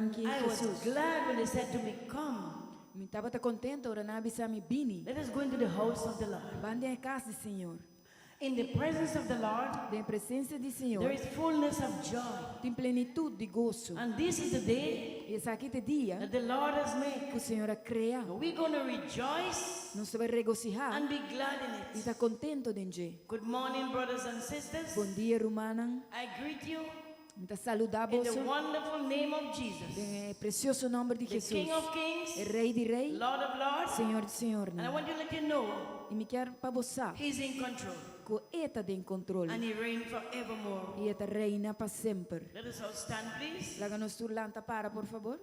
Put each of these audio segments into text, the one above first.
Danki, I was Jesus. Glad when they said to me, "Come, Mi tabata kontentu ora nan a bisa mi bini. Let us go into the house of the Lord." Ban den kas di Señor. In the presence of the Lord, Den presensia di Señor, there is fullness of joy. Tin plenitut di goso. And this is the day I esaki ta e dia that the Lord has made. Ku Señor a krea. We're going to rejoice Nos ta bai regosihá and be glad in i it. Ta kontentu den dje. Good morning, brothers and sisters. Bon dia, rumannan. I greet you Mi ta saludá in the boso wonderful name of Jesus, den e presioso nòmber di the Jesus, King of Kings, e Rei di Rei, Lord of Lords. Señor di Señornan. And I want to let you know I mi kier pa bo sa He's in control ku E ta den kontrol and He reigns forevermore. I E ta reina pa semper. Let us all stand, please. Laga nos tur lanta para, por fabor.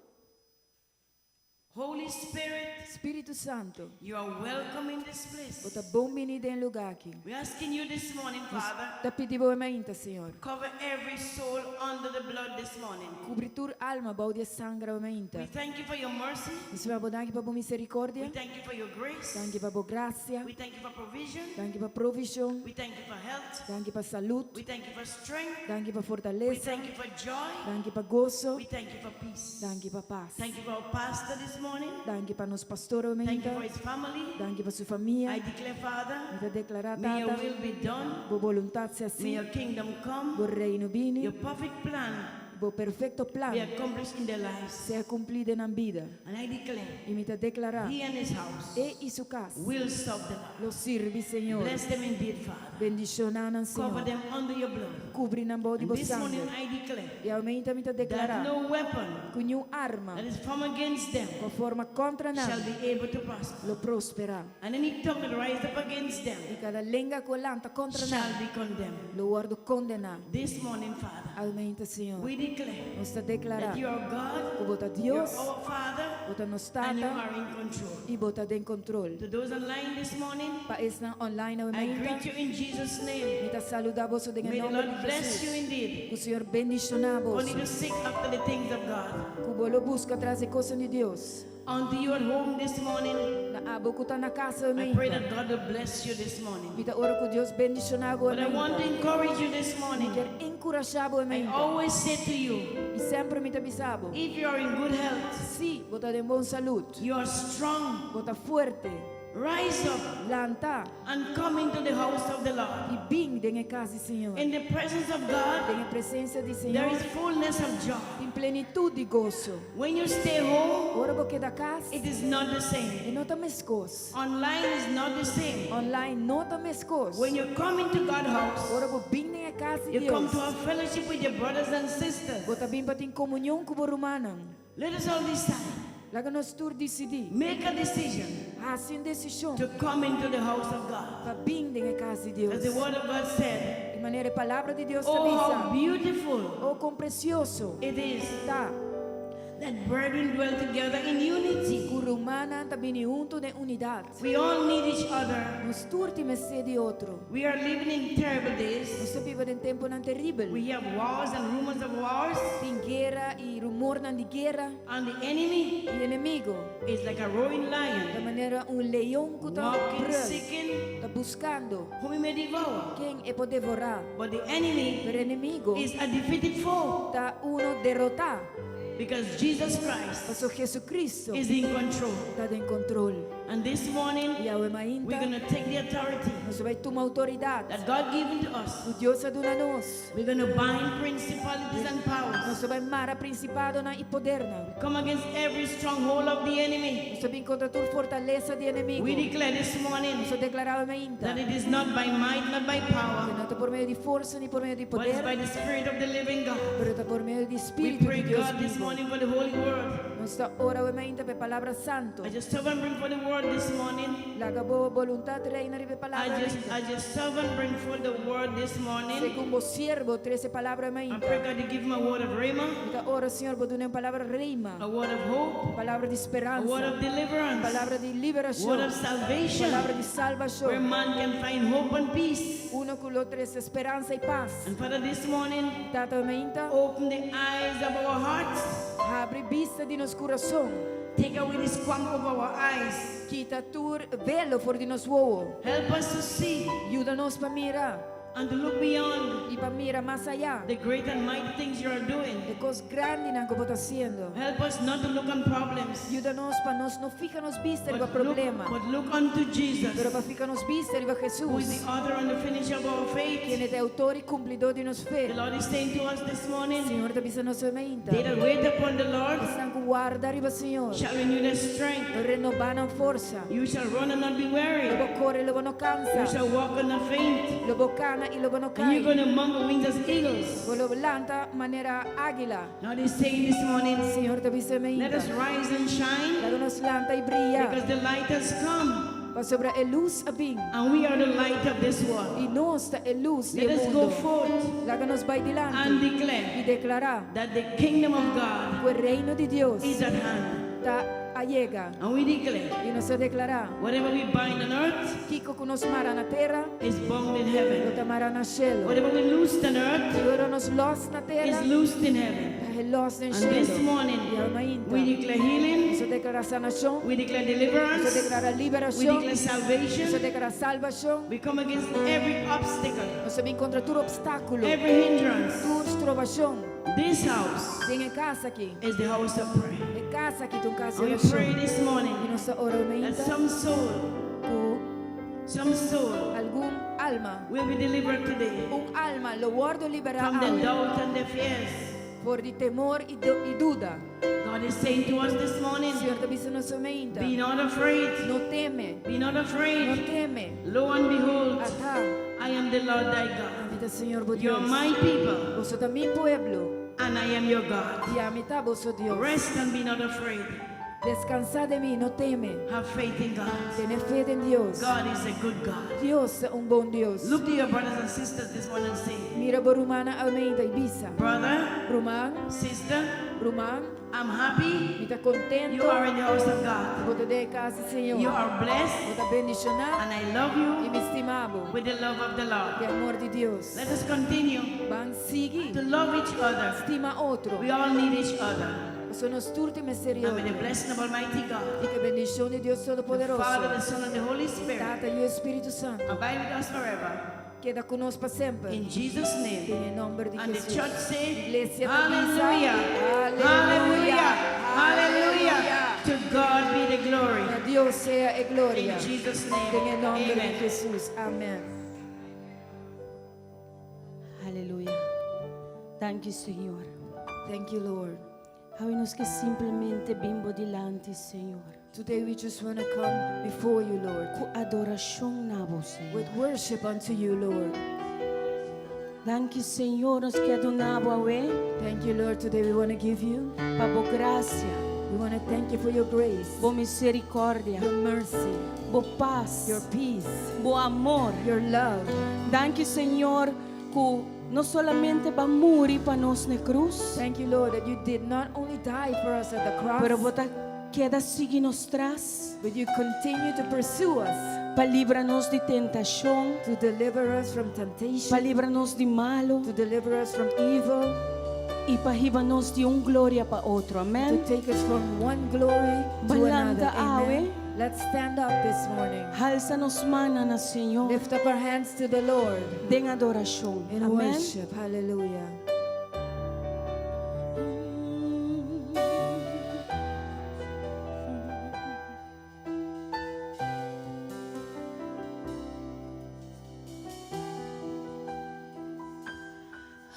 Holy Spirit, Spiritu Santu, you are welcome in this place. Bo ta bon biní den e lugá aki. We're asking you this morning, Father, Ta pidi bo mainta, Señor. Cover every soul under the blood this morning. Kubri tur alma bou di sanger mainta. We thank you for your mercy. Nos ta yama danki pa bo miserikòrdia. We thank you for your grace. Danki pa bo grasia. We thank you for provision. Danki pa provishon. We thank you for health. Danki pa salú. We thank you for strength. Danki pa We fortalesa. Thank you for joy. Danki pa goso. We thank you for peace. Danki pa pas. Thank you for our pastor this morning. Danki pa nos pastor Thank you mainta. For his family. Danki pa su famia. I declare, Father, Mi ta deklará, may your Tata, will be done. Bo boluntat sea May hasí. Your kingdom come. Bo reino bini. Your perfect plan Bo perfekto plan be accomplished in their lives. Sea kumplí den nan bida. And I declare, I mi ta deklará, he and his house e i su kas will serve the Lord. Lo sirbi Señor. Bless them indeed, Father. Bendishoná nan, Cover Señor. them under your blood. Kubri nan bou di And bo this morning sanger. I declare I mainta mi ta that deklará no weapon ku ningun arma that is formed against them ku forma kontra nan shall be able to prosper. Lo prosperá. And any tongue that rise up against them I kada lenga ku lanta kontra shall nan be condemned. Lo wòrdu kondená. This morning, Father, Mainta, Señor, we declare nos ta deklará that you are God, ku bo ta you are Dios, our Father, bo ta nos and you Tata are in control. I bo ta den kontrol. To those online this morning, Pa esnan online I mainta, greet you in Jesus' name. Mi ta saludá boso den May the nòmber Lord di bless you Jesus. Indeed. Ku Señor bendishoná Only boso. to seek after the things of God. Ku bo lo buska tras di kos di Dios. Unto you at home this morning, Na abo ku ta na kas I pray mainta. That God will bless you this morning. Mi ta ora ku Dios bendishoná bo But I want to mainta. Encourage you this Mi morning. ke enkurashá bo I mainta. Always say to you, I semper mi ta bisa bo. If you are in good health, Si, bo ta den bon salú. You are strong, Bo ta fuerte. Rise up Lanta and come into the house of the Lord. I bin den e kas di Señor. In the presence of God, Den presensia di there Señor, is fullness of joy. Tin plenitut di goso. When you stay home, Ora bo keda kas, it is not the same. E no ta meskos. Online is not the same. Online no ta meskos. When you come into God's house, Ora bo bin den kas di you come Dios. To a fellowship with your brothers and sisters. Bo ta bin pa tin komunion ku bo rumannan. Let us all decide. Laga nos tur disidí. Make a decision Hasi un desishon to come into the house of God. Pa bin den kas di Dios. As the word of God said, Di manera e palabra di Dios ta oh, how bisa. Beautiful Oh, kon presioso it is ta that brethren dwell together in unity. Ku rumannan ta bini huntu den unidat. We all need each other. Nos tur tin mester di otro. We are living in terrible days. Nos ta biba den tempunan teribel. We have wars and rumors of wars. Tin guera i rumornan di guera. And the enemy I enemigu is like a roaring lion, Ta manera un leon ku ta walking, brul, seeking ta buskando whom he may devour. Ken e por devorá. But the enemy Pero enemigu is a defeated foe ta uno derotá. Because Jesus Christ Paso Jesucristo is in control. Ta den kontrol. And this morning, I awe we're mainta, going to take the authority nos ta bai tuma outoridat that God given to us. Ku Dios a duna nos. We're going to bind principalities and powers. Nos ta bai mara prinsipadonan i podernan. We come against every stronghold of the enemy. Nos ta bin kontra tur fortalesa di enemigu. We declare this morning Nos ta deklará awe mainta that it is not by might, not by power, Ku no ta por medio di forsa ni por medio di but it's poder, by the Spirit of the living God. Pero ta por medio di We Spiritu pray di Dios God this bibu. Morning for the Holy Word. Nos ta ora awe mainta pa e palabra santu. As your servant bring for the word this morning, Laga bo boluntat reina riba e palabra I just, mainta. as your servant bring forth the word this morning, Segun bo siervo trese e palabra I mainta. Pray God to give him a word of rhema, Mi ta ora, Señor, bo dun'é un palabra rema, a word of hope, palabra di a speransa, word of deliverance, palabra di word liberashon, of salvation, palabra di where salbashon. Man can find hope and peace. Uno ku lo trese speransa i pas. And Father, this morning, Tata mainta, open the eyes of our hearts. Habri bista di nos kurason. Take away the squam of our eyes. Kita tur velo for di nos wowo. Help us to see Yuda nos pa mira. And to look beyond I pa mira mas ayá the great and mighty things you are doing. E kos grandinan ku bo ta hasiendo. Help us not to look on problems, Yuda nos pa nos no fiha nos bista riba but look, problema, but look unto Jesus, pero pa fiha nos bista riba who is Hesus, the author and the finisher of our faith. kende ta e outor i kumplidó di nos fe. The Lord is saying to us this morning, Señor ta bisa nos e mainta, they that wait upon the Lord esnan ku warda riba Señor, shall renew their strength. lo renobá nan forsa. You shall run and not be weary. Lo bo kore, lo bo no You kansa. shall walk and not faint. Lo bo kana i lo bo no And you're kai. going to mount with wings as eagles. Bo lo lanta manera águila. Lord is saying this morning, Señor ta bisa let mainta, us rise and shine laga nos lanta i bria, because the light has come pasobra e lus a bin. and we are the light of this world. I nos ta e lus di Let e us go mundu. forth Laga nos bai and dilanti declare i deklará that the kingdom of God ku e reino di Dios is at hand. ta a yega. And we declare I nos ta deklará, whatever we bind on earth kiko ku nos mara na tera, is bound in lo heaven. ta mará na shelu. Whatever we loose on earth I ora nos lòs na tera, is loosed in heaven. ta e lòs den And this shelu. morning, I awe mainta, we declare healing, nos ta deklará sanashon, we declare nos ta deliverance, deklará we liberashon, declare nos ta salvation. deklará salbashon. We come against every obstacle, Nos ta bin kontra tur opstákulo, every hindrance. tur strobashon. This house Den e kas aki, is the house of prayer. e kas aki ta un kas di And we pray orashon. this morning I nos ta ora that mainta ku some soul algun alma, will be delivered today un alma lo wòrdu liberá from the awe doubt and the fears. for di temor i i duda. God is saying to us this morning, Señor ta bisa nos mainta, be not afraid, no teme, be not no afraid. teme. Lo and behold, Ata, I am the Lord thy God. ami ta Señor bo You are Dios. my people, Boso ta mi pueblo and I am your God. i ami ta boso Dios. Rest and be not afraid. Deskansá den mi, no teme. Have faith in God. Tene fe den Dios. God is a good God. Dios ta un bon Dios. Look to your brothers and sisters this morning and say, Mira bo rumannan awe mainta i bisa. Brother, Ruman, sister, ruman, I'm happy mi ta kontentu. you are in the house of God. Bo ta den kas di Señor. You are blessed, Bo ta bendishoná and I love i you mi stima bo. with the love of the Lord. Ku amor di Dios. Let us continue Ban sigui to love each other. Stima otro. We all need each other. Pasobra nos tur tin mester And with the otro. blessing of Almighty God, I ku e bendishon di Dios the Father, Todopoderoso, the Son, and the Holy Spirit, Tata i Spiritu Santu, abide with us forever. keda ku nos pa semper. In Jesus' name. Den e nòmber di And the Hesus. church say, Iglesia ta bisa, Hallelujah, Hallelujah, Hallelujah, Hallelujah. To God be the glory. Na Dios sea e gloria. In Jesus' name, Den e nòmber di amen. Hesus. Amèn. Aleluya. Danki, Señor. Thank you, Lord. Awe nos ke simplemente bin bo dilanti, Señor. Today we just want to come before you, Lord, Ku adorashon na bo, Señor. with worship unto you, Lord. Danki, Señor, nos ke duna bo awe Thank you, Lord. Today we want to give you. pa bo grasia, We want to thank you for your grace, bo miserikòrdia, your mercy, bo pas, your peace, bo amor. your love. Danki, Señor, ku no solamente b'a muri pa nos na krus, Thank you, Lord, that you did not only die for us at the cross, pero bo ta keda sigui nos tras but you continue to pursue us, pa libra nos di tentashon, to deliver us from pa temptation, libra nos di malu to deliver us from evil, i pa hiba nos di un gloria pa otro. to Amèn. take us from one glory to Ban another. lanta awe. Amen. Let's stand up this morning. Halsa nos mannan na Señor Lift up our hands to the Lord den adorashon. in Amèn. worship. Hallelujah.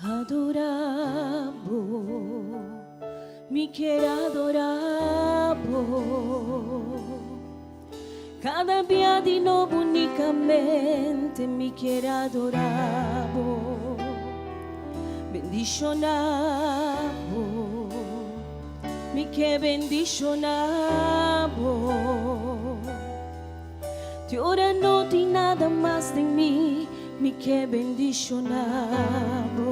Adorá bo, mi ke adorá bo. Kada dia di nobo únikamente mi ke adorá bo. Bendishoná bo, mi ke bendishoná bo. Te ora no tin nada mas den mi, mi ke bendishoná bo.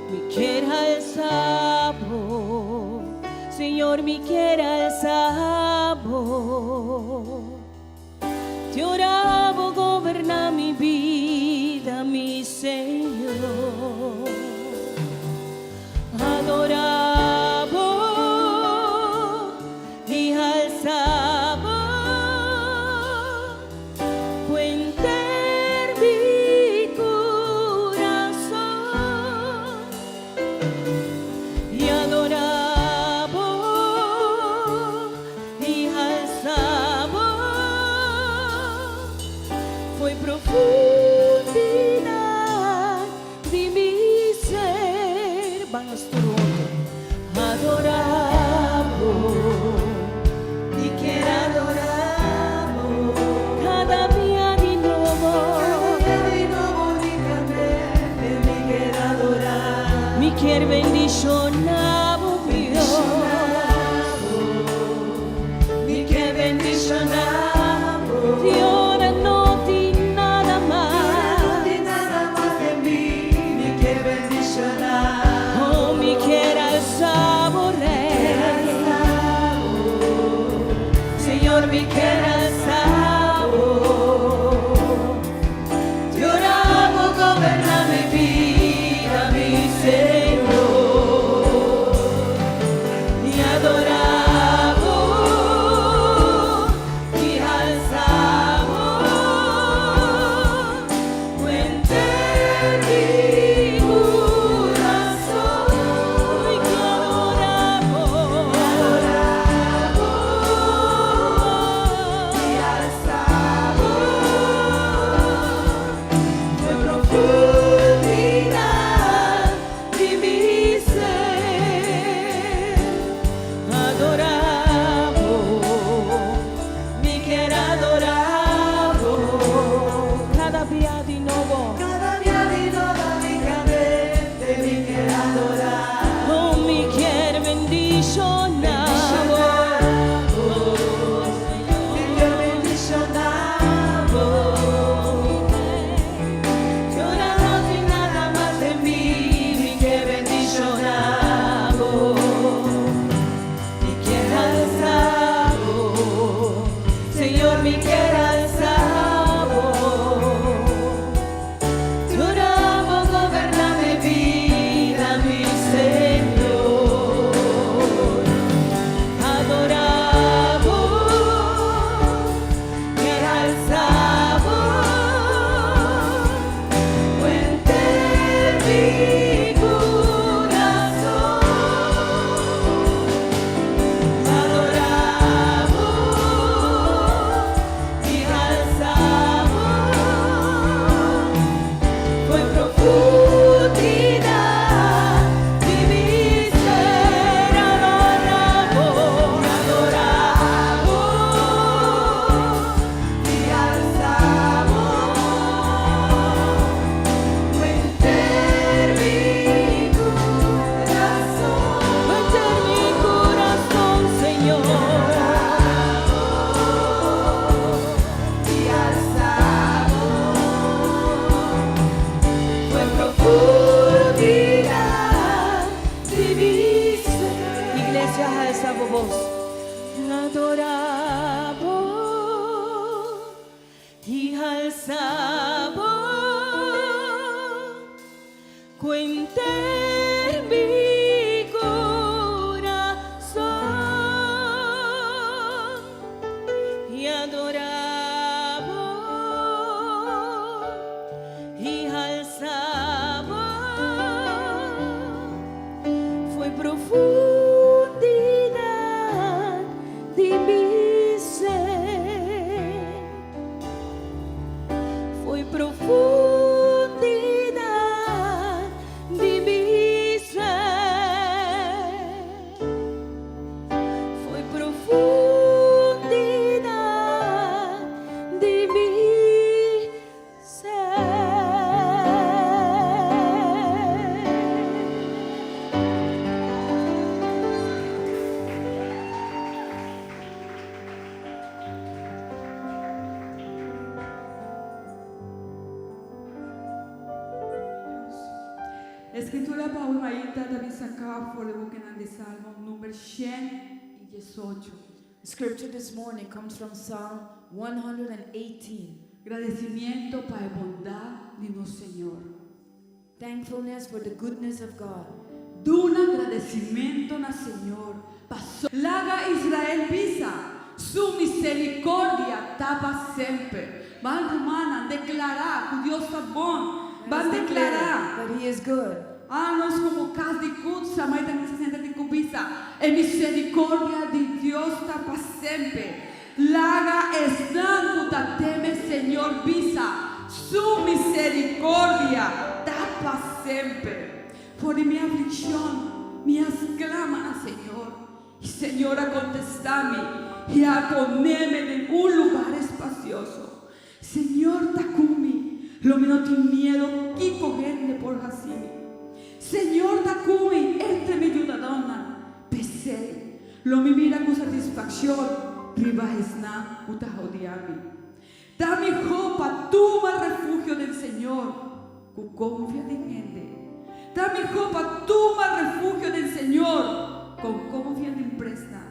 Mi ke alsa bo, Señor, mi ke alsa bo. Te ora bo goberná mi bida, mi Señor. Adorá bo i alsa bo, ku henter mi Profundidad di mi ser. Ban nos tur hunto. Adorabo. Mi kier adorabo. Cada dia di nobo. Di nobo unicamente mi kier adora. Mi kier bendicionabo, Dios. Mi kier bendicionabo. Di ora no tin nada mas. No tin nada mas den mi, mi kier bendiciona. Oh, mi kier alsa bo, Rey. Señor, mi kier alsa bo. Te ora Bo goberna mi bida, mi Señor. Y adorabo y alzabo. Fuente mi corazón y adorabo, adorabo y alzabo. Fue profundidad de mi ser. Adorabo, mi kier adorabo. Cada dia di nobo. Cada dia di nobo unicamente mi kier adora. Oh, mi kier bendiciona. Mi kier bendicionabo. Te ora no tin nada mas den mi, mi kier bendicionabo. Mi kier alsabo, Señor, mi kier alsabo. Te ora Bo goberna mi bida, mi Señor. Adorabo, kier alsabo. Fuente mi corazón. Adorabo y alzabo. Fue profundidad de mi ser. Adorabo, adorabo Y alzabo. Fuente mi corazón. Fuente mi corazón, Señor. Y alzabo. Fue profundidad de mi ser. Iglesia, alza voz. Adorabo y alzabo. Cuente mi corazón y adorabo y alzabo. Fue profundidad de mi ser. Fue profundidad de mi ser. Fue profundidad de mi ser. Escritura pa awe mainta ta bin saca for di buki di Salmo number 118. Scripture this morning comes from Psalm 118. Gradicimento pa e bondad di nos Señor. Thankfulness for the goodness of God. Duna gradicimento na Señor. Paso Laga Israel bisa. Su misericordia ta pa semper. Ban, rumannan, declara cu Dios ta bon. Ban declara. That He is good. Anos como cas di Kutsa, mas tambe se senta di kubisa. E misericordia di Dios ta pa semper. Laga esnan cu ta teme Señor bisa. Su miserikòrdia ta pa semper. For di mi aflikshon mi a sklama na Señor, i Señor a kontestá mi i a pone mi den un lugá espasioso. Señor ta ku mi, lo mi no tin miedu kiko hende por hasi mi. Señor ta ku mi entre mi yudadónan, p'esei, lo mi mira ku satisfakshon riba esnan ku ta odia mi. Ta mihó pa tuma refugio den Señor ku konfia den hende. Ta mihó pa tuma refugio den Señor ku konfia den presnan.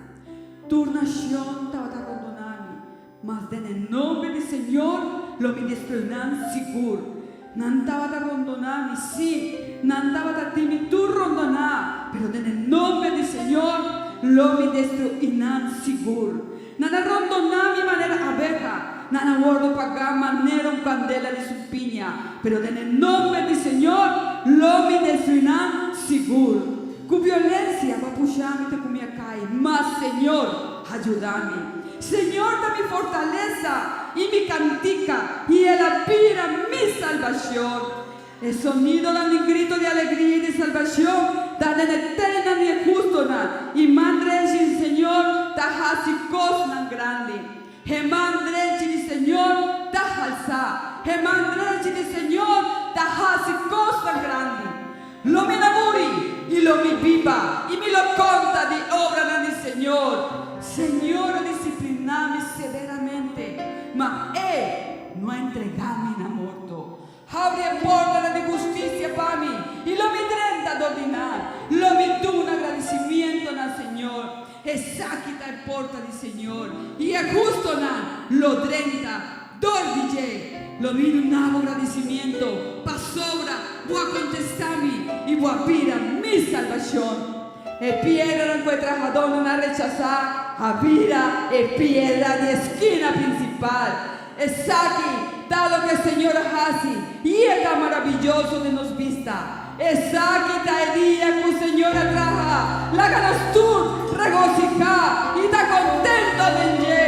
Tur nashon tabata rondoná mi, mas den e nomber di Señor lo mi destruí nan sigur. Nan tabata rondoná mi, sí, nan tabata tin mi tur rondoná, pero den e nomber di Señor lo mi destruí nan sigur. Nan a rondoná mi manera abeha, nan a wòrdu pagá manera un kandela di sumpiña, pero den e nomber di Señor lo mi destruí nan sigur. Ku violensia bo a pusha mi te ku mi a kai, ma Señor a yuda mi. Señor ta mi fortalesa i mi kantika, i el a bira mi salbashon. E sonidonan di grito di alegria i di salbashon ta den e tennan di e hustonan, i man drechi di Señor ta hasi kosnan grandi. E man drechi di Señor ta halsá, e man drechi di Señor ta hasi kosnan grandi. Lo mi no muri, i lo mi biba, i mi lo konta di obranan di Señor. Señor a disipliná mi severamente, ma E no a entregá mi na morto. Habri e portanan di hustisia pa mi, i lo mi drenta dor di nan. Lo mi duna gradisimiento na Señor. Esaki ta e porta di Señor, i e hustonan lo drenta dor di dje. Lo mi duna bo gradisimiento, pasobra bo a kontestá mi i bo a bira mi salbashon. E piedranan ku e trahadónan a rechasá a bira e piedra di e skina prinsipal. Esaki ta loke Señor a hasi, i e ta maraviyoso den nos bista. Esaki ta e dia ku Señor a traha, laga nos tur regosihá i ta kontento den dje.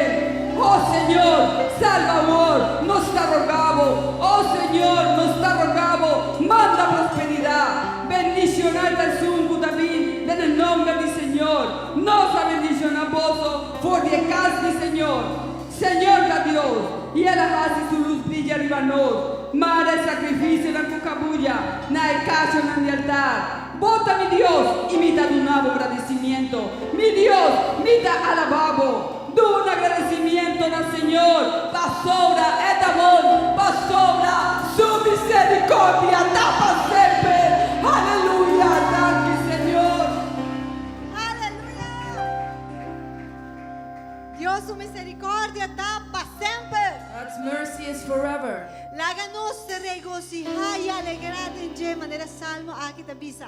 O Señor, salba awor, nos ta roga bo. O Señor, nos ta roga bo, manda prosperidat. Bendishoná ta esun ku ta bin den e nomber di Señor. Nos a bendishoná boso for di e kas di Señor. Señor ta Dios, i El a hasi Su lus brilla riba nos. Mara e sakrifisionan ku kabuya na e kachonan di altar. Bo ta mi Dios, i mi ta duna bo gradisimiento. Mi Dios, mi ta alabá bo. Duna gradisimiento na Señor, pasobra E ta bon, pasobra Su misericordia ta pa semper. Aleluya! Danki, Señor. Aleluya! Dios su misericordia ta pa semper. God's mercy is forever. Laga nos regosihá i alegrá den dje, manera Salmo aki ta bisa.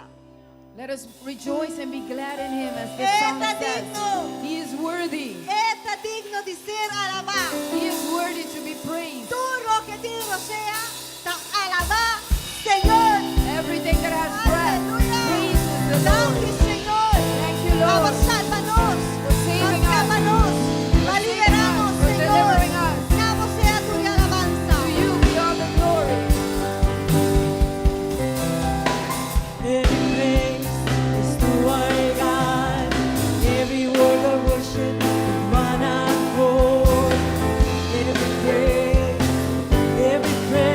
Let us rejoice and be glad in him, as this E song ta says. digno. He is worthy. E ta digno di ser alabá. He is worthy to be praised. Tur loke tin rosea ta alabá Señor. Everything that has breath Aleluya. praises the Thank Lord. you, Señor. Thank you, Lord, Pa salba nos. for saving us, Salba nos. Pa liberá nos, for Señor. delivering us. Na bo sea tur alabansa. To you be all the glory. Every praise is to our God. Every word of worship with one accord. Every praise, every praise.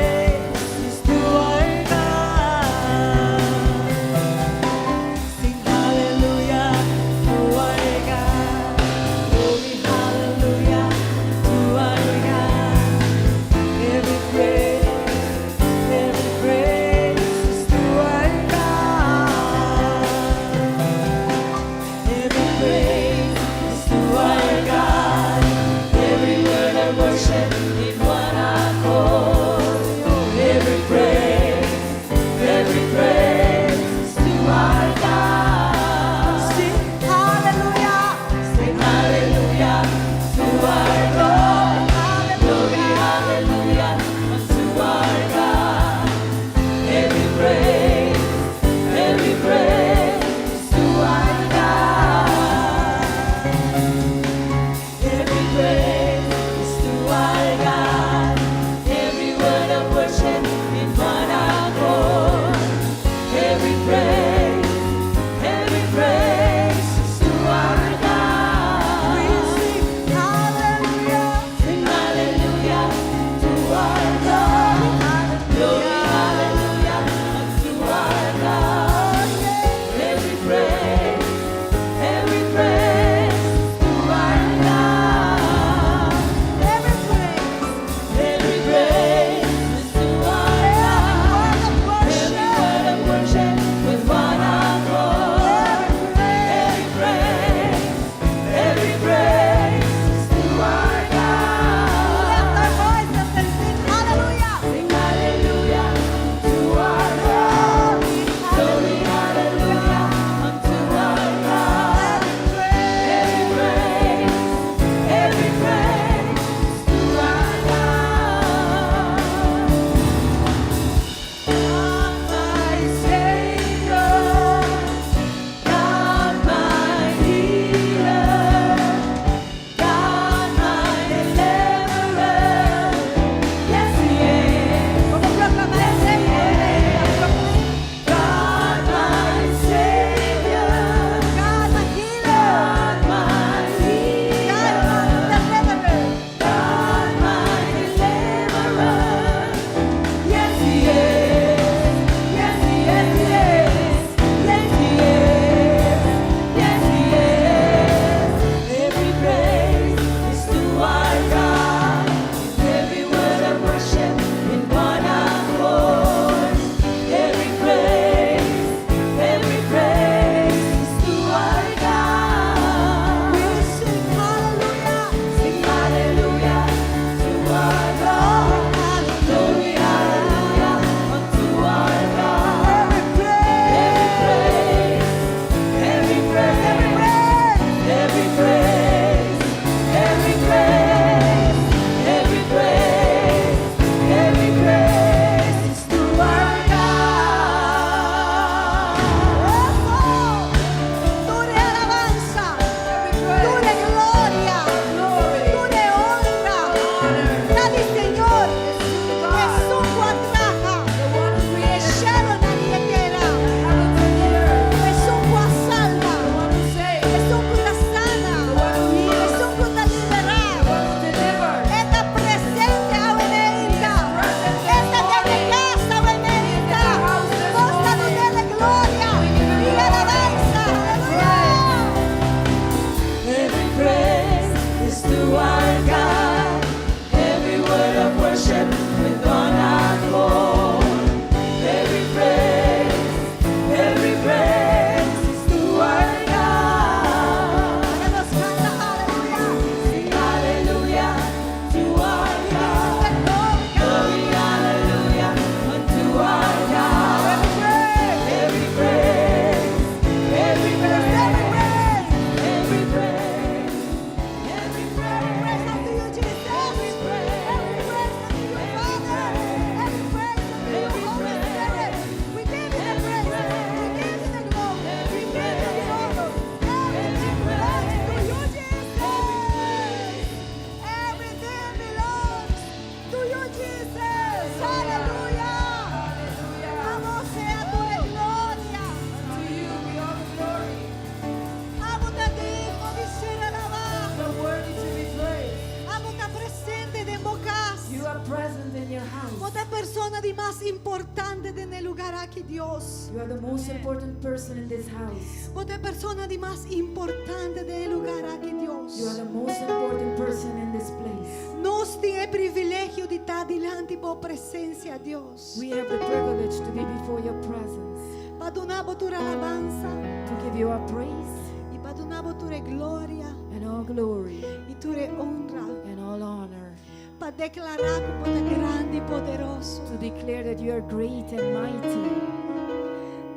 mas importante den e lugá aki, Dios. You are the most important person in this house. Bo ta e persona di mas importante den e lugá aki, You Dios. are the most important person in this place. Nos tin e privilegio di ta dilanti bo presensia, Dios. We have the privilege to be before your presence, Pa duna bo tur alabansa to give you our praise i pa duna bo tur gloria and all glory i tur honra. And all honor, Pa deklará ku bo ta grandi i poderoso. To declare that you are great and mighty.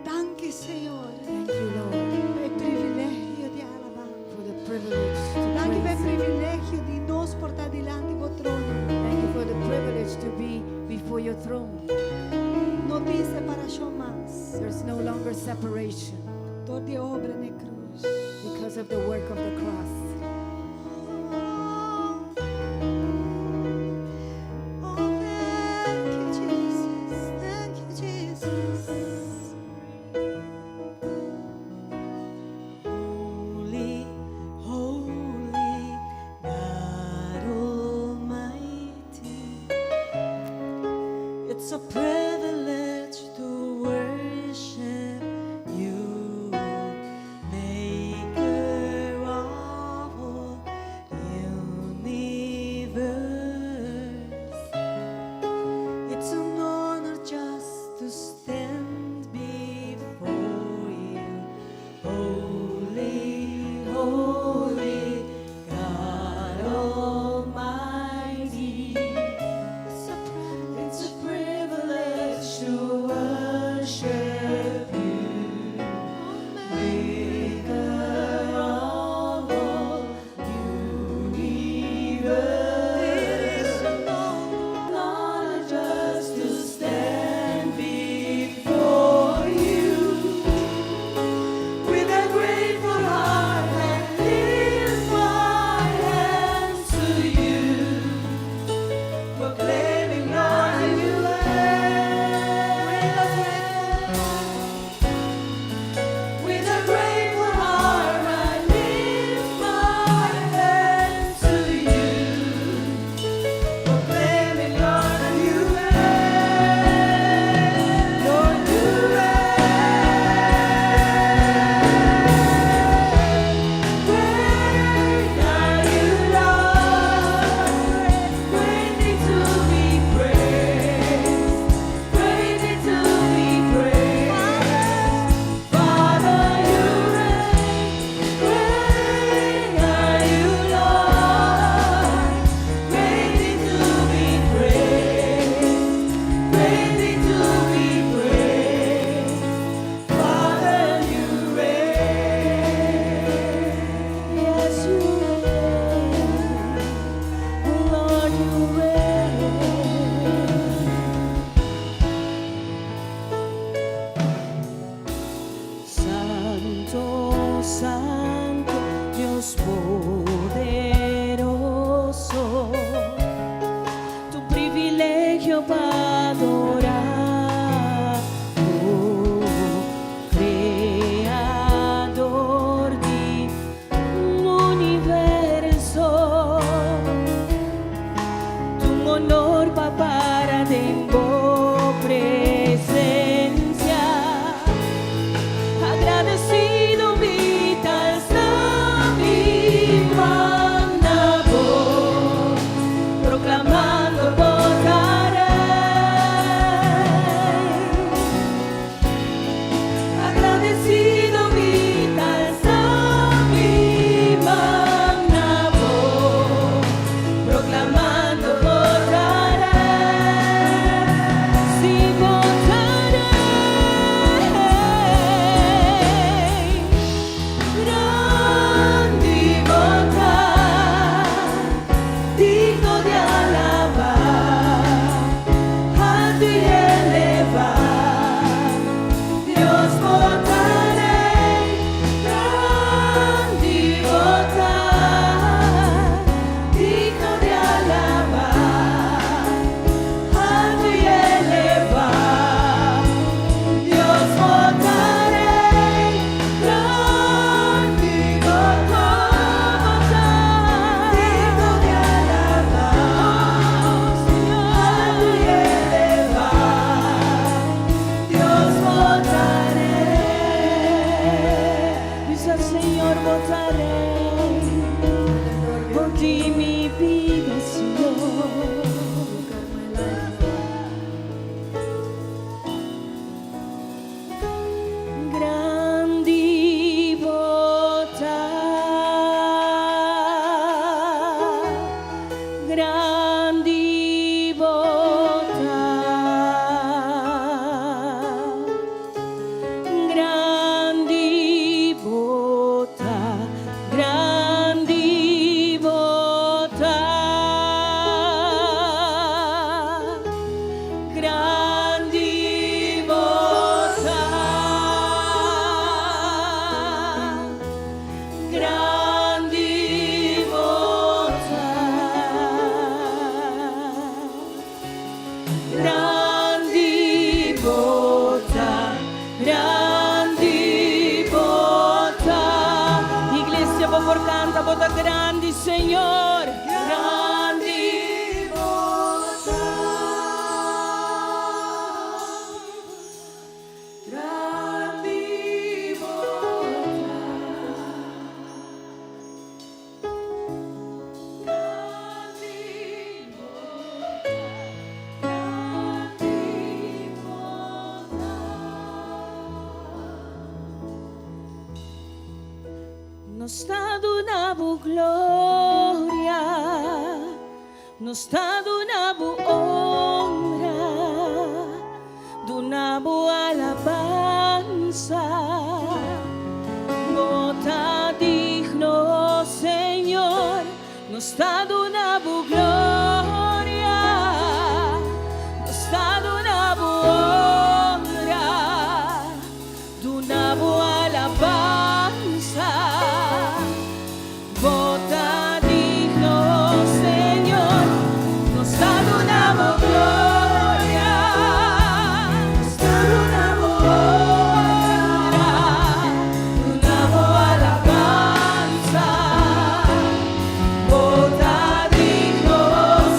Danki, Señor, Thank you, Lord, pa e privilegio di alabá. For the privilege to Danki pa e praise you. privilegio di nos por ta dilanti bo trono. Thank you for the privilege to be before your throne. No tin separashon mas. There's no longer separation Dor di obra na krus. Because of the work of the cross. Oh, thank you, Jesus. Thank you, Jesus. Holy, holy, God Almighty. It's a privilege to worship you, Maker of all universe. It's an honor just to stand before you. Holy, holy, God Almighty. It's a privilege. It's a privilege to worship. Nos ta duna bo gloria, nos ta duna bo honra, duna bo alabansa. Bo ta digno, Señor, nos ta duna bo gloria, nos ta duna bo honra, duna bo alabansa. Bo ta digno, Señor, nos ta duna bo gloria, nos ta duna bo honra, duna bo alabansa. Bo ta digno,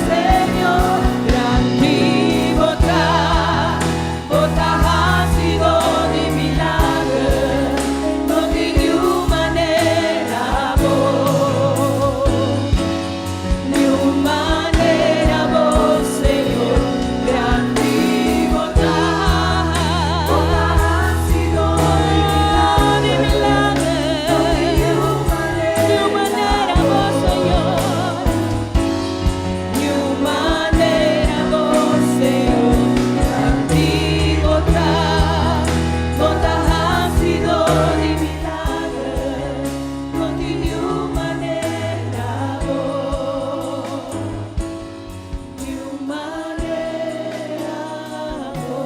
Señor, grandi bo ta, bo ta hasidó di milager, no tin niun manera bo. Niun manera bo, Señor, grandi bo ta, bo ta hasidó di milager, no tin niun manera bo, Señor. Niun manera bo, Señor, grandi bo ta, bo ta hasidó di milager, no tin niun manera bo. Niun manera bo,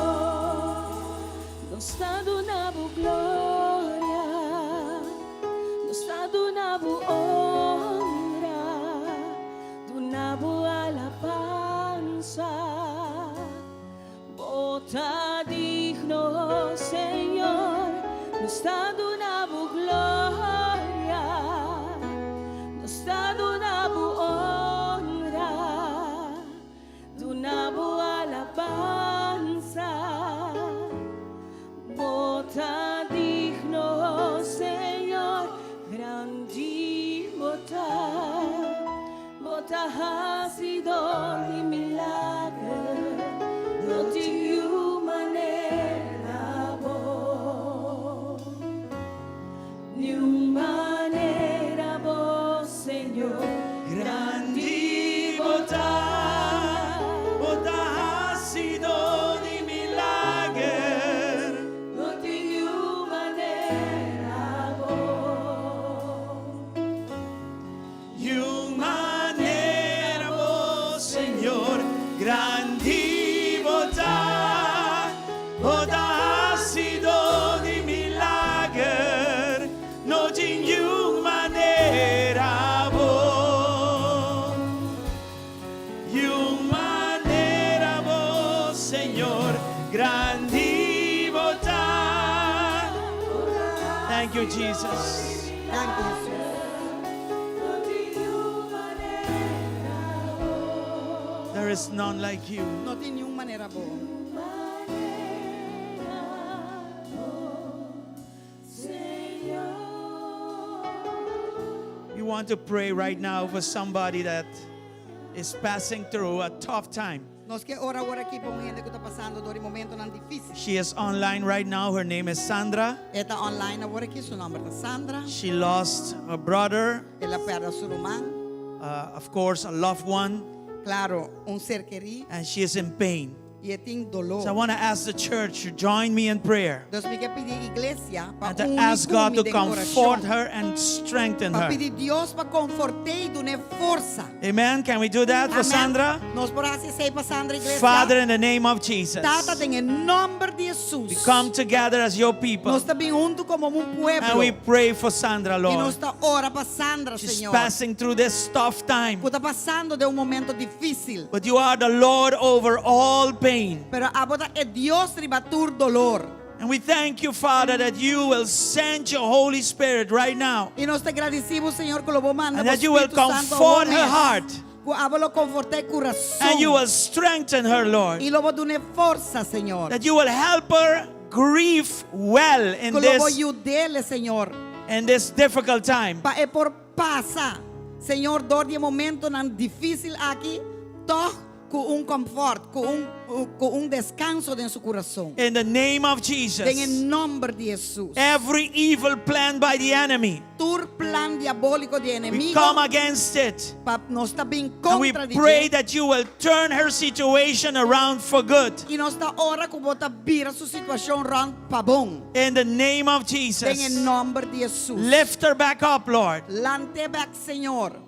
Señor. Nos ta duna bo gloria, nos ta duna bo honra, duna bo alabansa. Bo ta digno, Señor, nos ta duna bo gloria, nos ta duna bo honra, duna bo alabansa. Bo ta digno, Señor, grandi bo ta, bo ta hasidó di milager, no tin niun manera bo. Niun manera bo, Señor, Grandi bo ta, bo ta hasidó di milager. No tin niun manera bo. Niun manera bo, Señor, grandi bo ta, bo ta hasidó di milager. No tin niun manera bo. Niun manera bo, Señor, grandi bo ta. Thank you, Jesus. Danki, Jesus. No tin niun manera bo. There is none like you. No tin niun manera bo. Manera bo, Señor. You want to pray right now for somebody that is passing through a tough time. Nos ke ora awor aki pa un hende ku ta pasando den momentonan difísil. She is online right now. Her name is Sandra. E ta online awor aki, su nòmber ta Sandra. She lost her brother, El a pèrdè su ruman. of course, a loved one, Klaro, un ser kerí and she is in pain. I e tin doló. So I want to ask the church to join me in prayer Anto mi ke pidi iglesia pa and to ask God to comfort her and strengthen Pa her. pidi Dios pa konfort'é i dun'é forsa. Amen. Can we do that for Amèn. Sandra? Nos por hasi esei pa Sandra, iglesia. Father, in the name of Jesus, Tata, den nòmber di Jesus. we come together as your people Nos ta bin huntu komo un pueblo. and we pray for Sandra, I nos Lord. ta ora pa Sandra, She's Señor. passing through this tough time, Ku ta pasando den un momento difísil. but you are the Lord over all pain. Pero abo ta e Dios riba tur doló. And we thank you, Father, that you will send your Holy Spirit right now I nos ta gradisí, Señor, ku lo bo manda and that you will Spiritu Santu comfort her heart Ku abo lo konfortá e kurason. and you will strengthen her, Lord. I lo bo dun'é forsa, Señor. That you will help her grieve well in Ku lo bo this yud'é, Señor. in this difficult time. Pa e por pasa. Señor, dor di e momentonan difísil aki, toch. Ku un comfort, ku un deskanso den su kurason. In the name of Den Jesus. nòmber di Hesus. Every evil plan by the enemy, Tur plan diabóliko di we enemigu. come against it. Pa, nos ta bin And we kontra di pray that you will turn her situation around for good. I nos ta ora ku bo ta bira su situashon rònt pa bon. In the name of Den Jesus. nòmber di Hesus. Lift her back up, Lord. Lant'é bèk, Señor.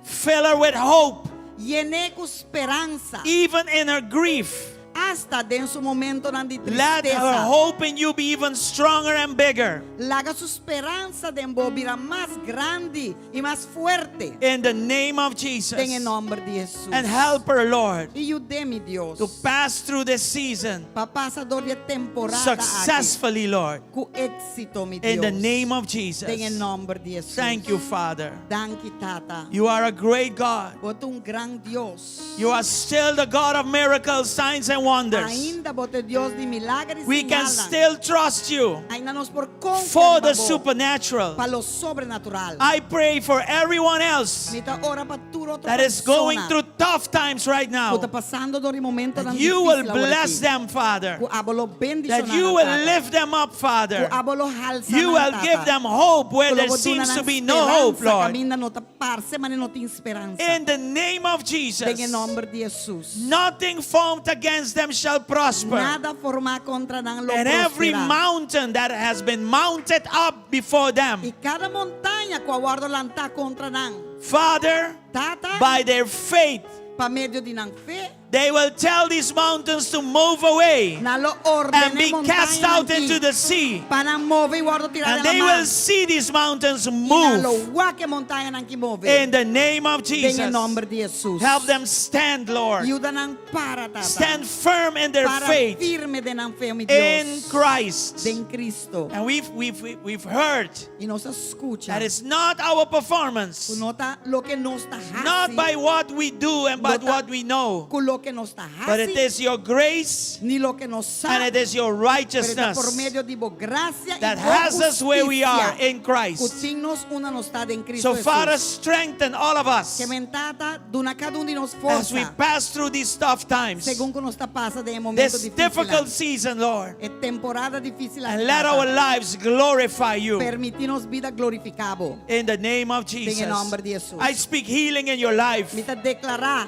Fill her with hope, Yen'é ku speransa. Even in her grief. Asta den su momentonan di Let her tristesa. Hope in you be even stronger and bigger. Laga su speransa den bo bira mas grandi i mas fuerte. In the name of Jesus. Den nòmber di Hesus. And help her, Lord, I yud'é, mi Dios. To pass through this season Pa pasa dor di e temporada aki. Successfully, Lord. Ku éksito, mi Dios. In the name of Jesus. Den nòmber di Hesus. Thank you, Father. Danki, Tata. You are a great God. Bo ta un gran Dios. You are still the God of miracles, signs, and wonders. Ainda bo ta Dios di milager i We can señal. Still trust you Ainda nos por konfia for the supernatural. Pa lo sobrenatural. I pray for everyone else Mi ta ora pa tur otro that is going persona through tough times right now. Ku ta pasando dor di momento That tan you will difísil awor bless aki. them, Father. Ku abo lo That you will lift them up, Father. Ku abo lo halsa You will give them hope where there seems to be no hope, Lord. Kaminda no ta parse, ma no tin speransa. In the name of Jesus. Den nòmber di Hesus. Nothing formed against them shall prosper. Nada formá kontra nan lo And every prosperá. Mountain that has been mounted up before them, I kada montaña ku a wòrdu lantá kontra nan. Father, Tata, by their faith, pa medio di nan fe, they will tell these mountains to move away nan lo and ordena be cast out into the sea. Pa nan move i wòrdu tirá And they will see these mountains move Lo wak e montañanan aki move. In the name of Den Jesus. nòmber di Hesus. Help them stand, Lord. Yuda nan para, Tata. Stand firm in their Para faith firme den nan fe, mi Dios. In Christ. Den Kristu. And we've heard I nos a skucha. That it's not our performance, No ta loke nos ta not hasi. By what we do and by No ta what we know, Ku loke nos ta but it hasi. Is your grace Ni loke nos sa. And it is your Pero ta por righteousness medio di bo grasia that i bo has us where we are hustisia. In Christ. Ku tin nos unda nos ta den Kristu So, Father, Hesus. Strengthen all of us Ke men, Tata, duna kada un di nos as we forsa. Pass through these tough times, Segun ku nos ta pasa den momento this difísil. Difficult season, Lord. E temporada difísil. And let our lives glorify you. Permití nos bida glorifiká bo. In the name of Jesus. Den nòmber di Hesus. I speak healing in your life. Mi ta deklará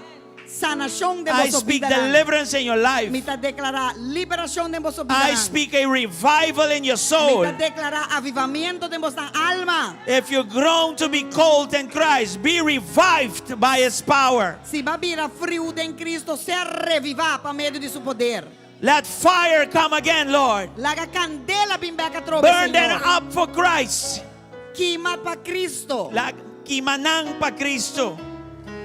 sanashon den I boso speak bida. Deliverance in your life. Mi ta deklará liberashon den boso bida. I speak a revival in your soul. Mi ta deklará avivamentu den boso alma. If you've grown to be cold in Christ, be revived by His power. Si bo a bira friu den Kristu, sea revivá pa medio di su poder. Let fire come again, Lord. Laga kandela bin bèk atrobe, Burn them Señor. Up for Christ. Kima pa Kristu. Kima nan pa Kristu.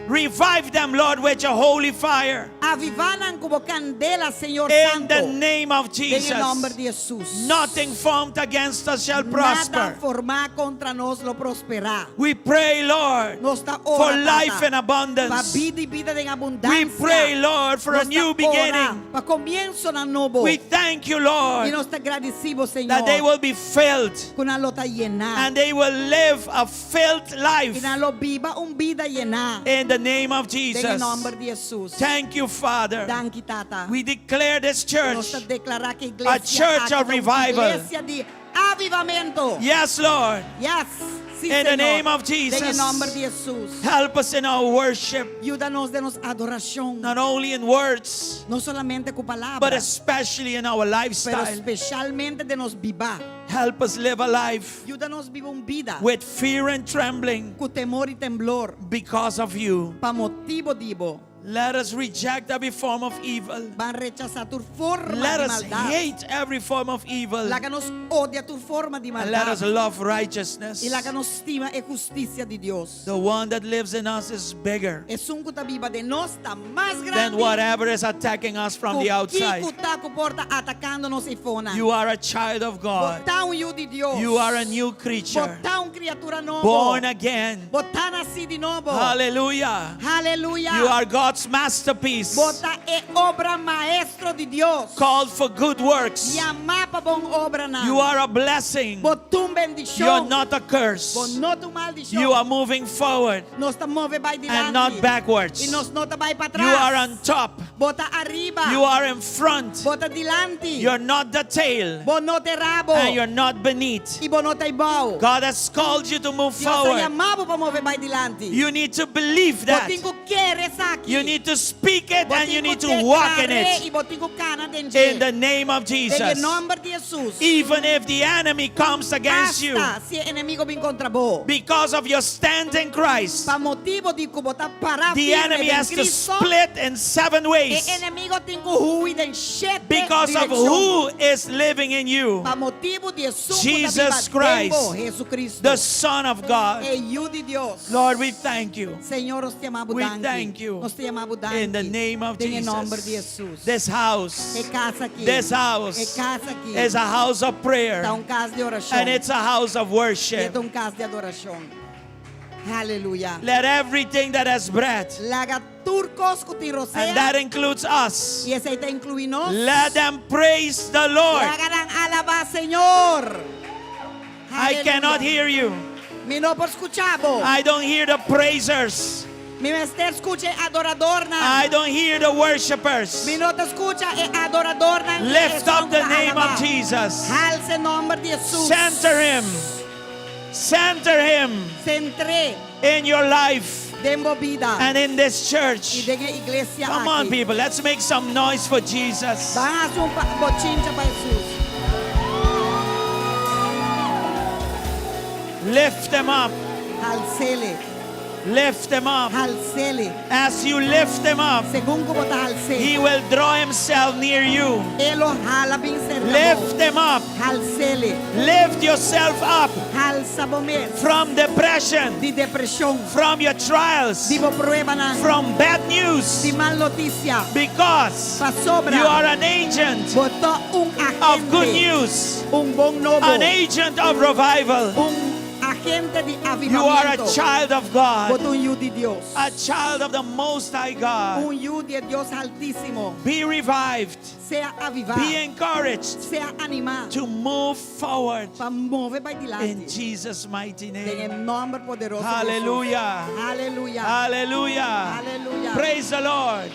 Revive them, Lord, with your holy fire. Avivá nan ku bo kandela, Señor In the Santu. Name of Den Jesus. nòmber di Hesus. Nothing formed against us shall Nada prosper. Formá kontra nos lo prosperá. We pray, Lord, Nos ta for ora, life Tata, in abundance. Pa bida i bida den abundansia. We pray, Lord, for a Nos ta new ora beginning. pa komienso nobo. We thank you, Lord, I nos ta gradisido, Señor. That they will be filled Ku nan lo ta yená. And they will live a filled life I nan lo biba un bida yená. In the name of Den Jesus. nòmber di Hesus. Thank you, Father. Danki, Tata. We declare this church Nos ta deklará ku a iglesia church aki of ta un revival. Iglesia di avivamentu. Yes, Lord. Yes. Sí, In the Señor. Name of Jesus. Den nòmber di Hesus. Help us in our worship. Yuda nos den nos adorashon. Not only in words, No solamente ku palabra, but especially in our pero lifestyle. Spesialmente den nos biba. Help us live a life Yuda nos biba un bida with fear and trembling ku temor i temblor because of you. Pa motibu di bo. Let us reject every form of evil. Ban rechasá tur forma Let di us maldat. Hate every form of evil. Laga nos odia tur forma di And let maldat. us love righteousness. I laga nos stima e hustisia di Dios. The one that lives in us is bigger Esun ku ta biba den nos ta mas than grandi. Whatever is attacking us from the outside. Ku ta ku por ta atakando nos afó. You are a child of God. Bo ta un yu di Dios. You are a new creature. Bo ta un kriatura nobo. Born again. Bo ta nasí di nobo. Hallelujah. Aleluya. You are God's God's masterpiece Bo ta e obra maestro di Dios. called for good works. Yamá pa bon obranan. You are a blessing. Bo ta un bendishon. You're not a Bo curse. no ta un maldishon. You are moving forward Nos ta move bai dilanti. and not backwards. I nos no ta bai patras. You are on top. Bo ta ariba. You are in front. Bo ta dilanti. You're not the tail Bo no ta rabo. and you're not beneath. I bo no ta abou. God has called you to move Dios a forward. yama bo pa move bai dilanti. You need to believe that. Bo tin ku kere esaki. You need to speak it Bo and you tin ku need to walk in deklar'é it. I bo tin ku kana den In the name of Den Jesus. nòmber di Jesus. Even if the enemy comes against you Asta si enemigu bin kontra bo. because of your stand in Christ, Pa motibu di ku bo ta pará the firme enemy den has to Kristo, split in seven ways E enemigu tin ku hui den shete because of direkshon. who is living in you, Pa motibu di esun Jesus Christ, Hesukristu. the Son of God. E Yu di Dios. Lord, we thank you. Señor, nos ta yama We danki. thank you. Nos ta yama danki. In the name of Den nòmber di Jesus. Jesus. This house, E kas aki. this house E kas aki. is a house of prayer Ta un kas di orashon. and it's a house of I worship. ta un kas di adorashon. Aleluya. Let everything that has breath, Laga tur kos ku tin rosea. and that includes us, I esei ta inkluí nos. let them praise the Lord. Laga nan alabá Señor. I cannot hear you. Mi no por skucha bo. I don't hear the praisers. Mi mester skucha adoradónan. I don't hear the worshipers. Mi no ta skucha e adoradónan. Lift up the name of Jesus. Halsa nòmber di Jesus. Center him. Center him Sentr'é in your life den bo bida. and in this I church. den e iglesia Come on, aki. people. Let's make some noise for Jesus. Ban hasi un bochincha pa Jesus. Lift them up. Hals'é. Lift them up. Hals'é. As you lift them up, Segun ku bo ta hals'é. he will draw himself near you. E lo hala bin serka. Lift them up. Hals'é. Lift yourself up Halsa bo mes. from depression, Di depreshon. from your trials, Di bo pruebanan. from bad news, Di mal notisia. because Pasobra. you are an agent Bo ta un of good agente. news, Un bon nobo. an agent of revival. Un agente di You are a avivamentu. child of God, Bo ta un yu di Dios. a child of the Most High God. Un yu di Dios Altísimo. Be revived, Sea avivá. be encouraged Sea animá. to move forward Pa move bai in dilanti. Jesus' mighty Den name. nòmber poderoso di Hallelujah. Jesus. Aleluya. Hallelujah. Aleluya. Praise the Lord.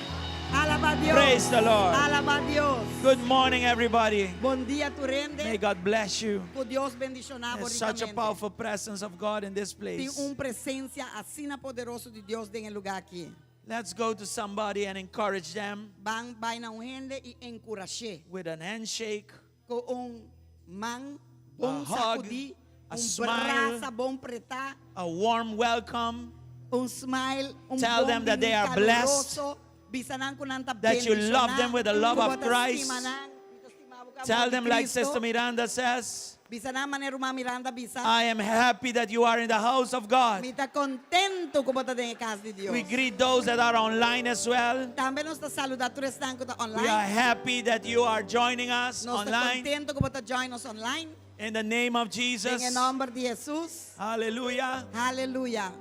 Alabá Dios. Praise the Lord. Alabá Dios. Good morning, everybody. Bon dia, May tur hende. God bless you. Ku Dios bendishoná There's such a rikamente. powerful presence of God in this Tin place. un presensia asina poderoso di Dios den e lugá aki. Let's go to somebody and encourage them Ban bai na un hende i enkurash'é. with an handshake, Ku un man bon A hug, sakudí, a un smile. brasa bon pretá, a warm welcome, un smile, un Tell bon them that they biní are blessed. kaluroso. Bisa nan ku nan ta That you love them with the love of Ku bo ta Christ. stima nan, mi ta stima bo ku amor Tell di them, like Cristo. Sister Miranda says, Bisa nan manera ruman Miranda bisa. I am happy that you are in the house of God. Mi ta kontentu ku bo ta den kas di Dios. We greet those that are online as well. Tambe nos ta saludá tur esnan ku ta We are online. happy that you are joining us Nos ta online. kontentu ku bo ta join us online. In the name of Jesus. Den nòmber di Jesus. Hallelujah. Aleluya.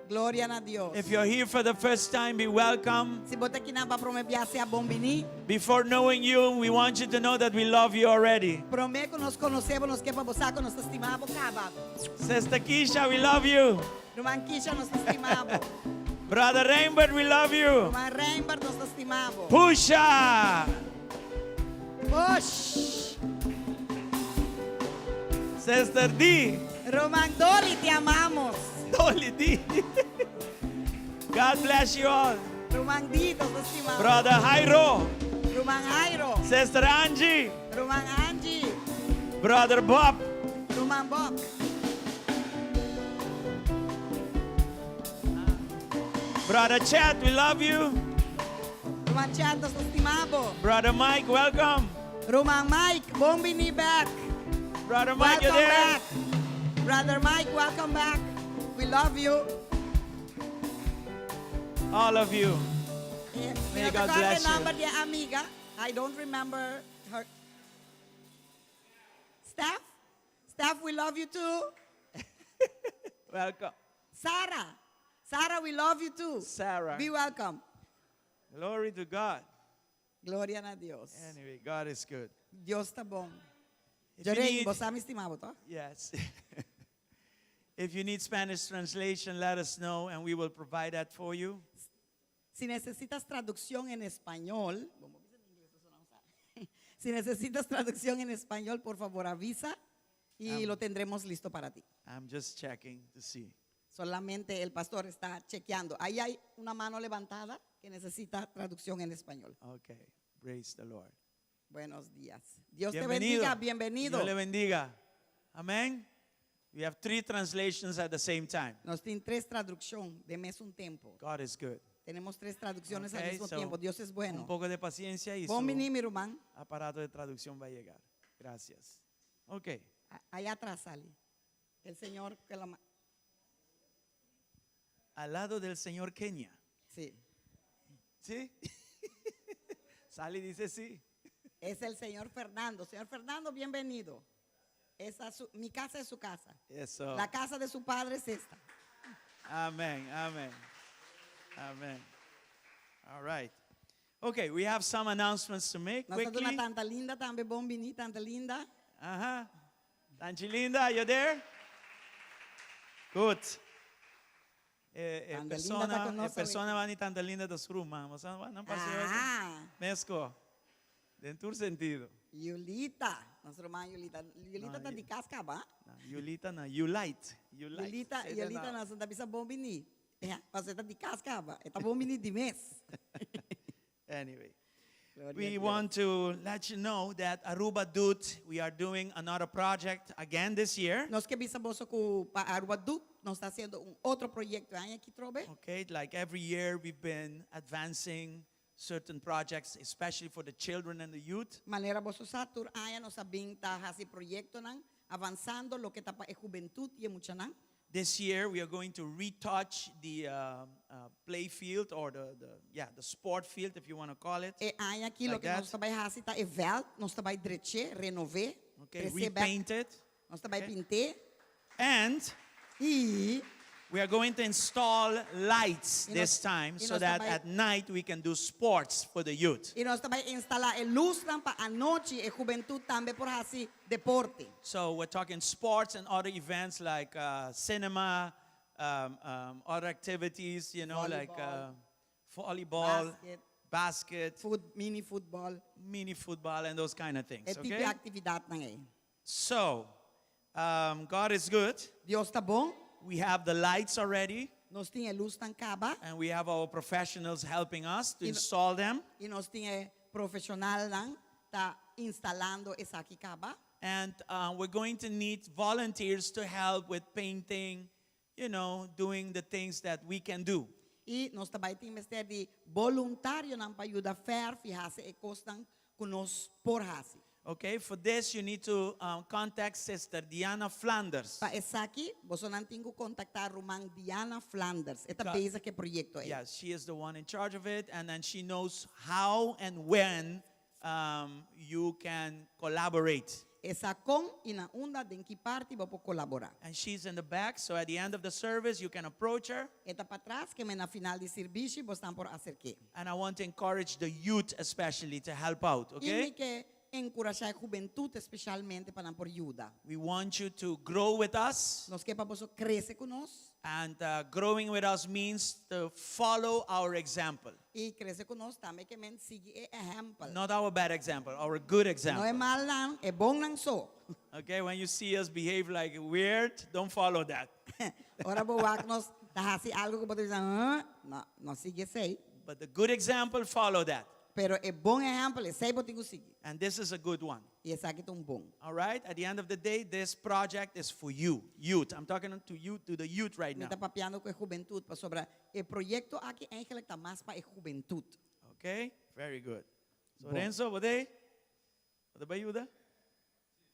Gloria na Dios. If you're here for the first time, be welcome. Si bo ta akinan pa promé biaha, sea bon biní. Before knowing you, we want you to know that we love you already. Promé ku nos konosé bo, nos ke pa bo sa ku nos ta stima bo kaba. Sister Keisha, we love you. Ruman Keisha, nos ta stima bo. Brother Rembert, we love you. Ruman Rembert, nos ta stima bo. Pusha! Push. Sister D. Ruman Dolly, te amamos. Dolly D. God bless you all. Ruman D, nos ta stima bo. Brother Jairo. Ruman Jairo. Sister Angie. Ruman Angie. Brother Bob. Ruman Bob. Brother Chad, we love you. Ruman Chad, nos ta stima bo. Brother Mike, welcome. Ruman Mike, bon biní back. Brother Mike, you Welcome there? back. Brother Mike, welcome back. We love you. All of you. May God bless you. Nòmber di amiga. I don't remember her. Steph? Steph, we love you too. Welcome. Sarah. Sarah, we love you too. Sarah. Be welcome. Glory to God. Gloria na Dios. Anyway, God is good. Dios ta bon. If you Jorei, need- bo sa mi stima bo, toch? Yes. If you need Spanish translation, let us know and we will provide that for you. Si necesitas traducción en español, si necesitas traducción en español, por favor avisa y lo tendremos listo para ti. I'm just checking to see. Solamente el pastor está chequeando. Ahí hay una mano levantada que necesita traducción en español. Okay. Praise the Lord. Buenos días. Dios te bendiga. Bienvenido. Dios le bendiga. Amén. We have three translations at the same time. Nos tin tres traducción den mesun tempo. God is good. Tenemos tres traducciones al Okay, mismo so, tiempo. Dios es bueno. Un poco de paciencia y Bon su bini, mi ruman. aparato de traducción va a llegar. Gracias. Okay. Allá atrás sale. El señor que la ma- Al lado del señor Kenia. Sí. ¿Sí? Sally dice sí. Es el señor Fernando. Señor Fernando, bienvenido. Esa su- mi casa es su casa. Eso. La casa de su padre es esta. Amén, amén. Amén. All right. Okay, we have some announcements to make Nos ta quickly. Tanta Linda tambe, bon bini, Tanta Linda. Ajá. Tanchi Linda, you there? Good. Eh, eh, Tanta Linda persona, ta ku nos eh, persona van y Tanta Linda ta su ruman. No Ah. Mesco. Den tur sentido. Yulita, nos ruman Yulita. Yulita No, ta di kas kaba. No, Yulita na, Yulite. Yulite. Yulita, Say that Yulita now. nos ta bisa bon bini. Ja, e ta di kas kaba. E ta bon bini di mes. Anyway. Gloria a We Dios. want to let you know that Aruba Doet, we are doing another project again this year. Nos ke bisa boso ku pa Aruba Doet, nos ta hasiendo un otro proyekto e aña aki trobe. Okay, like every year we've been advancing certain projects, especially for the children and the youth. Manera boso sa tur aña nos a bin ta hasi proyektonan, avansando loke ta pa e hubentut i e muchanan. This year we are going to retouch the play field or the yeah the sport field if you want to call it. E aña aki Like loke that. nos ta bai hasi ta e veld, nos ta bai drech'é, renov'é, Okay, trese bèk. repaint it. Nos ta bai Okay. pint'é. And I we are going to install lights I this nos, time i so nos that ta bai at night we can do sports for the youth. I nos ta bai instalá e lusnan pa anochi e hubentut tambe por hasi deporte. So we're talking sports and other events like cinema, other activities, like Volleyball. volleyball, Basket. basket, Foot, mini football. mini football, and those kind of things. E tipo Okay? aktividatnan ei. So, God is good. Dios ta bon. We have the lights already, Nos tin e lusnan kaba. and we have our professionals helping us to I, install them. i nos tin e profeshonalnan ta instalando esaki kaba. And we're going to need volunteers to help with painting, doing the things that we can do. I nos tambe tin mester di voluntarionan pa yuda fèrf i hasi e kosnan ku nos por hasi. Okay, for this you need to contact Sister Diana Flanders. Pa esaki, bosonan tin ku kontaktá ruman Diana Flanders. E ta Ka- bezig ku e proyekto ei. Yes, she is the one in charge of it, and then she knows how and when you can collaborate. E sa kon i na unda den ki parti bo por kolaborá. And she's in the back, so at the end of the service you can approach her. E ta patras ke men na final di servisio bosonan por aserk'é. And I want to encourage the youth especially to help out, I okay? mi ke enkurashá e hubentut espesialmente pa nan por yuda. We want you to grow with us. Nos ke pa boso krese ku nos. And growing with us means to follow our example. I krese ku nos tambe ke men sigui e ehèmpel. Not our bad example, our good example. No e malnan, e bonnan so. Okay, when you see us behave like weird, don't follow that. Ora bo wak nos ta hasi algu ku bo ta bisa, "Huh?" No, no sigui esei. But the good example, follow that. Pero e bon ehèmpel, esei bo tin ku sigui. And this is a good one. I esaki ta un bon. All right? At the end of the day, this project is for you, youth. I'm talking to you, to the youth right Mi now. ta papiando ku e hubentut pasobra e proyekto aki eigenlijk ta mas pa e hubentut. Okay? Very good. So, Bon. Renzo, bo t'ei? Bo ta yuda?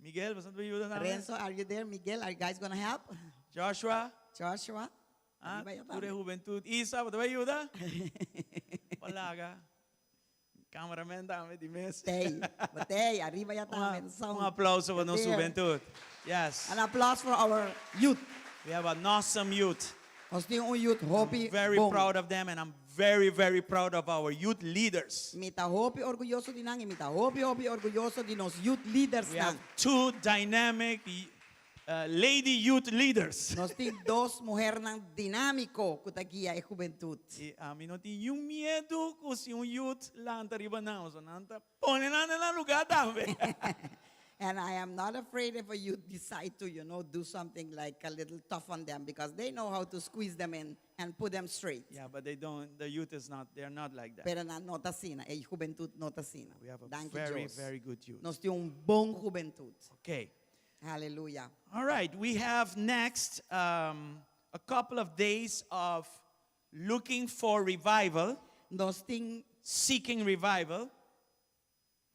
Miguel, bo ta yuda tambe? Renzo, are you there? Miguel, are you guys gonna help? Joshua? Joshua? Ah, Arriba ya tur e tambe. hubentut. Isa, bo ta yuda? Hola, Cameraman tambe di mes. T'ei, bo t'ei, ariba ya tambe. Un aplauso pa nos There. hubentut. Yes. An applause for our youth. We have an awesome youth. Nos tin un youth hopi Very bon. proud of them, and I'm very, very proud of our youth leaders. Mi ta hopi orguyoso di nan i mi ta hopi hopi orguyoso di nos youth leaders We have nan. two dynamic lady youth leaders. Nos tin dos muhernan dinámiko ku ta guia e hubentut. I ami no tin niun miedu ku si un youth lanta riba nan, so nan ta pone nan den nan lugá tambe. And I am not afraid if a youth decide to do something like a little tough on them because they know how to squeeze them in and put them straight. Yeah, but they don't, the youth is not, they're not like that. Pero nan no ta asina, e hubentut no ta asina. We have a Danki very, Dios. very good youth. Nos tin un bon hubentut. Okay. Hallelujah. All right, we have next a couple of days of looking for revival, Nos tin seeking revival.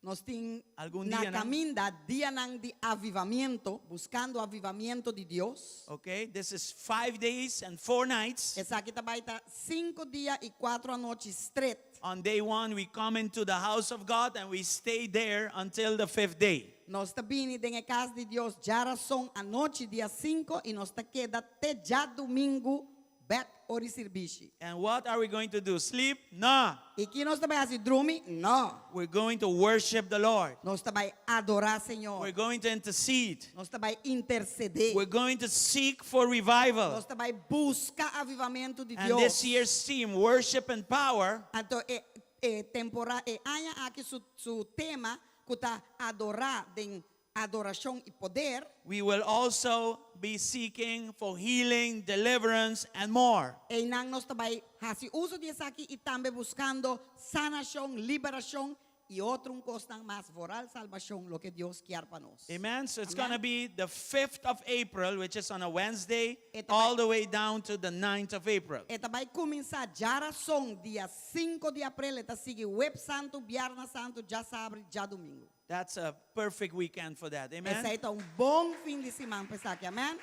Nos tin Algun na dia nan- caminda dianan di avivamiento, buscando avivamiento di Dios. Okay, this is 5 days and 4 nights. Esaki ta bai ta 5 dia i 4 anochi straight. On day one, we come into the house of God and we stay there until the fifth day. Nos ta bini den e kas di Dios djarason anochi dia 5 i nos ta keda te djadumingu bèk ora di sirbishi. And what are we going to do? Sleep? No. I kiko nos ta bai hasi, drumi? No. We're going to worship the Lord. Nos ta bai adorá Señor. We're going to intercede. Nos ta bai intersedé. We're going to seek for revival. Nos ta bai buska avivamentu di And Dios. this year's theme, worship and power, Anto e e temporada e aña aki su tema ku ta adorá den adorashon i poder. We will also be seeking for healing, deliverance, and more. Einan nos ta bai hasi uso di esaki i tambe buskando sanashon, liberashon i otro un kosnan mas, vooral salbashon, loke Dios ke pa nos. Amen. So it's Amen. going to be the 5th of April, which is on a Wednesday, Ito all the way down to the 9th of April. E ta bai kuminsá djarason dia 5 di aprel, e ta sigui webs santu, biernes santu, djasabra, djadumingu. That's a perfect weekend for that. Amen. Esei ta un bon fin di siman pa esaki, amèn?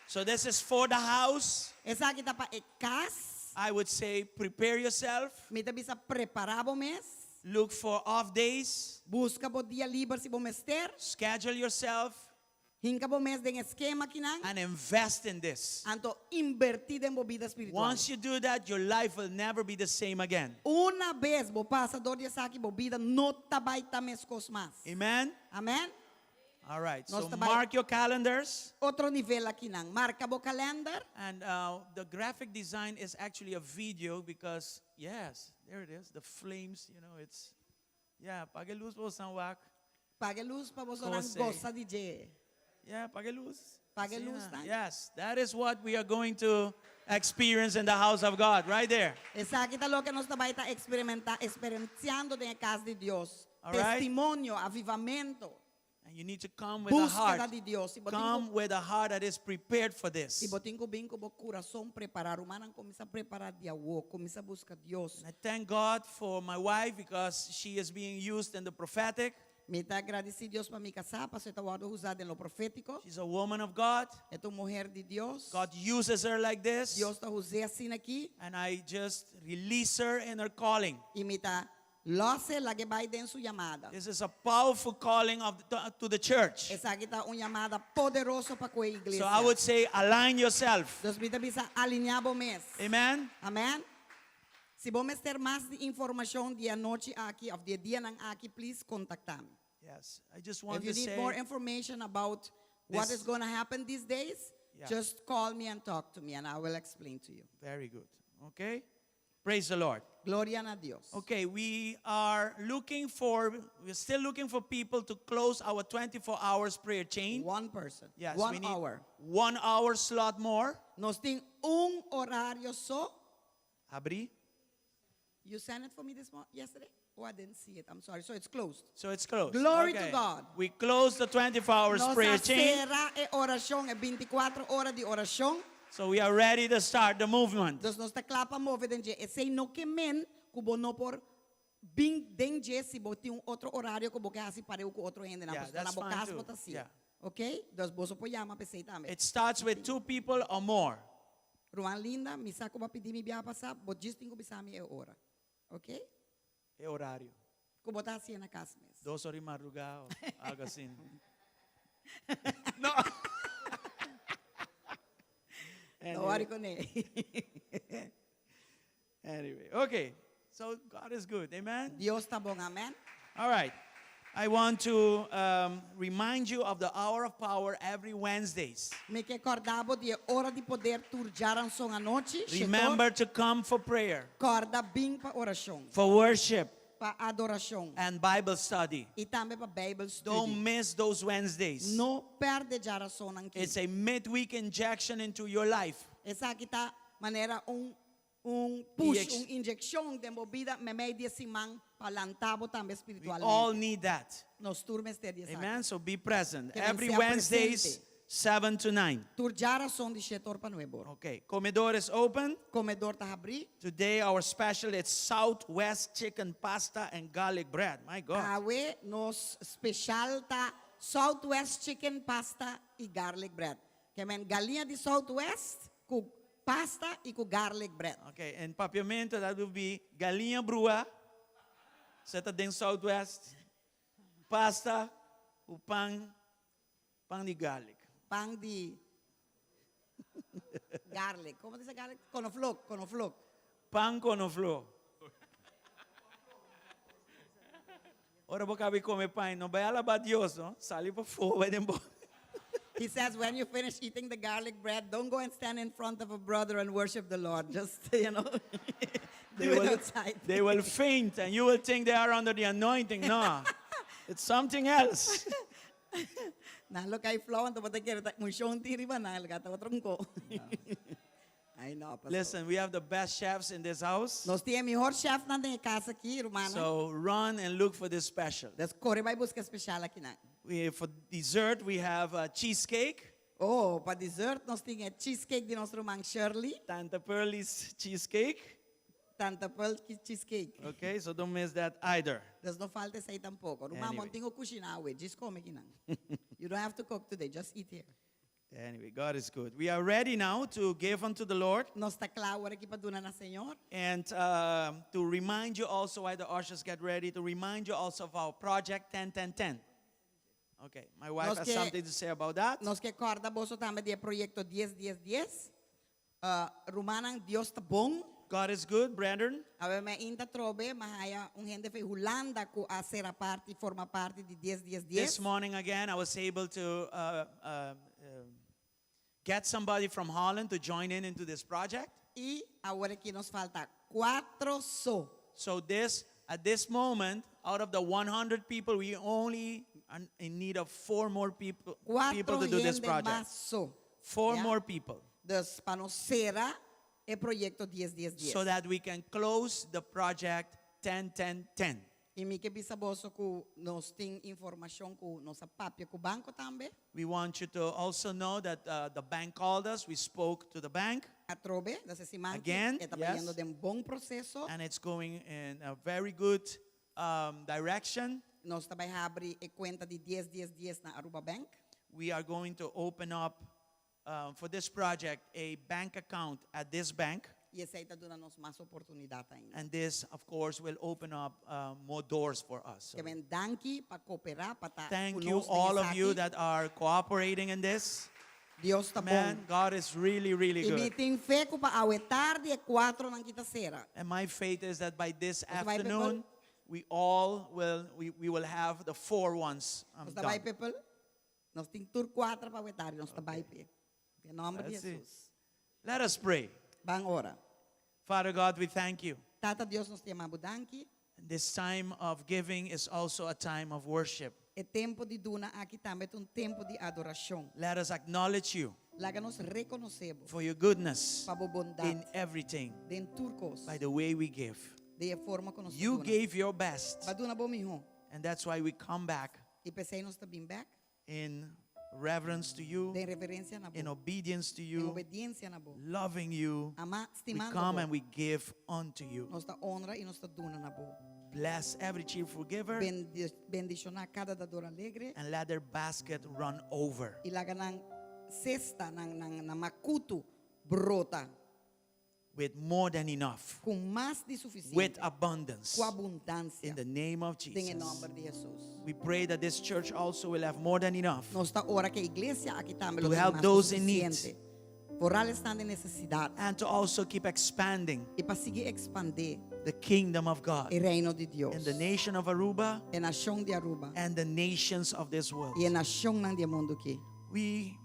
So this is for the house. Esaki ta pa e kas. I would say prepare yourself. Mi ta bisa prepará bo mes. Look for off days. Buska bo dia liber si bo mester. Schedule yourself Hinka bo mes den eskema akinan. And invest in this. Anto invertí den bo bida spiritual. Once you do that, your life will never be the same again. Unabes bo pasa dor di esaki, bo bida no ta bai ta meskos mas. Amen. Amèn? All right. Nos So ta bai- mark your calendars. Otro nivel akinan. Marka bo kalènder. And the graphic design is actually a video because, yes, there it is. The flames, it's, yeah, paga lus pa wak. Paga lus pa bo Kose. gosa di dje. Yeah, paga lus. Paga lus, Asina. tá? Yes, that is what we are going to experience in the house of God, right there. Esaki ta loke nos ta bai ta eksperimentá, eksperensiando den kas di Dios. All right. Testimonio, avivamentu. And you need to come with a Búskeda heart. di Dios. I bo tin Come with a heart that is prepared for this. I bo tin ku bin ku bo kurason prepará. Rumannan kuminsá prepará di awor, kuminsá buska Dios. And I thank God for my wife because she is being used in the prophetic. Mi ta gradisí Dios pa mi kasá, pa e ta wòrdu usá den lo profétiko. She's a woman of God. E ta un muhé di Dios. God uses her like this. Dios ta us'é asina aki. And I just release her in her calling. I mi ta lòs e lag'é bai den su yamada. This is a powerful calling to the church. Esaki ta un yamada poderoso pa ku iglesia. So I would say align yourself. Dus mi ta bisa aliniá bo mes. Amen. Amèn. Si bo mester mas informashon di e anochi aki, òf di e dianan aki, please kontaktá mi. Yes. I just want If you to need say more information about what is going to happen these days, just call me and talk to me and I will explain to you. Very good. Okay? Praise the Lord. Gloria na Dios. Okay, we're still looking for people to close our 24 hours prayer chain. One person. Yes, One we need hour. 1 hour slot more. Nos tin un orario so. Habrí. You sent it for me this morning, yesterday? Oh, I didn't see it. I'm sorry. So it's closed. So it's closed. Glory to Okay. God. We closed the 24 hours Nos prayer chain. sera e orashon, e 24 ora di orashon. So we are ready to start the movement. Dus nos ta kla pa move den dje. Esei no ke men ku bo no por bin den dje si bo tin un otro orario ku bo ke hasi pareu ku otro hende. Yeah, that's fine kas too. bo ta hasi. Yeah. Ok? Dus bo por yama p'esei tambe. It starts with two people or more. Ruman Linda, mi sa ku bo a pidi mi biaha pasá, bo djis tin ku bisa mi e ora. Ok? E orario. Ku bo ta hasi na kas mes. 2 or di mardugá, algu asina. No. No worry kuné. Anyway, okay. So God is good. Amen. Dios ta bon, amen. All right. I want to remind you of the hour of power every Wednesdays. Mi ke kòrda bo di e ora di poder tur djaranson anochi, shetor. Remember to come for prayer. Kòrda bin pa orashon. For worship. Pa adorashon. And Bible study. I tambe pa Bijbel studie. Don't miss those Wednesdays. No pèrdè djarasonnan ki. It's a midweek injection into your life. Esaki ta manera un un push, un inyekshon den bo bida meimei di e siman pa lanta bo tambe We all spiritualmente. need that. Nos tur mester di esaki. Amen. So be present. Ke men Every sea Wednesdays, presente. 7 to 9. Tur djarason di shete or pa nuebe or. Okay. Comedor is open. Comedor ta habrí. Today our special is Southwest chicken pasta and garlic bread. My God. Awe nos special ta Southwest chicken pasta y garlic bread. Ke men galiña di Southwest ku pasta y ku garlic bread. Okay, in Papiamento that will be galiña brua, seta den Southwest, pasta ku pan, pan di garlic. Pan di garlic. Como dice garlic? Konoflok, konoflok. Pan konofló. Ora bo kabi kome pan, no bai alabá Dios, no. Sali pafó, bai den bo. He says when you finish eating the garlic bread, don't go and stand in front of a brother and worship the Lord. Just, you know, do it outside. They will faint and you will think they are under the anointing. No, it's something else. Nan lo kai flou anto bo ta kere ta unshon tin riba nan, lo ta otro un ko. Ai no, pastor. Listen, we have the best chefs in this house. Nos tin e mihor chefnan den e kas aki, rumannan. So run and look for this special. Dus kore bai buska e special akinan. We, for dessert, we have a cheesecake. Oh, pa dessert nos tin e cheesecake di nos ruman Shirley. Tanta Pearlie's cheesecake. Tanta Pearl cheesecake. Okay, so don't miss that either. Dus no falta esei tampoco. Ruman, Anyway. mon tin ku kushiná awe, djis kome kinan. You don't have to cook today, just eat here. Anyway, God is good. We are ready now to give unto the Lord. Nos ta kla awor aki pa duna na Señor. And to remind you also while the ushers get ready, to remind you also of our project 10 10 10. Okay, my wife Nos has ke something to say about that. Nos ke kòrda boso tambe di e proyekto dies dies dies. Uh, rumannan, Dios ta bon. God is good, brethren. Awe mainta trobe, m'a haya un hende fe Hulanda ku a sera parti, forma parti di dies dies dies. This morning again, I was able to uh, uh, uh, get somebody from Holland to join in into this project. I awor aki nos falta kuatro so. So this, at this moment, out of the 100 people, we only are in need of four more people, people Kuatro to do this hende project. mas so. Four Ya. more people. Dus pa nos sera e proyekto dies dies dies. So that we can close the project 10 10 10. I mi ke bisa boso ku nos tin informashon ku nos a papia ku banko tambe. We want you to also know that the bank called us. We spoke to the bank. Atrobe, dus e siman ki Again, e ta yes. bayendo den bon proseso. And it's going in a very good direction. Nos ta bai habri e kuenta di dies dies dies na Aruba Bank. We are going to open up for this project a bank account at this bank. I esei ta duna nos mas oportunidat ainda. And this, of course, will open up more doors for us. So Ke men danki pa kooperá, pa ta thank ku you, nos den all of you esaki. that are cooperating in this. Dios ta bon. Man, God is really, really I mi good. tin fe ku pa awe tardi e kuatronan ki ta sera. And my faith is that by this Nos ta bai, afternoon, people? we all will, we will have the four ones Nos ta bai, done. people? Nos tin tur kuater pa awe tardi, nos ta bai p'e. Den nòmber di Let's see. Hesus. Let us pray. Ban ora. Father God, we thank you. Tata Dios, nos ta yama bo danki. This time of giving is also a time of worship. E tempu di duna aki tambe ta un tempu di adorashon. Let us acknowledge you Laga nos rekonosé bo for your goodness pa bo bondat in everything den tur kos. by the way we give. Den e forma ku nos ta You duna. gave your best, B'a duna bo mihó. and that's why we come back I p'esei nos ta bin bèk. in reverence to you, Den reverensia na bo. in obedience to Den you, obediensia na bo. loving you. Ama, We stimando come bo. and we give unto you. Nos ta honra i nos ta duna na bo. Bless every cheerful giver Bendishoná kada dador alegre. and let their basket run over. I laga nan sesta, nan, nan, nan makutu brota. With more than enough. Ku mas di sufisiente. With abundance. Ku abundansia. In the name of Den e Jesus. nòmber di Hesus. We pray that this church also will have more than enough. Nos ta ora ku e iglesia aki tambe lo To tin help mas those in need. sufisiente. Vooral esnan den nesesidat. And to also keep expanding I pa sigui ekspandé the kingdom of God e Reino di Dios in the nation of Aruba e nashon di Aruba and the nations of this world. i e nashonnan di e mundu aki. We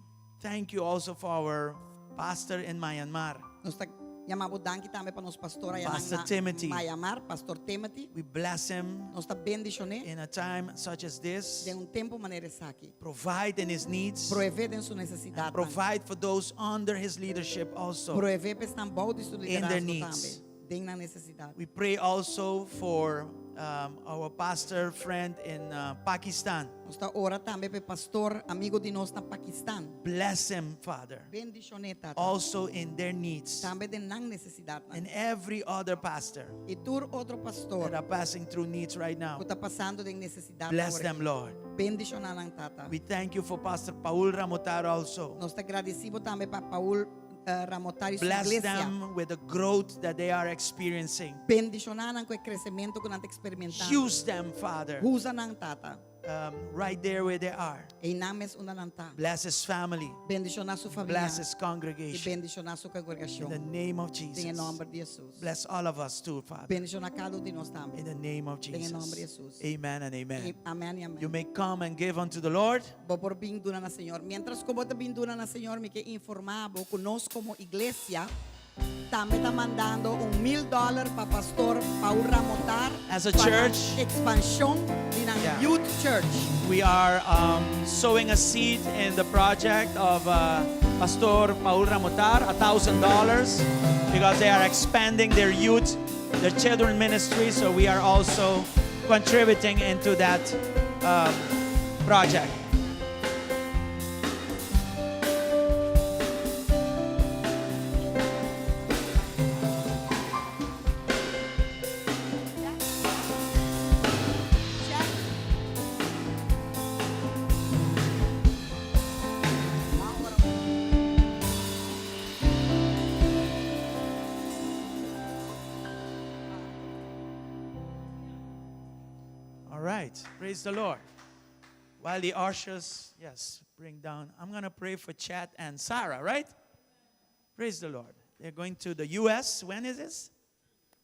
thank you also for our pastor in Myanmar. Nos ta yama bo danki tambe pa nos pastor ayanan Pastor na Timothy. Myanmar, Pastor Timothy. We bless him Nos ta bendishon'é in a time such as this. den un tempu manera esaki. Provide in his needs. Proveé den su nesesidatnan. Provide for those under his leadership also. Proveé pa esnan bou di su In their liderazgo needs. tambe den nan nesesidat. We pray also for um, our pastor friend in uh, Pakistan. Nos ta ora tambe pa e pastor amigo di nos na Pakistan. Bless him, Father. Bendishon'é, Tata. Also in their needs. Tambe den nan nesesidatnan. And every other pastor I tur otro pastor that are passing through needs right now. ku ta pasando den nesesidat Bless awor them, aki. Lord. Bendishoná nan, Tata. We thank you for Pastor Paul Ramotar also. Nos ta gradisibo tambe pa Paul eh, Ramotar i su Bless iglesia. them with the growth that they are experiencing. Bendishoná nan ku e kresementu ku nan ta eksperimentando. Use them, Father, Usa nan, Tata. um, right there where they are. Einan mes unda nan ta. Bless his family. Bendishoná su famia. Bless his I congregation. bendishoná su In the kongregashon. name of Den e Jesus. nòmber di Hesus. Bless all of us too, Father. Bendishoná kada un di nos In tambe. the name of Den e nòmber di Jesus. Hesus. Amen and amen. Amèn i You amèn. may come and give unto the Lord. Bo por bin duna na Señor. Miéntras ku bo ta bin duna na Señor, mi ke informá bo ku nos komo iglesia tambe ta mandando un mil dòler pa Pastor Paul Ramotar As a pa nan church, ekspanshon di nan Yeah. Youth Church. We are um, sowing a seed in the project of uh, Pastor Paul Ramotar, $1,000, because they are expanding their youth, their children ministry. So we are also contributing into that um, project. All right. Praise the Lord. While the ushers, yes, bring down, I'm going to pray for Chad and Sarah, right? Praise the Lord. They're going to the U.S. When is this?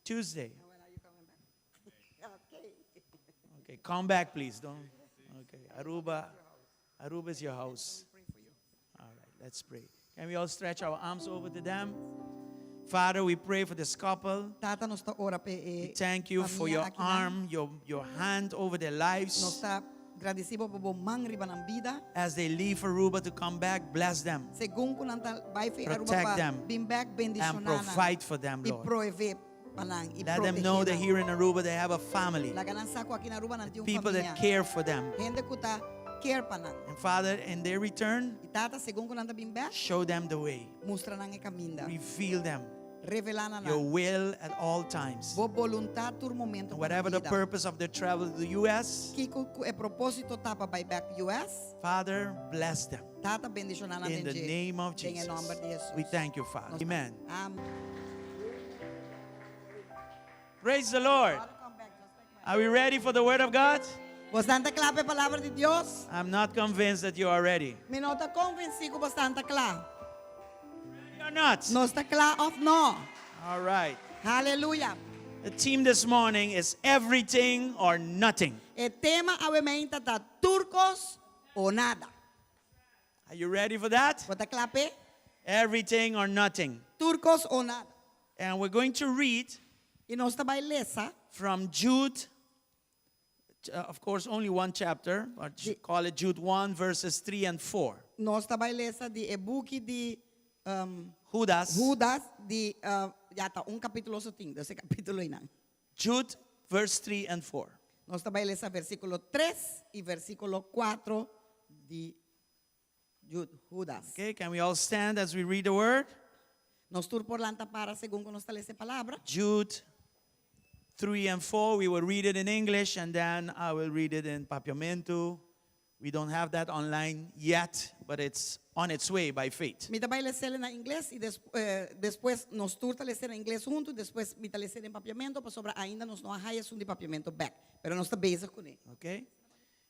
Tuesday. Okay, come back, please. Don't. Okay, Aruba. Aruba is your house. All right, let's pray. Can we all stretch our arms over to them? Father, we pray for this couple. Tata nos ta ora pa e We thank you for famia your akinan. arm, your, your hand over their Nos lives. ta gradisibo pa bo man riba nan bida. As they leave Aruba to come back, bless them Segun ku nan ta bai fi Aruba Protect pa them bin bek and bendishoná nan. provide for them, I Lord. provee pa nan i Let them know protegé that nan. here in Aruba they have a family, Laga nan sa ku aki na Aruba nan tin un people that famia. care for them. Hende ku ta care pa nan. And Father, in their return, I tata segun ku nan ta bin bek, show them the way, mustra nan e kaminda. reveal them Revelá na your nan. will at all times. Bo boluntat tur momento And pa nan whatever the bida. purpose of their travel to the U.S., Kiko ku e propósito ta pa bai bek US, Father, bless them. Tata bendishoná nan In den the dje. name of Den e Jesus. nòmber di We Hesus. thank you, Father. Nos Amen. Amen. Praise the Lord. Are we ready for the Word of God? Boso ta kla pa e palabra di Dios? I'm not convinced that you are ready. Mi no ta konvensí ku boso ta kla. Ready or not? Nos ta kla òf no? All right. Aleluya. The theme this morning is everything or nothing. E tema awe mainta ta tur kos o nada. Are you ready for that? Bo ta kla p'e? Everything or nothing. Tur kos o nada. And we're going to read I nos ta bai lesa from Jude, uh, of course, only one chapter, but Di- call it Jude 1, verses 3 and 4. Nos ta bai lesa di e buki di um, Judas, Judas di uh, ya ta un kapítulo so tin, dus e kapítulo einan. Jude, verse 3 and 4. Nos ta bai lesa versíkulo 3 i versíkulo 4 di Judas. Okay, can we all stand as we read the word? Nos tur por lanta para segun ku nos ta lesa e palabra. Jude 3 and 4. We will read it in English and then I will read it in Papiamento. We don't have that online yet, but it's on its way by faith. Mi ta bai les'é na ingles i des, eh, despues nos tur ta les'é na ingles huntu, despues mi ta les'é den papiamento, pasobra ainda nos no a haya esun di papiamento bek, pero nos ta bezig kuné. Okay?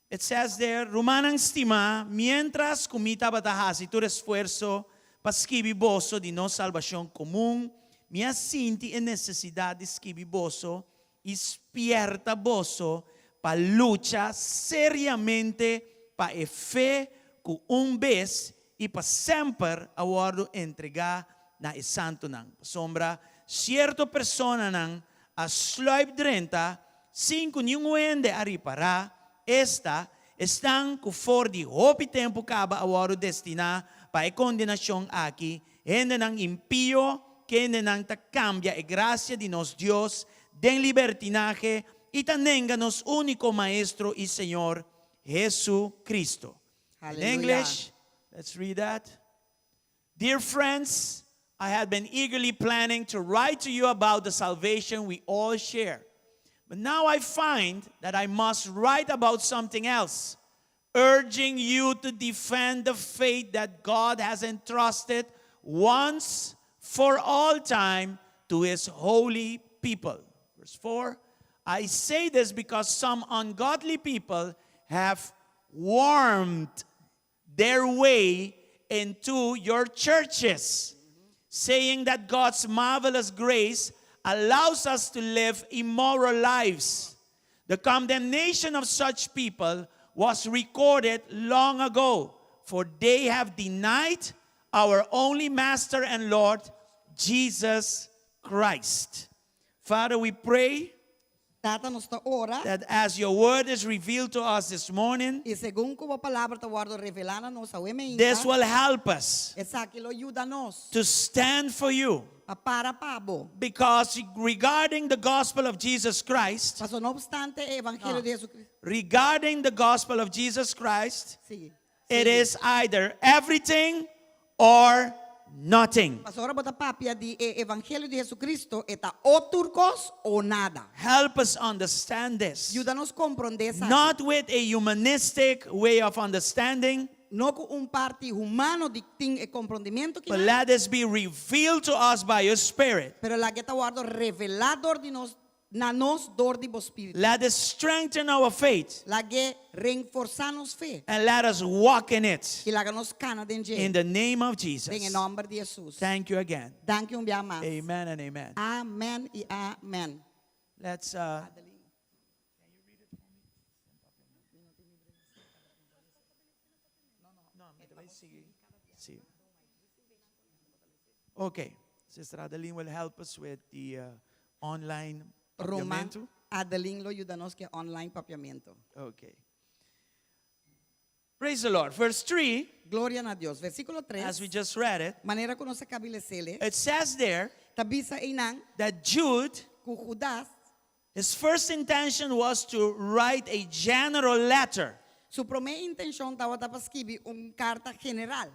It says there, Rumannan stimá, mientras ku mi tabata hasi tur esfuerso. pa skibi boso di nos salbashon komun, mi a sinti e nesesidat di skibi boso i spièrta boso pa lucha seriamente pa e fe ku un bes i pa semper a wòrdu entregá na e santunan. Pasobra sierto personanan a sluip drenta sin ku niun hende a ripará, esta, esnan ku for di hopi tempu kaba a wòrdu destiná pa e kondenashon aki, hendenan impio, kendenan ta kambia e grasia di nos Dios den libertinahe i ta nenga nos úniko Maestro i Señor, Jesu-Cristo. In Aleluya. English, let's read that. Dear friends, I had been eagerly planning to write to you about the salvation we all share. But now I find that I must write about something else, urging you to defend the faith that God has entrusted once for all time to his holy people. Verse 4. I say this because some ungodly people have wormed their way into your churches, saying that God's marvelous grace allows us to live immoral lives. The condemnation of such people was recorded long ago, for they have denied our only Master and Lord, Jesus Christ. Father, we pray Tata, nos ta ora. That as your word is revealed to us this morning, I segun ku bo palabra ta wòrdu revelá na nos awe mainta. This will help us Esaki lo yuda nos. To stand for you. Pa para pa bo. Because regarding the gospel of Jesus Christ, Paso no opstante e evangelio di Jesucristo. Regarding the gospel of Jesus Christ, Sí. It is either everything or nothing. Paso ora bo ta papia di e evangelio di Jesucristo, e ta o tur kos o nada. Help us understand this. Yuda nos komprondé esaki. Not with a humanistic way of understanding, No ku un parti humano di tin e komprondementu but let this be revealed to us by your Spirit. Pero lag'é ta wòrdu revelá dor di nos na nos dor di bo spiritu. Let it strengthen our faith. Lag'é renforsá nos fe. And let us walk in it. I laga nos kana den dje. In the name of Jesus. Den e nòmber di Hesus. Thank you again. Danki un bia mas. Amen and amen. Amen i amen. Let's uh, Sí. Okay. Sister Adeline will help us with the online Ruman papiamento. Adeline lo yuda nos ku e online papiamento. Okay. Praise the Lord. Verse 3, Gloria na Dios. Versíkulo 3. As we just read it, Manera ku nos a kaba di les'é. It says there Ta bisa einan that Jude, ku Judas, his first intention was to write a general letter su promé intenshon tabata pa skibi un karta general.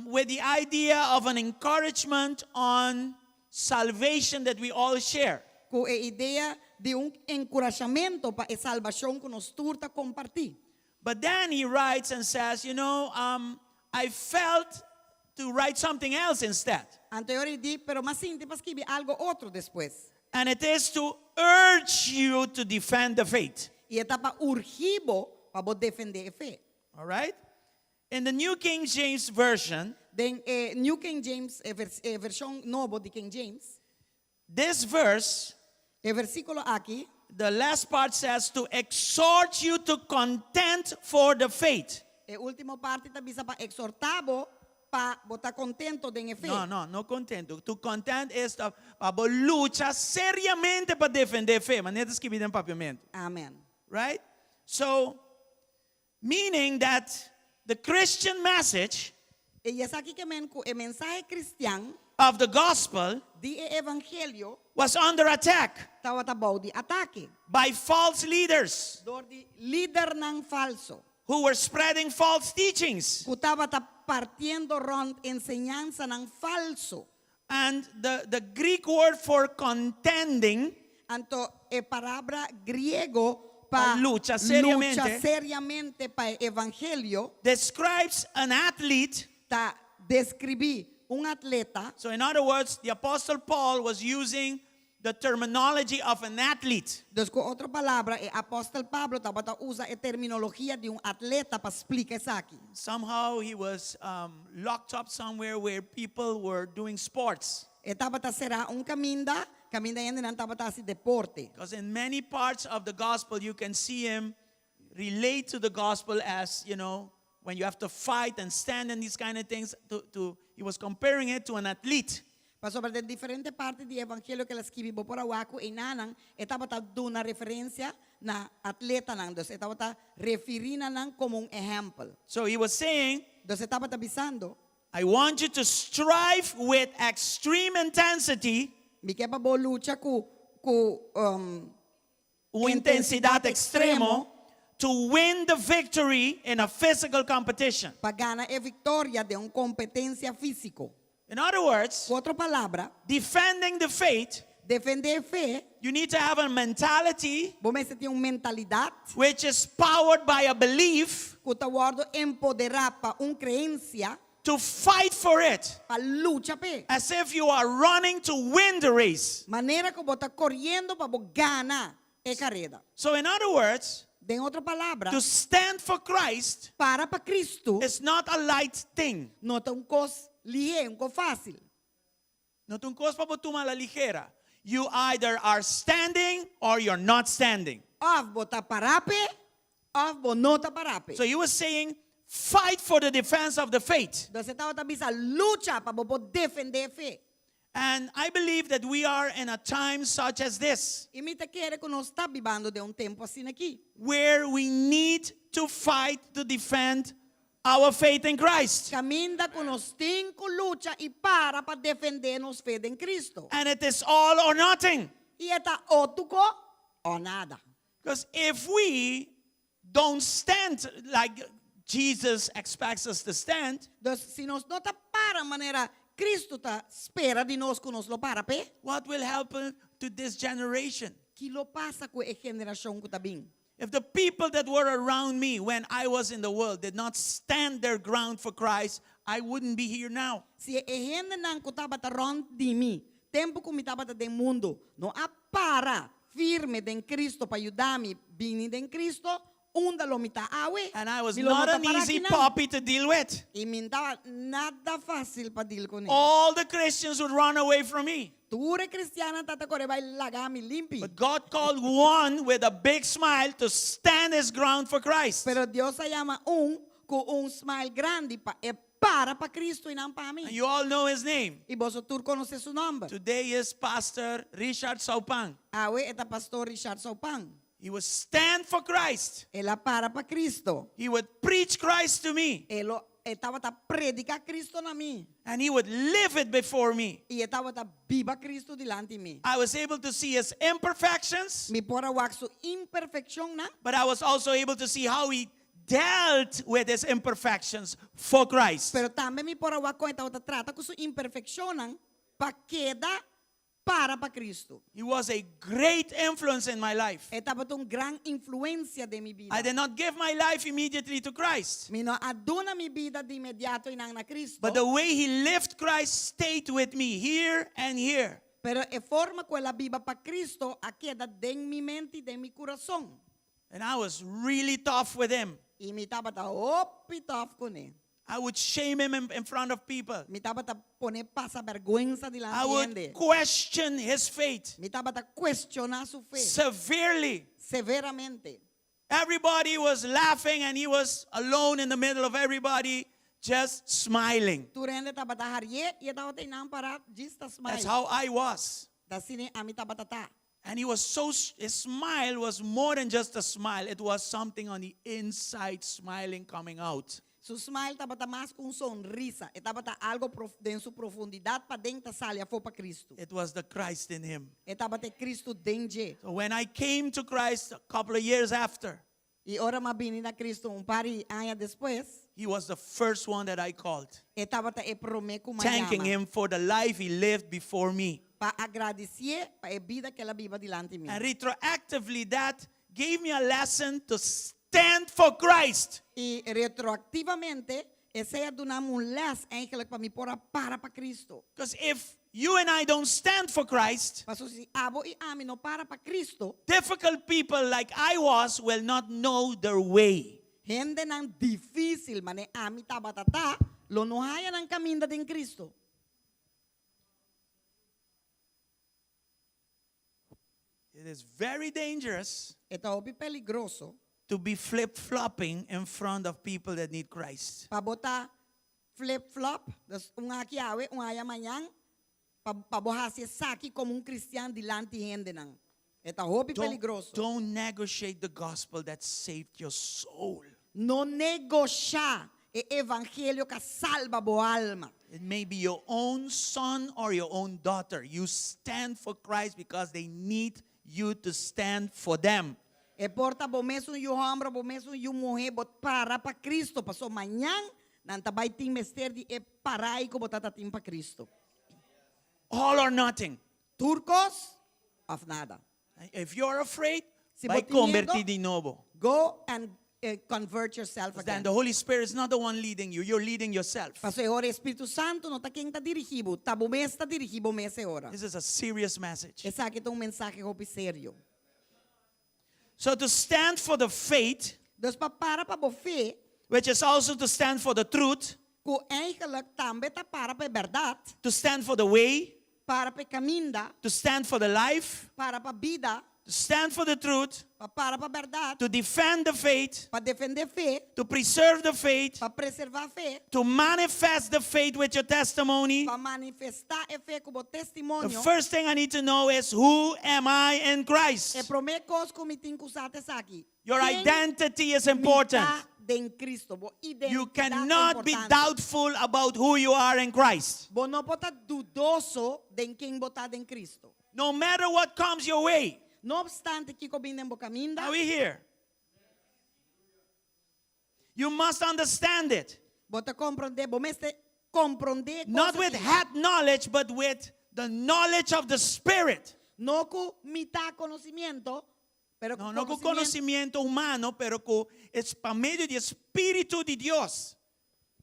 With the idea of an encouragement on salvation that we all share. Ku e idea di un enkurashamentu pa e salbashon ku nos tur ta kompartí. But then he writes and says, I felt to write something else instead. Anto e di, pero m'a sinti pa skibi algu otro despues. And it is to urge you to defend the faith. I e ta pa urgi bo pa bo defendé e fe. All right? In the New King James Version, Den e New King James, e vers, e vershon nobo di King James, this verse, e versíkulo aki, the last part says to exhort you to contend for the faith. E último parti ta bisa pa ekshortá bo pa bo ta kontentu den e fe. No, no, no kontentu. To contend is to, pa bo lucha seriamente pa defendé fe. Manera ta skibí den papiamentu. Amen. Right? So, meaning that the Christian message I esaki ke men ku e mensahe kristian of the gospel di e evangelio was under attack tabata bou di atake by false leaders dor di lidernan falso who were spreading false teachings. ku tabata partiendo rònt enseñansanan falso. And the Greek word for contending, Anto e palabra griego pa Pa lucha seriamente. lucha seriamente pa e evangelio describes an athlete. Ta deskribí un atleta. So, in other words, the Apostle Paul was using the terminology of an athlete. Dus ku otro palabra, e apòstel Pablo tabata usa e terminologia di un atleta pa splika esaki. Somehow he was locked up somewhere where people were doing sports. E tabata será un kaminda, kaminda hendenan tabata hasi deporte. Because in many parts of the gospel, you can see him relate to the gospel as when you have to fight and stand and these kind of things. He was comparing it to an athlete. Pasobra den diferente parti di evangelio ku el a skibi bo por a wak ku einanan e tabata duna referensia na atletanan, dus e tabata referí na nan komo un ehèmpel. So he was saying, Dus e tabata bisando. I want you to strive with extreme intensity. Mi ke pa bo lucha ku ku un intensidat ekstremo to win the victory in a physical competition. Pa gana e viktoria den un kompetensia físiko. In other words, Ku otro palabra, defending the faith, defendé e fe, you need to have a mentality bo mester tin un mentalidat which is powered by a belief ku ta wòrdu empoderá pa un kreensia to fight for it. Pa lucha p'e. As if you are running to win the race. Manera ku bo ta koriendo pa bo gana e kareda. So in other words, Den otro palabra, to stand for Christ para pa Kristu is not a light thing. no ta un kos lihé, un kos fásil. No ta un kos pa bo tuma a la ligera. You either are standing or you're not standing. Òf bo ta pará p'e, òf bo no ta pará p'e. So he was saying, fight for the defense of the faith. Dus e tabata bisa, lucha pa bo por defendé e fe. And I believe that we are in a time such as this. I mi ta kere ku nos ta bibando den un tempu asina aki. Where we need to fight to defend our faith in Christ. Kaminda ku nos tin ku lucha i para pa defendé nos fe den Cristo. And it is all or nothing. I e ta o tur kos o nada. Because if we don't stand like Jesus expects us to stand, Dus si nos no ta para manera Cristo ta spera di nos ku nos lo para p'e, what will happen to this generation? Ki lo pasa ku e generashon ku ta bin? If the people that were around me when I was in the world did not stand their ground for Christ, I wouldn't be here now. Si e hendenan ku tabata rònt di mi tempu ku mi tabata den mundu no a para firme den Cristo pa yuda mi bini den Cristo, unda lo mi ta awe? And I was Mi lo not no ta an para easy akinan. puppy to deal with. I mi n'taba nada fásil pa deal kuné. All the Christians would run away from me. Tur e kristiannan tabata kore bai laga mi limpi. But God called one with a big smile to stand his ground for Christ. Pero Dios a yama un ku un smile grandi pa e para pa Cristo i nan pa mi. And you all know his name. I boso tur konosé su nòmber. Today is Pastor Richard Saupang. Awe e ta Pastor Richard Saupang. He would stand for Christ. El a para pa Cristo. He would preach Christ to me. E lo e tabata prediká Cristo na mi. And he would live it before me. I e tabata biba Cristo dilanti mi. I was able to see his imperfections. Mi por a wak su imperfekshonnan. But I was also able to see how he dealt with his imperfections for Christ. Pero tambe mi por a wak kon e tabata trata ku su imperfekshonnan pa keda para pa Cristo. He was a great influence in my life. E tabata un gran influensia den mi bida. I did not give my life immediately to Christ. Mi no a duna mi bida di inmediato einan na Cristo. But the way he lived Christ stayed with me here and here. Pero e forma ku el a biba pa Cristo a keda den mi mente i den mi kurason. And I was really tough with him. I mi tabata hopi tough kuné. I would shame him in front of people. Mi tabata pon'é pasa bèrgwensa dilanti I would hende. question his faith. Mi tabata kuestioná su fe. Severely. Severamente. Everybody was laughing and he was alone in the middle of everybody just smiling. Tur hende tabata harié i e tabata einan pará djis ta smile. That's how I was. Ta asina ami tabata ta. And he was so, his smile was more than just a smile. It was something on the inside smiling coming out. Su smile tabata mas ku un sonrisa. E tabata algo prof, den su profundidat paden ta sali afó pa Kristu. It was the Christ in him. E tabata e Kristu den dje. So when I came to Christ a couple of years after, I ora m'a bini na Kristu un par di aña despues, he was the first one that I called. E tabata e promé ku m'a Thanking yama. him for the life he lived before me. Pa agradisié pa e bida ku el a biba dilanti mi. And retroactively that gave me a lesson to stand for Christ. I retroaktivamente esei a duna mi un lès eigenlijk pa mi por a para pa Kristu. Because if you and I don't stand for Christ, Paso si abo i ami no para pa Kristo, difficult people like I was will not know their way. Hendenan difísil manera ami tabata ta, lo no haña nan kaminda den Kristo. It is very dangerous E ta hopi peligroso to be flip flopping in front of people that need Christ. pa bo ta flip flop, dus un aki awe, un aya mañan, pa pa bo hasi esaki komo un kristian dilanti hendenan. E ta hopi Don't, peligroso. don't negotiate the gospel that saved your soul. No negoshá e evangelio ku a salba bo alma. It may be your own son or your own daughter. You stand for Christ because they need you to stand for them. E por ta bo mesun yu hòmber o bo mesun yu muhé, bo para pa Cristo, paso mañan nan ta bai tin mester di e parai ku bo ta tin pa Cristo. All or nothing. Tur kos òf nada. If you're afraid, Si bo bai tin miedo, kombertí di nobo. Go and convert yourself Because then again. the Holy Spirit is not the one leading you, you're leading yourself. Paso e ora e Spiritu Santu no ta ken ta dirigí bo, ta bo mes ta dirigí bo mes e ora. This is a serious message. Esaki ta un mensahe hopi serio. So to stand for the faith, Dus pa para pa bo fe, which is also to stand for the truth, ku eigenlijk tambe ta para pa e bèrdat, to stand for the way, para pa e kaminda, to stand for the life, para pa bida, to stand for the truth, pa para pa bèrdat, to defend the faith, pa defendé fe, to preserve the faith, pa preservá fe, to manifest the faith with your testimony. pa manifestá e fe ku bo The testimonio. first thing I need to know is who am I in E Christ? promé kos ku mi tin ku sa ta esaki. Your Ken identity is mi important. ta den Cristo? Bo You identidat ta cannot be importante. doubtful about who you are in Christ. Bo no por ta dudoso den ken bo ta den Cristo. No matter what comes your way. No obstante kiko bin den bo kaminda. Are we here? You must understand it. Bo ta komprondé, bo mester komprondé Not kos with aki. head knowledge, but with the knowledge of the Spirit. No ku mitá konosimiento, pero ku No, no ku konosimiento. konosimiento humano, pero ku es pa medio di Spiritu di Dios.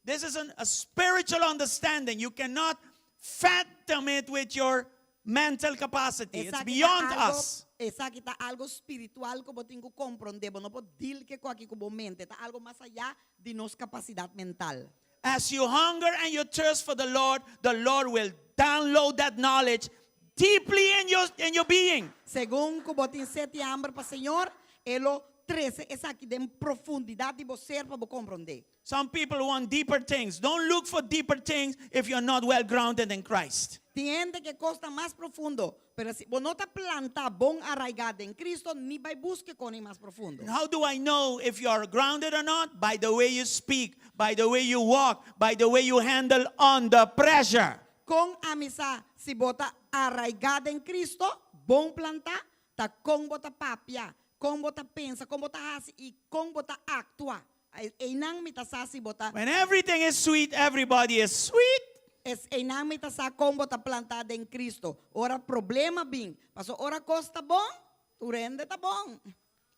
This is an, a spiritual understanding. You cannot fathom it with your mental capacity. It's Esaki ta beyond algo, us. Esaki ta algo spiritual ku bo tin ku komprondé. Bo no por deal ku esaki ku bo mente. Ta algo mas ayá di nos kapasidat mental. As you hunger and you thirst for the Lord, the Lord will download that knowledge deeply in your, in your being. Segun ku bo tin set i hamber pa Señor, E lo trese esaki den profundidat di bo ser pa bo komprondé. Some people want deeper things. Don't look for deeper things if you're not well grounded in Christ. Tin hende ke kosnan mas profundo, pero si bo no ta plantá bon arraigá den Cristo, ni bai buska kosnan mas profundo. And how do I know if you are grounded or not? By the way you speak, by the way you walk, by the way you handle under pressure. Kon ami sa si bo ta arraigá den Cristo, bon plantá, ta kon bo ta papia, kon bo ta pensa, kon bo ta hasi i kon bo ta aktua. Einan mi ta sa si bo ta When everything is sweet, everybody is sweet. Es einan mi ta sa kon bo ta plantá den Cristo. Ora problema bin, paso ora kos ta bon, tur hende ta bon.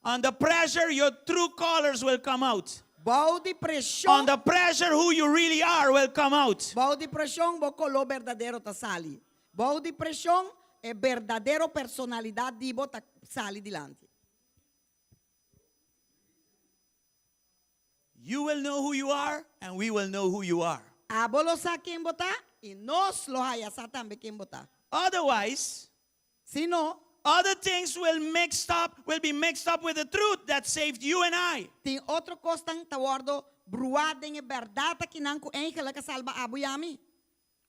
Under pressure, your true colors will come out. Bou di preshon. Under pressure, who you really are will come out. Bou di preshon, bo koló berdadero ta sali. Bou di preshon, e berdadero personalidat di bo ta sali dilanti. You will know who you are, and we will know who you are. Abo lo sa ken bo ta, i nos lo haya sa tambe ken bo ta. Otherwise, Si no, other things will mixed up, will be mixed up with the truth that saved you and I. Tin otro kosnan ta wòrdu bruá den e bèrdat akinan ku eigenlijk a salba abo i ami.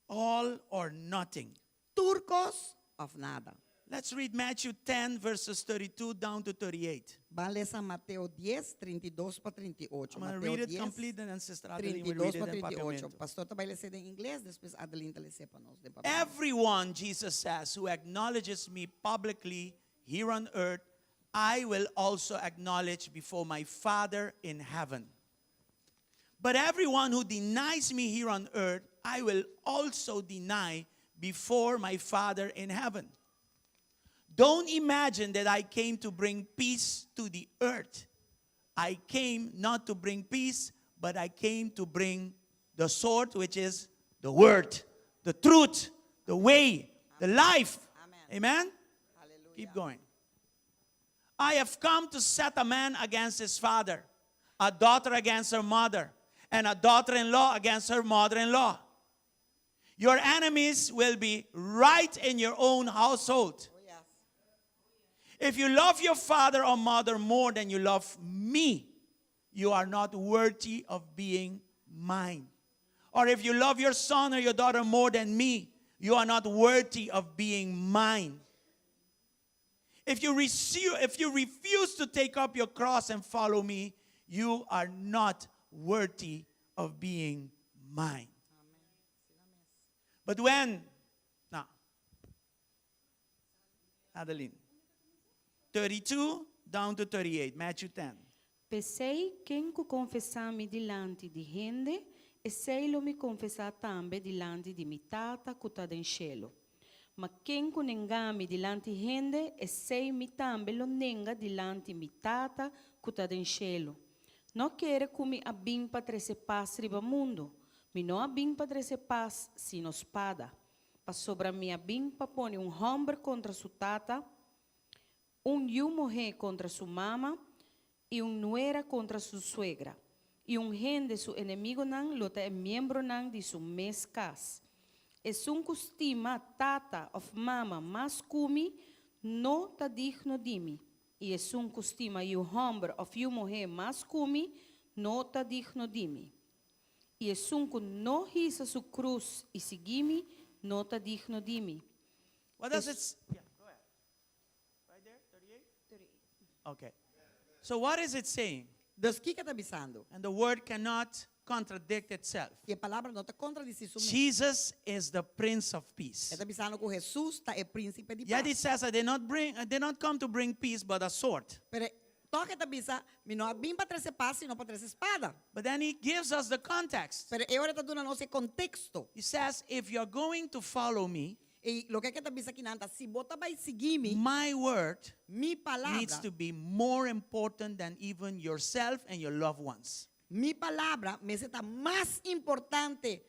All or nothing. Tur kos òf nada. Let's read Matthew 10, verses 32 down to 38. Ban lesa Mateo dies, 32 pa 38. I'm going to Mateo read it 10, complete and then Sister Adeline will read 32 it pa in 38. Papiamento. Pastor ta bai les'é den ingles, despues Adeline ta les'é pa nos den Papiamento. Everyone, Jesus says, who acknowledges me publicly here on earth, I will also acknowledge before my Father in heaven. But everyone who denies me here on earth, I will also deny before my Father in heaven. Don't imagine that I came to bring peace to the earth. I came not to bring peace, but I came to bring the sword, which is the word, the truth, the way, the life. Amen. Amen? Aleluya. Keep going. I have come to set a man against his father, a daughter against her mother, and a daughter in law against her mother in law. Your enemies will be right in your own household. Oh, yes. If you love your father or mother more than you love me, you are not worthy of being mine. Or if you love your son or your daughter more than me, you are not worthy of being mine. If you, receive, if you refuse to take up your cross and follow me, you are not worthy of being mine. But when, now, Adeline, 32 down to 38, Matthew 10. P'esei ken ku konfesá mi dilanti di hende, esei lo mi konfesá tambe dilanti di mi Tata ku ta den shelu. Ma ken ku nenga mi dilanti hende, esei mi tambe lo nenga dilanti mi Tata ku ta den shelu. No kere ku mi a bin pa trese pas riba mundu. Mi no a bin pa trese pas, sino spada. Pasobra mi a bin pa pone un hòmber kontra su tata, un yu muhé kontra su mama i un nuera kontra su suegra. I un hende su enemigunan lo ta e miembronan di su mes kas. Esun ku stima tata òf mama mas ku mi, no ta digno di mi, i esun ku stima yu hòmber òf yu muhé mas ku mi, no ta digno di mi. I esun ku no hisa su krus i sigui mi, no ta digno di mi. What does it s- Yeah, go ahead. Right there, 38? Okay. So what is it saying? Dus kiko e ta bisando? And the word cannot contradict itself. E palabra no ta kontradisí su mes. Jesus is the Prince of Peace. E ta bisando ku Hesus ta e prínsipe di Yet he pas. says, I did not bring, I did not come to bring peace, but a sword. Pero tòg e ta bisa, mi no a bin pa trese pas, sino pa trese spada. But then he gives us the context. Pero e ora e ta duna nos e konteksto. He says, if you're going to follow me, I loke e ta bisa akinan ta, si bo ta bai sigui mi, my word mi palabra, needs to be more important than even yourself and your loved ones. mi palabra mester ta mas importante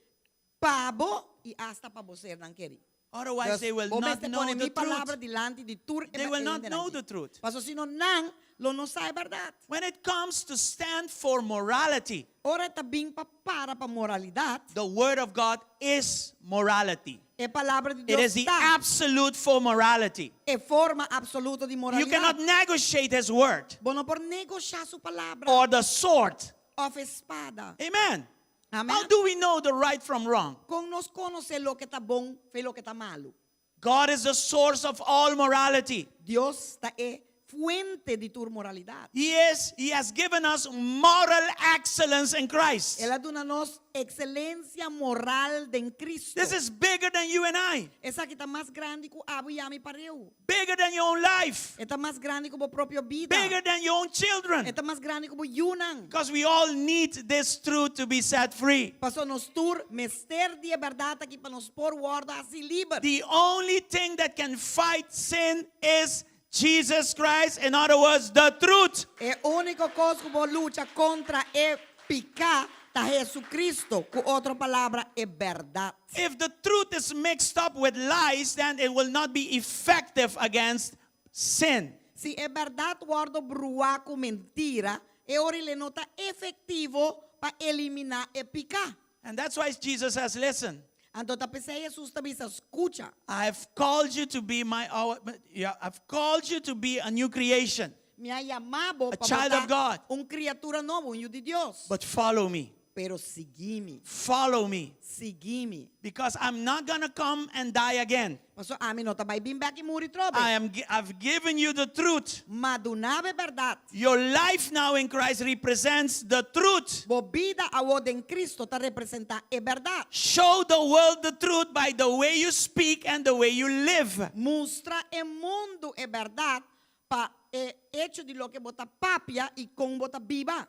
pa bo i asta pa bo sernan kerí. Otherwise, they will bo not mester know pone the mi palabra truth. dilanti di tur They will not know the truth. Paso sino nan lo no sa e bèrdat. When it comes to stand for morality, Ora ta bin pa para pa moralidat, the word of God is morality. e palabra di It Dios is the ta absolute for morality. e forma absoluto di You moralidat. cannot negotiate his word Bo no por negoshá su palabra or the sword. òf e spada. Amen. Amen. How do we know the right from wrong? Kon nos konosé loke ta bon for loke ta malu? God is the source of all morality. Dios ta e fuente di tur moralidat. He is he has given us moral excellence in Christ. El a duna nos ekselensia moral den Kristu. This is bigger than you and I. Esaki ta mas grandi ku abo i ami pareu. Bigger than your own life. E ta mas grandi ku bo propio bida. Bigger than your own children. E ta mas grandi ku bo yunan. Because we all need this truth to be set free. Paso nos tur mester di e bèrdat aki pa nos por wòrdu hasí liber. The only thing that can fight sin is Jesus Christ. In other words, the truth. E úniko kos ku por lucha kontra e piká ta Hesukristu. Ku otro palabra, e bèrdat. If the truth is mixed up with lies, then it will not be effective against sin. Si e bèrdat wòrdu bruá ku mentira, e ora ei e no ta efektivo pa eliminá e piká. And that's why Jesus says, listen, Anto ta p'esei Hesus ta bisa, skucha. I've called you to be my, our, yeah, I've called you to be a new creation. Mi a yama bo A pa child of God. un kriatura nobo, un yu di Dios. But follow me. Pero sigui mi. Follow me. Sigui mi. Because I'm not going to come and die again. Paso ami no ta bai bin bèk i muri trobe. I am, I've given you the truth. M'a duna bo e bèrdat. Your life now in Christ represents the truth. Bo bida awor den Kristu ta representá e bèrdat. Show the world the truth by the way you speak and the way you live. Mustra e mundu e bèrdat pa e echo di loke bo ta papia i kon bo ta biba.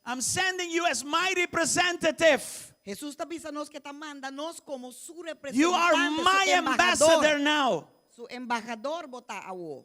I'm sending you as my representative. Hesus ta bisa nos ku e ta manda nos komo su You are representante, su my embahador. ambassador now. Su embahador bo ta awor.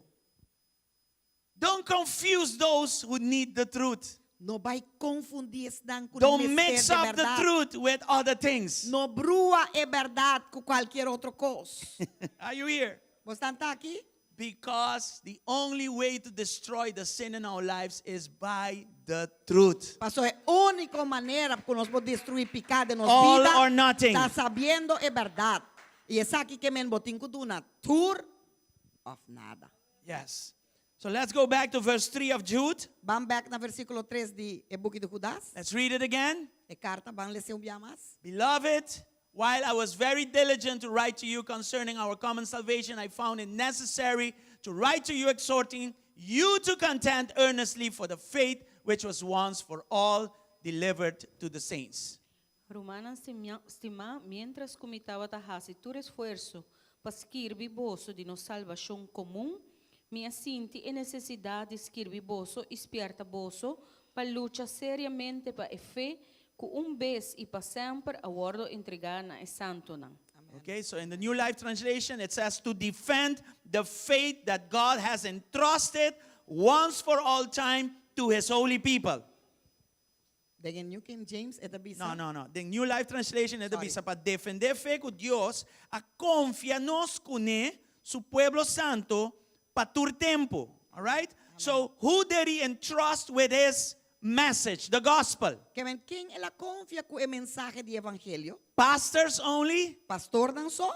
Don't confuse those who need the truth. No bai konfundí esnan ku Don't mester mix di up the berdat. truth with other things. No brua e berdat ku kualke otro kos. Are you here? Boso ta aki? Because the only way to destroy the sin in our lives is by the truth. Paso e úniko manera ku nos por destruí piká den nos All bida or nothing. ta sabiendo e berdat. I esaki ke men bo tin ku duna tur òf nada. Yes. So let's go back to verse 3 of Jude. Ban bèk na versíkulo 3 di e buki di Hudas. Let's read it again. E karta, ban les'é un bia mas. Beloved, while I was very diligent to write to you concerning our common salvation, I found it necessary to write to you exhorting you to contend earnestly for the faith which was once for all delivered to the saints. Rumannan stimá, miéntras ku mi tabata hasi tur esfuerso pa skirbi boso di nos salbashon komun, mi a sinti e nesesidat di skirbi boso i spièrta boso pa lucha seriamente pa e fe ku un bes i pa semper a wòrdu entregá na e santunan. Okay, so in the New Life Translation, it says to defend the faith that God has entrusted once for all time to his holy people. Den e New King James e ta bisa. No, no, no. Den New Life Translation e ta Sorry. bisa pa defendé fe ku Dios a konfia nos kuné, su pueblo santo, pa tur tempu. All right? So, who did he entrust with his message, the gospel? Ke men ken el a konfia ku e mensahe di evangelio? Pastors only? Pastornan so?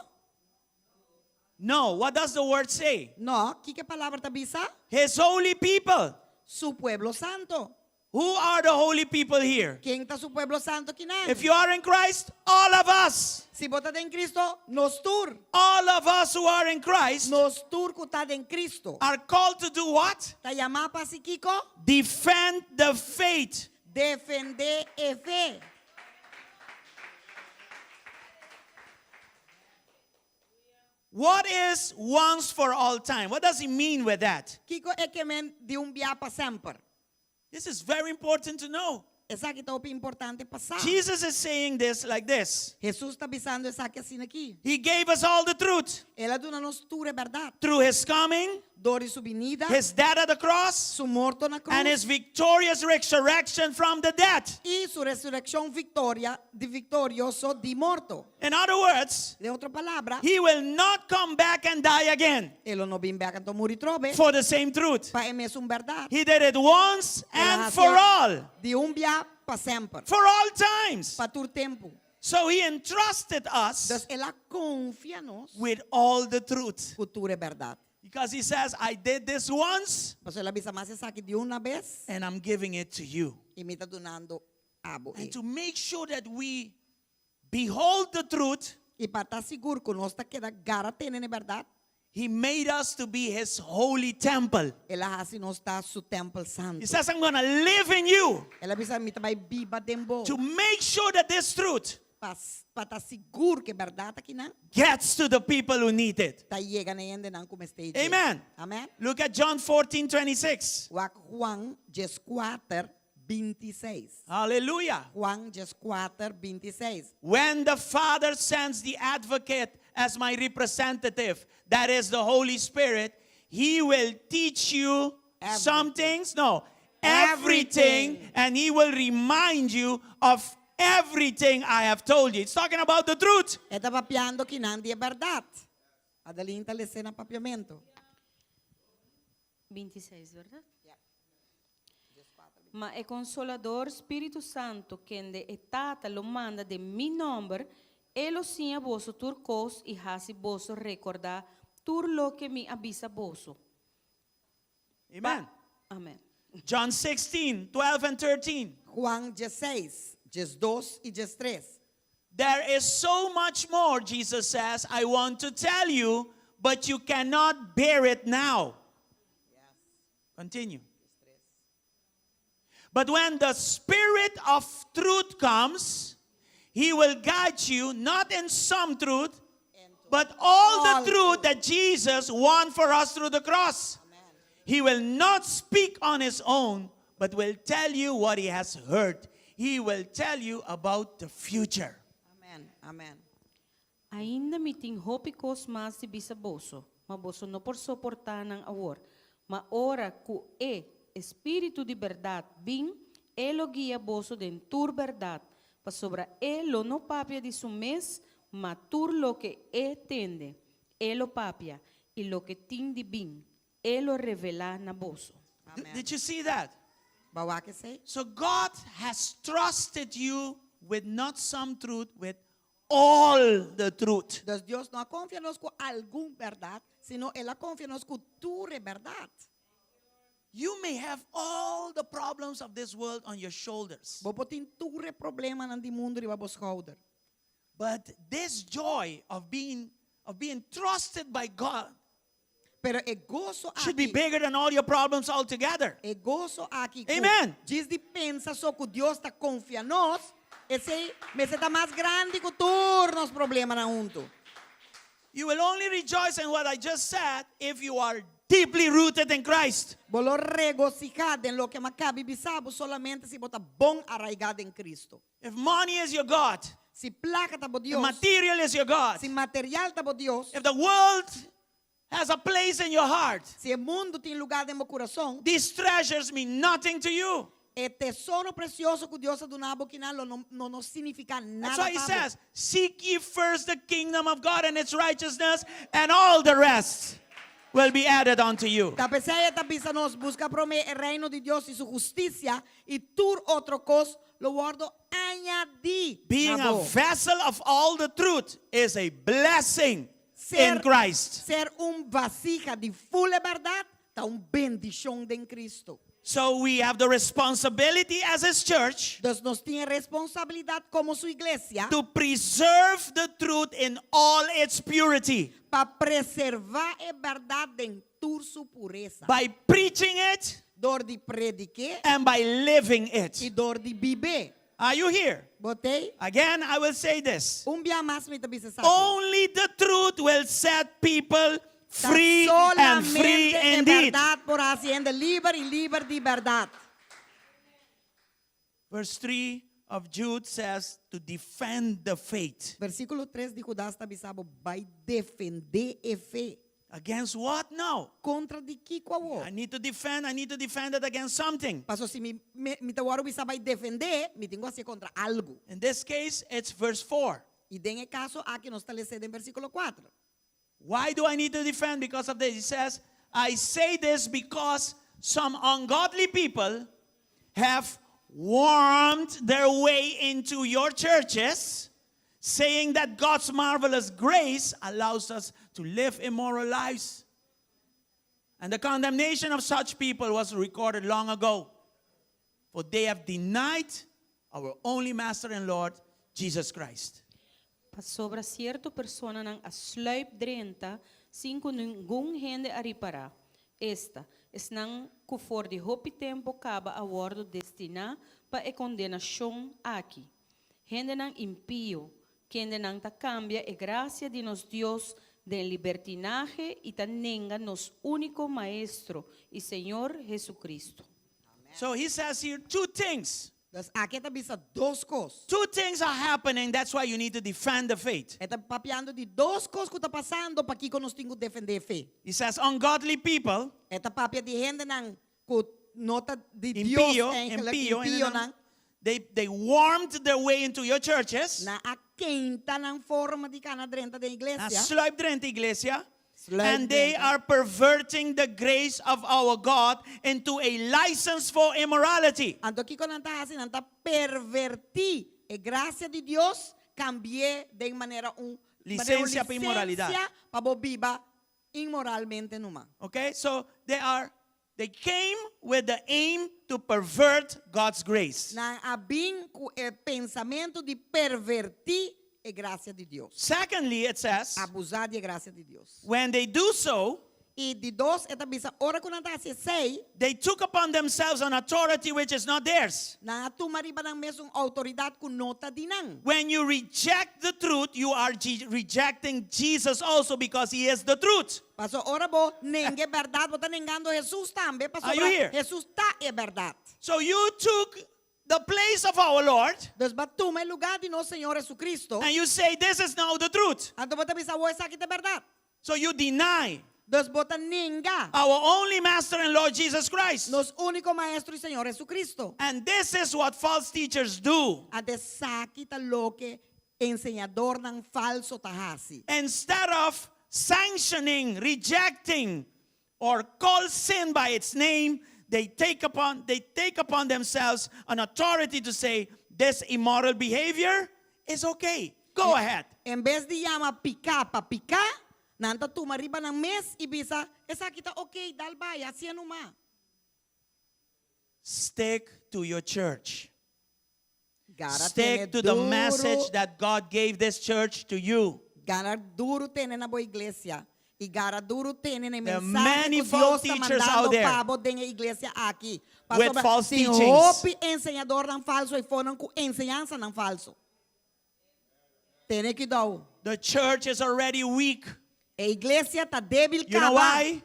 No. What does the word say? No, kiko e palabra ta bisa? His holy people. Su pueblo santo. Who are the holy people here? Ken ta su pueblo santo kinan? If you are in Christ, all of us. Si bo ta den Cristo, nos tur. All of us who are in Christ Nos tur ku ta den Cristo. are called to do what? Ta yamá pa hasi kiko? Defend the faith. Defendé e fe. What is once for all time? What does he mean with that? Kiko e ke men di un bia pa semper? This is very important to know. Esaki ta hopi importante pa sa. Jesus is saying this like this. Jesus ta bisando esaki asina aki. He gave us all the truth El a duna nos tur e bèrdat. through his coming, Dor di su binida, his death at the cross, su morto na krus and his victorious resurrection from the dead. i su resurekshon viktoria di viktorioso di morto. In other words, Den otro palabra, he will not come back and die again e lo no bin bèk anto muri trobe for the same truth. pa e mesun bèrdat. He did it once El a and hasié for all, Di un bia pa semper, for all times. pa tur tempu. So he entrusted us Dus el a konfia nos with all the truth. ku tur e bèrdat. Because he says, I did this once Pasobra el a bisa m'a hasi esaki di un bes and I'm giving it to you. i mi ta dunando abo. And to make sure that we behold the truth, I pa ta sigur ku nos ta keda gara tene na e bèrdat, he made us to be his holy temple. el a hasi nos ta su tèmpel santu. He says, I'm going to live in you El a bisa mi ta bai biba den bo. to make sure that this truth Pa, pa ta sigur ku e bèrdat akinan gets to the people who need it. ta yega na e hendenan ku mester dje. Amen. Amen. Look at John 14 26. Wak Juan 14, 26. Hallelujah. Juan 14, 26. When the Father sends the advocate as my representative, that is the Holy Spirit, he will teach you some things. No, everything, Everything. And he will remind you of everything I have told you. It's talking about the truth. E ta papiando akinan di e bèrdat. Adeline ta les'é na papiamentu. 26, bèrdat? Ma e Konsolador, Spiritu Santu, kende e Tata lo manda den mi nòmber, e lo siña boso tur kos i hasi boso rekordá tur loke mi a bisa boso. Amen. Amèn. John 16, 12 and 13. Juan 16, 12 i 13. There is so much more, Jesus says, I want to tell you, but you cannot bear it now. Continue. But when the Spirit of truth comes, he will guide you not in some truth, but all the truth that Jesus won for us through the cross. He will not speak on his own, but will tell you what he has heard. He will tell you about the future. Amèn. Amèn. Ainda mi tin hopi kos mas di bisa boso, ma boso no por soportá nan awor. Ma ora ku e, Spiritu di bèrdat, bin, E lo guia boso den tur bèrdat, pasobra E lo no papia di su mes, ma tur loke E tende, E lo papia, i loke tin di bin, E lo revelá na boso. Amen. Did you see that? B'a wak esei? So God has trusted you with not some truth, with all the truth. Dus Dios no a konfia nos ku algun bèrdat, sino El a konfia nos ku tur e bèrdat. You may have all the problems of this world on your shoulders. Bo por tin tur e problemanan di mundu riba bo skouder. But this joy of being trusted by God Pero e goso should be aki, bigger than all your problems altogether. e goso aki, ku Amen. djis di pensa so ku Dios ta konfia nos, esei mester ta mas grandi ku tur nos problemanan huntu. You will only rejoice in what I just said if you are deeply rooted in Christ. Bo lo regosihá den loke m'a kaba di bisa bo solamente si bo ta bon araigá den Kristu. If money is your God, Si plaka ta bo if Dios, material is your God, si material ta bo Dios, if the world has a place in your heart, si mundu tin lugá den bo kurason, these treasures mean nothing to you. e tesoro presioso ku Dios a duna bo akinan lo no, no, no signifiká nada That's why he pa bo. says, Seek ye first the kingdom of God and its righteousness, and all the rest will be added unto you. Ta p'esei e ta bisa nos buska promé e reino di Dios i su hustisia i tur otro kos lo wòrdu añadí. Being na a bo. vessel of all the truth is a blessing in Christ. Ser un vasija di full bèrdat ta un bendishon den Kristu. So we have the responsibility as his church Dus nos tin responsabilidat komo su iglesia to preserve the truth in all its purity pa preservá e bèrdat den tur su puresa. by preaching it Dor di prediká and by living i it. dor di biba. Are you here? Bo t'ei? Again, I will say this. Un bia mas mi ta bisa esaki. Only the truth will set people free and free Solamente e indeed. bèrdat por hasi hende liber i liber di bèrdat. Verse 3 of Jude says to defend the faith. Versíkulo 3 di Hudas ta bisa bo bai defendé e fe. Against what now? Kontra di kiko awor? I need to defend it against something. Paso si mi mi, mi ta wòrdu bisá bai defendé, mi tin ku hasié kontra algu. In this case, it's verse 4. I den e kaso aki nos ta lesando den versíkulo 4. Why do I need to defend? Because of this. He says, I say this because some ungodly people have wormed their way into your churches, saying that God's marvelous grace allows us to live immoral lives. And the condemnation of such people was recorded long ago, for they have denied our only Master and Lord, Jesus Christ. Pasobra sierto personanan a slùip drenta, sin ku ningun hende a ripará. Esta, esnan ku for di hopi tempu kaba a wòrdu destiná pa e kondenashon aki. Hendenan impio, kendenan ta kambia e grasia di nos Dios den libertinahe i ta nenga nos úniko Maestro i Señor Jesucristo. So he says here two things. Dus aki e ta bisa dos kos. Two things are happening. That's why you need to defend the faith. E ta papiando di dos kos ku ta pasando pakiko nos tin ku defendé fe. He says, ungodly people, E ta papia di hendenan ku no ta di Dios impio, eigenlijk, impio, impio nan. they wormed their way into your churches. Nan a keinta nan forma di kana drenta den Na iglesia. sluip drenta iglesia. Sluip And they drenta. are perverting the grace of our God into a license for immorality. Anto kiko nan ta hasi, nan ta pervertí e grasia di Dios, kambi'é den manera un Lisensia pa inmoralidat. lisensia pa bo biba inmoralmente numa. Okay, so they came with the aim to pervert God's grace. Nan a bin ku e pensamentu di pervertí e grasia di Dios. Secondly, it says, Abusá di grasia di Dios. when they do so, I di dos, e ta bisa, ora ku nan ta hasi esei, they took upon themselves an authority which is not theirs. nan a tuma riba nan mes un outoridat ku no ta di nan. When you reject the truth, you are rejecting Jesus also because he is the truth. Paso ora bo nenga bèrdat, bo ta nengando Jesus tambe. Paso Are you here? Jesus ta e bèrdat. So you took the place of our Lord Dus b'a tuma e lugá di nos Señor Jesucristo. and you say, This is now the truth. Anto bo ta bisa, esaki ta bèrdat. So you deny. Dus bo ta nenga. Our only Master and Lord Jesus Christ. Nos úniko Maestro i Señor Hesukristo. And this is what false teachers do. Anto esaki ta loke enseñadornan falso ta hasi. Instead of sanctioning, rejecting, or call sin by its name, they take upon, they take upon themselves an authority to say this immoral behavior is okay. Go ahead. En bes di yama piká pa piká, nan ta tuma riba nan mes i bisa, Esaki ta okey, dal bai, hasié numa. Stick to your church. Gara tene Stick to the duru, message that God gave this church to you. gara duru tene na bo iglesia. I gara duru tene na e There are mensahe many ku false Dios ta teachers mandando out there pa bo den e iglesia aki. with Pasobra false tin teachings. hopi enseñadornan falso i fonan ku enseñansanan falso. Tene kuidou. The church is already weak. E iglesia ta débil You know kaba. why?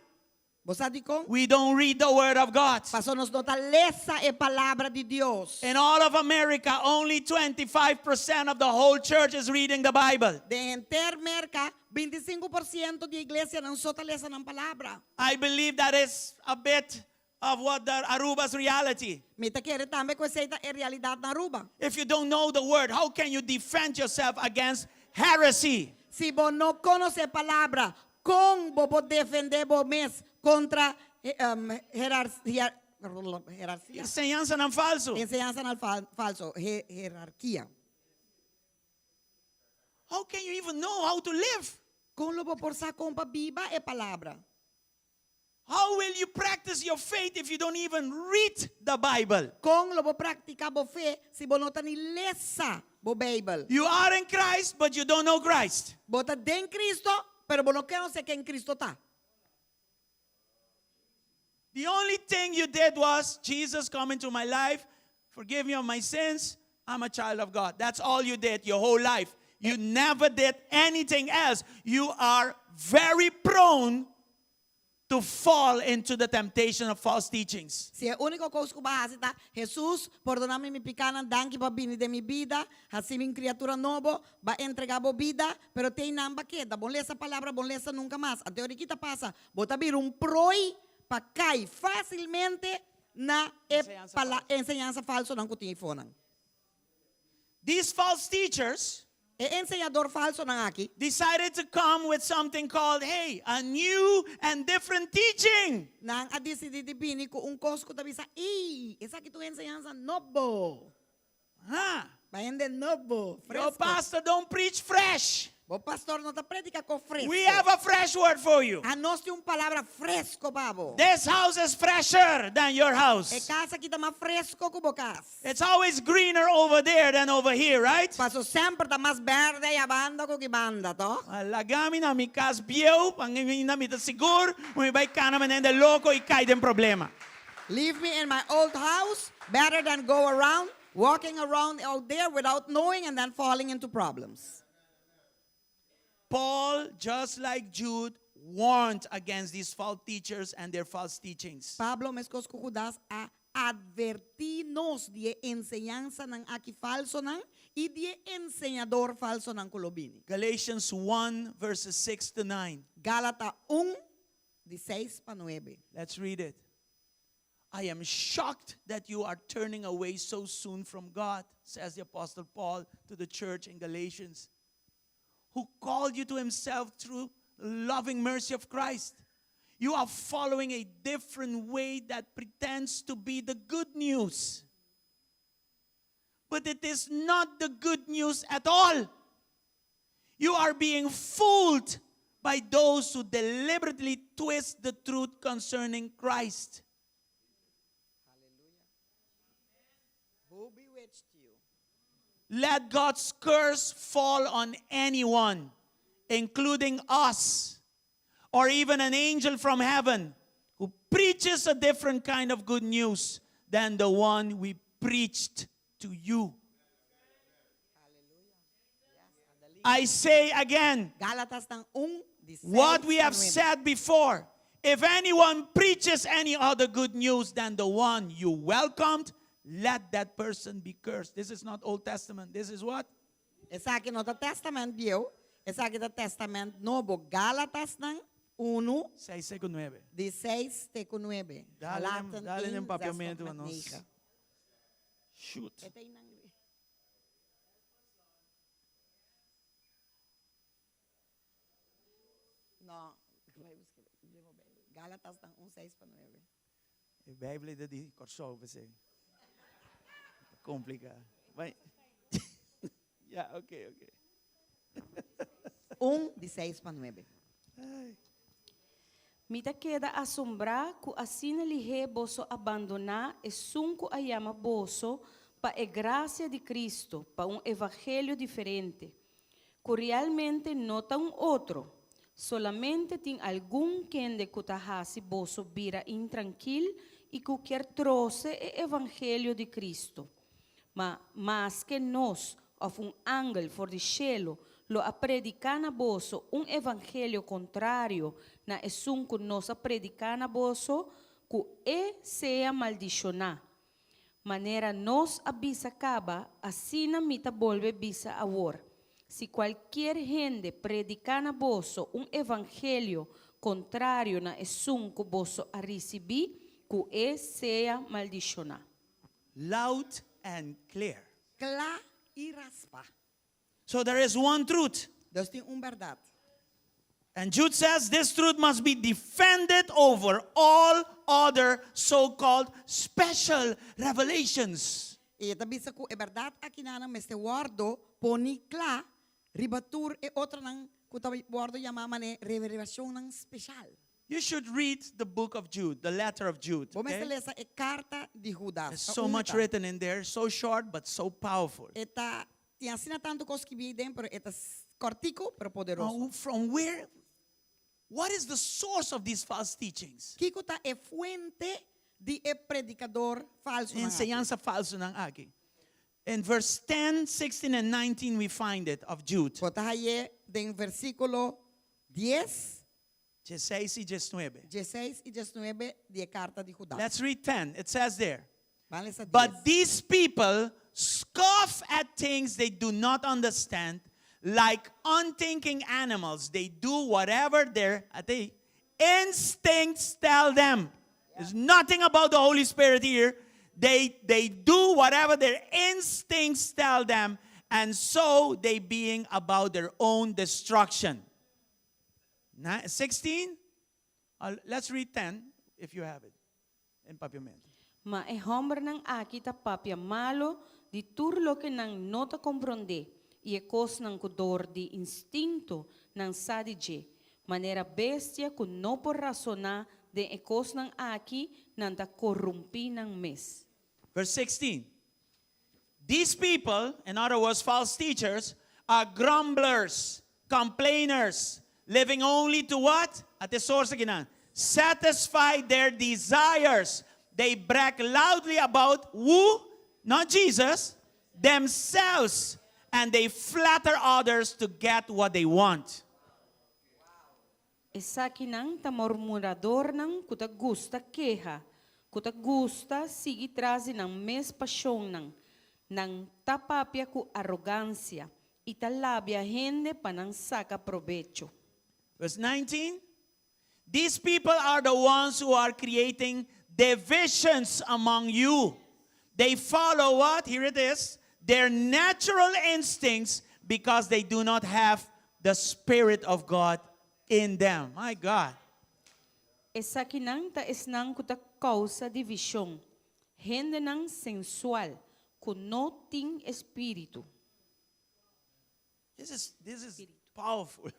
Bo sa dikon? We don't read the word of God. Paso nos no ta lesa e palabra di Dios. In all of America, only 25% of the whole church is reading the Bible. Den henter Merka, 25% di e iglesianan so ta lesa nan palabra. I believe that is a bit of what the Aruba's reality. Mi ta kere tambe ku esei ta e realidat na Aruba. If you don't know the word, how can you defend yourself against heresy? Si bo no konosé palabra, kon bo por defendé bo mes kontra herarsia? Enseñansanan falso. Enseñansanan falso, herarkia. How can you even know how to live? Kon lo bo por sa kon pa biba e palabra? How will you practice your faith if you don't even read the Bible? Kon lo bo praktiká bo fe si bo no ta ni lesa bo Beibel? You are in Christ, but you don't know Christ. Bo ta den Cristo, pero bo no konosé ken Cristo ta. The only thing you did was, Jesus, come into my life, forgive me of my sins, I'm a child of God. That's all you did your whole life. You never did anything else. You are very prone to fall into the temptation of false teachings. Si e úniko kos ku bo a hasi ta, Hesus, pordoná mi mi pikánan, danki pa bini den mi bida, hasi mi un kriatura nobo, b'a entregá bo bida, pero te einan b'a keda, bon lesa palabra, bon lesa nunka mas. Anto ora ki ta pasa? Bo ta bira un proi pa kai fásilmente na e enseñansa falsonan ku tin eifonan. These false teachers E enseñador falsonan aki. Decided to come with something called, hey, a new and different teaching. Nan a disidí di bini ku un kos ku ta bisa, Ey, esaki ta un enseñansa nobo. Ha! Pa hende nobo, Your fresco. pastor don't preach fresh. Bo pastor no ta predica ko fresco. We have a fresh word for you. Anos tin un palabra fresco pa bo. This house is fresher than your E house. cas aki ta mas fresco cu bo cas. It's always greener over there than over here, right? Paso semper ta mas berde aya banda cu aki banda, toch? Laga mi na mi cas bieu, pa mi ta sigur, mi bay cana manera loco y cay den problema. Leave me in my old house better than go around walking around out there without knowing and then falling into problems. Paul, just like Jude, warned against these false teachers and their false teachings. Pablo, meskos ku Judas, a advertí nos di e enseñansanan aki falsonan i di e enseñador falsonan ku lo bini. Galatians 1 verses 6 to 9. Galata un, di seis pa nuebe. Let's read it. I am shocked that you are turning away so soon from God, says the Apostle Paul to the church in Galatians, who called you to himself through the loving mercy of Christ. You are following a different way that pretends to be the good news. But it is not the good news at all. You are being fooled by those who deliberately twist the truth concerning Christ. Hallelujah. Who bewitched you? Let God's curse fall on anyone, including us, or even an angel from heaven who preaches a different kind of good news than the one we preached to you. I say again, Gálatasnan un, di seis what we pa have nuebe. said before. If anyone preaches any other good news than the one you welcomed, let that person be cursed. This is not Old Testament. This is what? Esaki no ta Testament Bieu, esaki ta Testament Nobo. Gálatasnan. 1, 6 te ku 9. Di 6 te ku 9. Dale Galaten dale 1, den 6 papiamento tot met nos. 9. Shoot. E ta einan. No, Gálatas ta 1, 6 pa 9. E Bijbel ta di Kòrsou p'esei. Ta kompliká. Bai. Ja, oké, oké. 1 di 6 pa 9. Mi ta keda asombrá ku asina lihé boso a bandoná esun ku a yama boso pa e grasia di Kristu pa un evangelio diferente, ku realmente no ta un otro. Solamente tin algun kende ku ta hasi boso bira intrankil i ku kier trose e evangelio di Kristu. Ma maske nos òf un angel for di shelu lo a prediká na boso un evangelio kontrario na esun ku nos a prediká na boso, ku e sea maldishoná. Manera nos a bisa kaba, asina mi ta bolbe bisa awor, Si kualkier hende prediká na boso un evangelio kontrario na esun ku boso a risibí, ku e sea maldishoná. Loud and clear. Kla i raspa. So there is one truth. Dus tin un bèrdat. And Jude says this truth must be defended over all other so called special revelations. I e ta bisa ku e bèrdat akinan mester wòrdu poni kla riba tur e otronan ku ta wòrdu yamá manera revelashonnan spesial. You should read the book of Jude, the letter of Jude. Bo mester Okay? lesa e karta di Hudas. There's Ta so much únika. written in there, so short but so powerful. E ta tin asina tantu kos skibí den, pero e ta kòrtiku pero poderoso. Now, from where? What is the source of these false teachings? Kiko ta e fuente di e predikador falsonan aki? Enseñansa falsonan aki. In verse 10, 16, and 19, we find it of Jude. Bo ta hañ'é den versíkulo 10, 16 i 19. 16 i 19 di e karta di Hudas. Let's read 10. It says there. Ban lesa 10. But these people scoff at things they do not understand, like unthinking animals. They do whatever their they, instincts tell them. There's nothing about the Holy Spirit here. They, they do whatever their instincts tell them, and so they being about their own destruction. 16? Let's read 10 if you have it in Papiamento. Ma e hòmbernan aki ta papia malu di tur loke nan no ta komprondé i e kosnan ku dor di instinto nan sa di dje. Manera bestia ku no por rasoná den e kosnan aki, nan ta korumpí nan mes. Verse 16. These people, in other words, false teachers, are grumblers, complainers, living only to what? At the source again. Satisfy their desires. They brag loudly about who? Not Jesus, themselves. And they flatter others to get what they want. Esakinan ta murmuradornan ku ta gusta keha, ku ta gusta sigui tras di nan mes pashonnan. Nan ta papia ku arogansia i ta labia hende pa nan saka probecho. Verse 19 These people are the ones who are creating divisions among you. They follow what? Here it is. Their natural instincts because they do not have the Spirit of God in them. My God. Esakinan ta esnan ku ta kousa divishon, hendenan sensual ku no tin spiritu. This is powerful.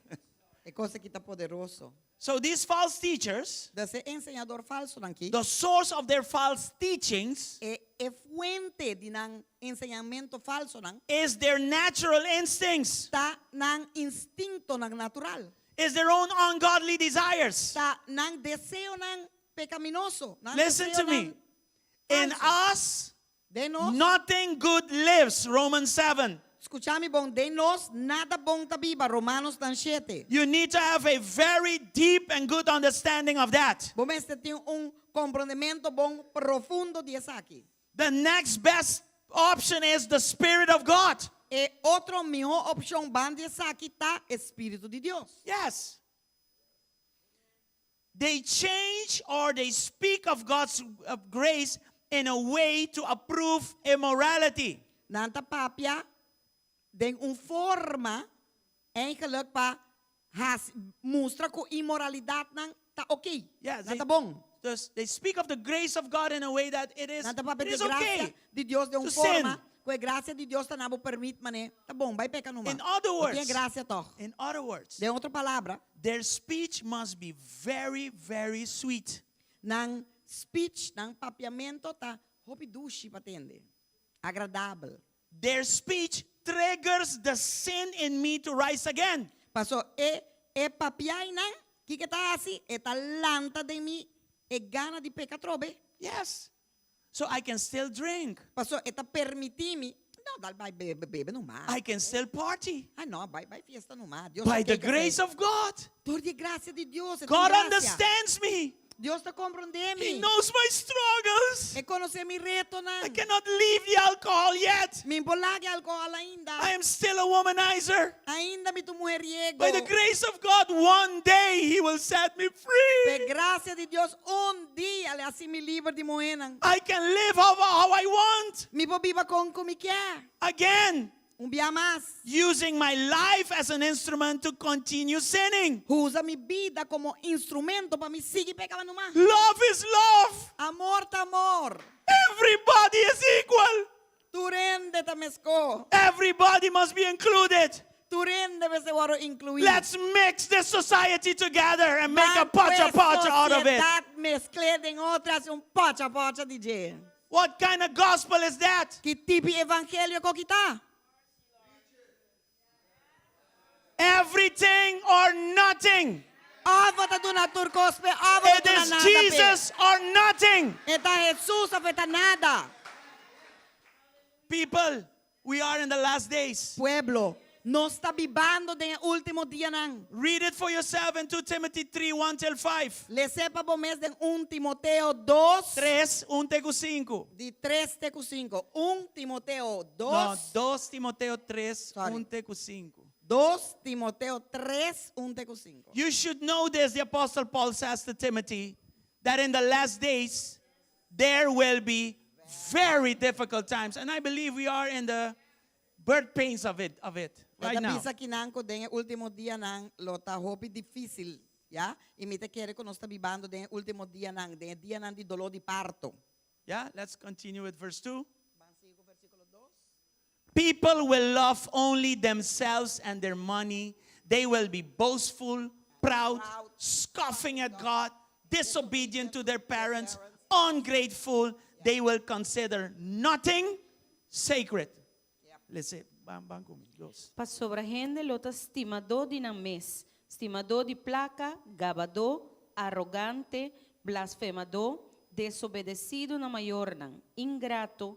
E kos aki ta poderoso. So these false teachers, Dus e enseñador falsonan aki, the source of their false teachings e e fuente di nan enseñamentu falsonan, is their natural instincts, ta nan instintonan natural. is their own ungodly desires. Ta nan deseonan pekaminoso. Nan Listen to me. deseonan In falso. us, Den nos, nothing good lives. Romans 7. skucha mi bon, den nos, nada bon ta biba, Romanonan 7. You need to have a very deep and good understanding of that. Bo mester tin un komprondementu bon profundo di esaki. The next best option is the Spirit of God. E otro mihó opshon banda di esaki ta Spiritu di Dios. Yes. They change or they speak of God's grace in a way to approve immorality. Nan ta papia den un forma eigenlijk pa hasi, mustra ku inmoralidatnan ta oké. Nan ta bon. Dus they speak of the grace of God in a way that it is, Nan ta papia it di is grasia okay di Dios den un to sin. forma ku e grasia di Dios ta na bo permit manera ta bon, bai peka numa. In other Bo tin e words, grasia tòg. in other words, Den otro palabra, their speech must be very, very sweet. Nan speech, nan papiamento ta hopi dushi pa tende, agradabel. Their speech triggers the sin in me to rise again. Paso e e papiainan, kiko e ta hasi? E ta lanta den mi e gana di peka atrobe. Yes. So I can still drink. Paso e ta permití mi, no, dal bai bebe, bebe numa. I can still party. Ah, no, bai bai fiesta numa. Dios By ta the keka grace esei. of God. Dor di e grasia di Dios, e tin God grasia. understands me. Dios ta komprondé mi. He knows my struggles. E konosé mi retonan. I cannot leave the alcohol yet. Mi n'por laga e alkohòl ainda. I am still a womanizer. Ainda mi ta un muheriego. By the grace of God, one day He will set me free. P'e grasia di Dios, un dia l'e hasi mi liber di muhénan. I can live how, how I want. Mi por biba kon ku mi kier. Again. Un bia mas. Using my life as an instrument to continue sinning. Usa mi bida komo instrumento pa mi sigui peka numa. Love is love. Amor ta amor. Everybody is equal. Tur hende ta meskó. Everybody must be included. Tur hende mester wòrdu inkluí. Let's mix this society together and make a Ban pocha ku e pocha out of it. sosiedat meskl'é den otro hasi un pocha pocha di dje. What kind of gospel is that? Ki tipo di evangelio ku ta? Everything or nothing. Òf bo ta duna tur kos p'e, òf bo It ta duna is nada p'e. Jesus or nothing. E ta Hesus òf e ta nada. People, we are in the last days. Pueblo, nos ta bibando den e último dianan. Read it for yourself in 2 Timothy 3 1 till 5. Les'é pa bo mes den 1 Timoteo 2. 3, 1 te ku 5. Di 3 te ku 5. 1 Timoteo 2. No, 2 Timoteo 3, Sorry. 1 te ku 5. 2 Timoteo 3, 1 te ku 5. You should know this, the Apostle Paul says to Timothy, that in the last days there will be very difficult times. And I believe we are in the birth pains of it, of it right E ta now. bisa akinan ku den e último dianan lo ta hopi difísil, ya? I mi ta kere ku nos ta bibando den e último dianan, den e dianan di doló di parto. Yeah, let's continue with verse 2. People will love only themselves and their money. They will be boastful, proud, scoffing at God, disobedient to their parents, ungrateful. They will consider nothing sacred. Let's say, ban, ban ku mi, dos. Pasobra hende lo ta stimadó di nan mes, stimadó di plaka, gabadó, arogante, blasfemadó, desobedesido na mayornan, ingrato,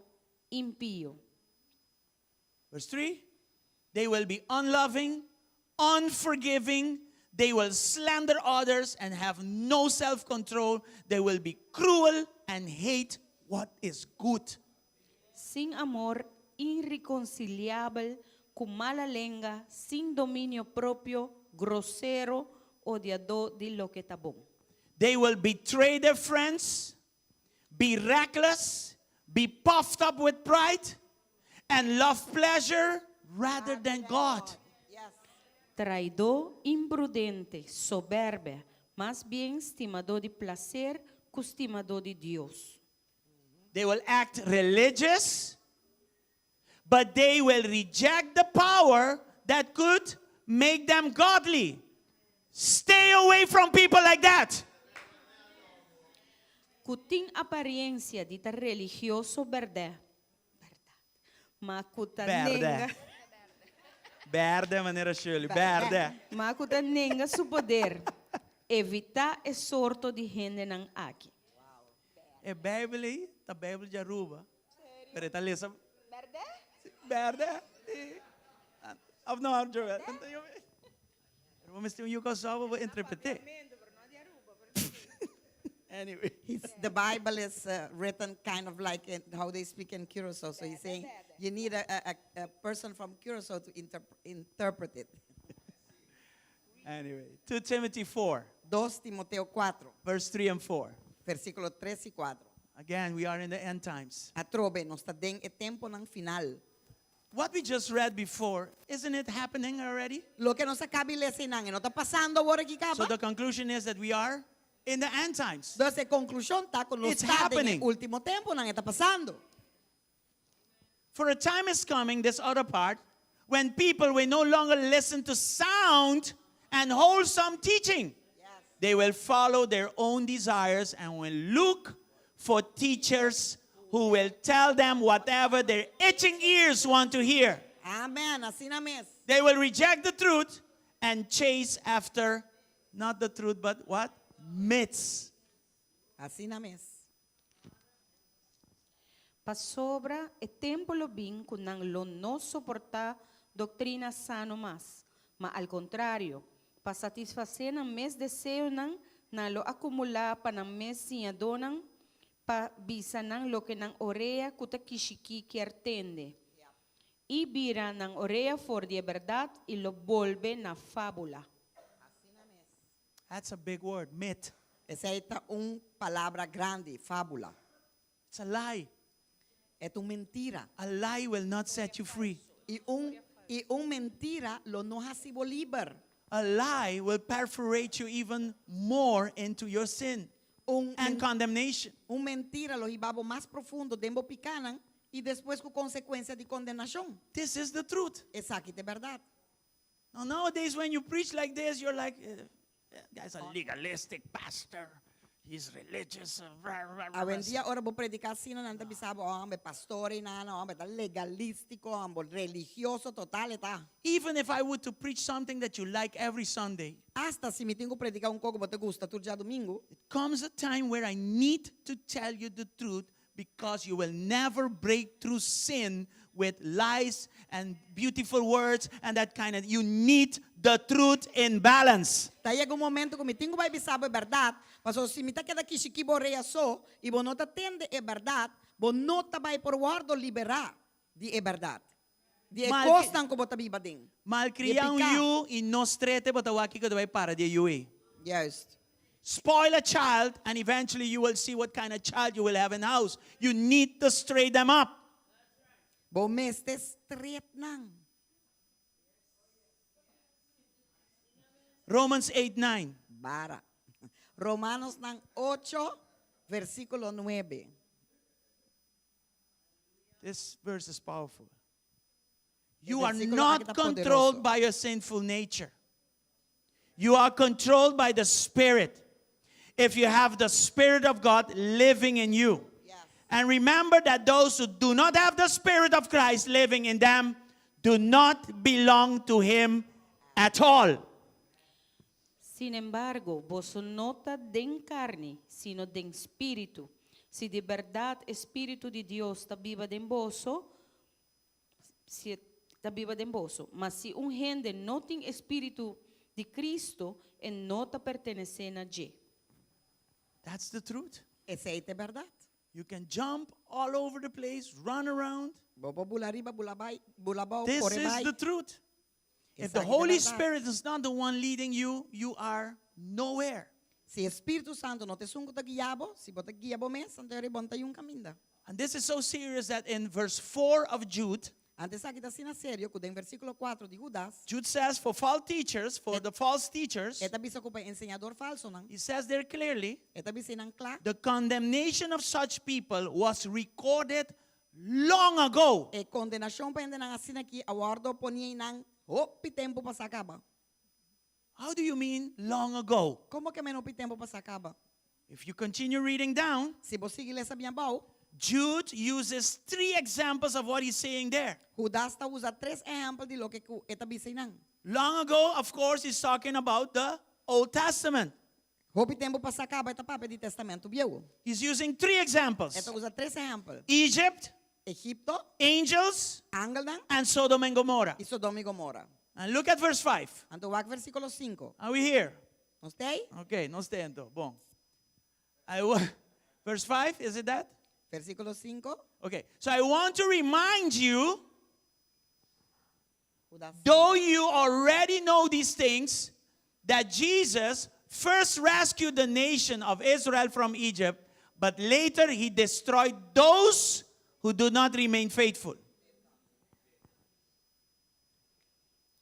impio. Verse 3 They will be unloving, unforgiving, they will slander others and have no self control. They will be cruel and hate what is good. Sin amor, irreconciliabel, ku mala lenga, sin dominio propio, grosero, odiadó di loke ta bon. They will betray their friends, be reckless, be puffed up with pride, and love pleasure rather than God. Traidó, imprudente, soberbia, mas bien stimadó di plaser ku stimadó di Dios. They will act religious, but they will reject the power that could make them godly. Stay away from people like that. Ku tin apariensia di ta religioso bèrdè, bèrdat, ma ku ta Bèrdè. nenga, Bèrdè, manera Shirley, bèrdè. ma ku ta nenga su poder. Evitá e sorto di hendenan aki. E Bijbel ei ta Bijbel di Aruba. Pero e ta lesa. Bèrdè? Bèrdè. Sí. Of no, Joel. Pero bo mester un yu kòrsou pa bo interpret'é. Anyway. He's, the Bible is written kind of like in, how they speak in Curacao. So he's saying you need a, a, a- a person from Curacao to interp- interpret it. Anyway. 2 Timothy 4. 2 Timoteo 4, verse 3 and 4. Versíkulo 3 i 4. Again, we are in the end times. Atrobe, nos ta den e temponan final. What we just read before, isn't it happening already? Loke nos a kaba di lesa einan, no ta pasando awor aki So kaba? the conclusion is that we are in the end times. Entonses, e konklushon ta ku nos It's ta den happening. último temponan, e ta pasando. For a time is coming, this other part, when people will no longer listen to sound and wholesome teaching. They will follow their own desires and will look for teachers who will tell them whatever their itching ears want to hear. Amèn, asina mes. They will reject the truth and chase after not the truth, but what? Myths. Asina mes. Pasobra e tempu lo bin ku nan lo no soportá doktrina sano mas, ma al kontrario, pa satisfasé nan mes deseonan, nan lo akumulá pa nan mes siñadónan pa bisa nan loke nan orea ku ta kishikí kier tende. I bira nan orea for di e bèrdat i lo bolbe na fábula. That's a big word, myth. Esei ta un palabra grandi, fábula. It's a lie. E ta un mentira. A lie will not set you free. I un i un mentira lo no hasi bo liber. A lie will perforate you even more into your sin Un and condemnation. Un mentira lo hiba bo mas profundo den bo pikánan i despues ku konsekuensia di kondenashon. This is the truth. Esaki ta e bèrdat. Now, nowadays, when you preach like this, you're like, eh, guy's a legalistic pastor. He's religious. Awendia ora bo prediká asina nan ta bisa bo, oh, homber, pastor ei nan, homber, ta legalístiko, homber, religioso total e ta. Even if I were to preach something that you like every Sunday, Asta si mi tin ku prediká un kos ku bo ta gusta tur djadumingu, it comes a time where I need to tell you the truth because you will never break through sin with lies and beautiful words and that kind of you need the truth in balance. Ta yega un momento ku mi tin ku bai bisa bo e bèrdat, pasobra si mi ta keda kishikí bo orea so i bo no ta tende e bèrdat, bo no ta bai por wòrdu liberá di e bèrdat, di e kosnan ku bo ta biba den, di e Malkriá un piká. yu i no strete bo ta wak kiko ta bai para di e yu ei. Juist. Spoil a child and eventually you will see what kind of child you will have in house. You need to straight them up. Bo mester stret nan. Romans 8, 9. Bara. Romanosnan ocho, versíkulo nuebe. This verse is powerful. E You are versíkulo aki not ta controlled poderoso. by your sinful nature. You are controlled by the Spirit. If you have the Spirit of God living in you. And remember that those who do not have the Spirit of Christ living in them do not belong to Him at all. Sin embargo, boso no ta den karni, sino den spiritu. Si di bèrdat e spiritu di Dios ta biba den boso, si e ta biba den boso. Ma si un hende no tin e spiritu di Cristo, e no ta pertenesé na dje. That's the truth. Esei ta e bèrdat. You can jump all over the place, run around. Bo por bula riba, bula bai, bula bou, This kore is bai. the truth. If the Esaki ta Holy bèrdat. Spirit is not the one leading you, you are nowhere. Si e Spiritu Santu no ta esun ku ta guia bo, si bo ta guia bo mes, anto bo no ta niun kaminda. And this is so serious that in verse 4 of Jude, Anto esaki ta asina serio ku den versíkulo kuater di Hudas, Jude says for false teachers, for the false teachers, e ta bisa ku pa enseñador falsonan, he says there clearly, e ta bisa nan kla, the condemnation of such people was recorded long ago. e kondenashon pa hendenan asina aki a wòrdu poní einan hopi tempu pasá kaba. How do you mean long ago? Kon bo ke men hopi tempu pasá kaba? If you continue reading down, Si bo sigui lesa bien abou, Jude uses three examples of what he's saying there. Hudas ta usa tres ehèmpel di loke ku e ta bisa einan. Long ago, of course, he's talking about the Old Testament. Hopi tempu pasá kaba e ta papia di Testamentu Bieu. He's using three examples. E ta usa tres ehèmpel. Egypt, Egipto, angels, angelnan and Sodom and Gomorrah. i Sodoma i Gomorra. And look at verse 5. Anto wak versíkulo sinku. Are we here? Nos ta ei? Okay, nos ta anto. Bon. I wa- verse 5, is it that? Versíkulo sinku. Okay, so I want to remind you, Judas. though you already know these things, that Jesus, first rescued the nation of Israel from Egypt, but later he destroyed those who do not remain faithful.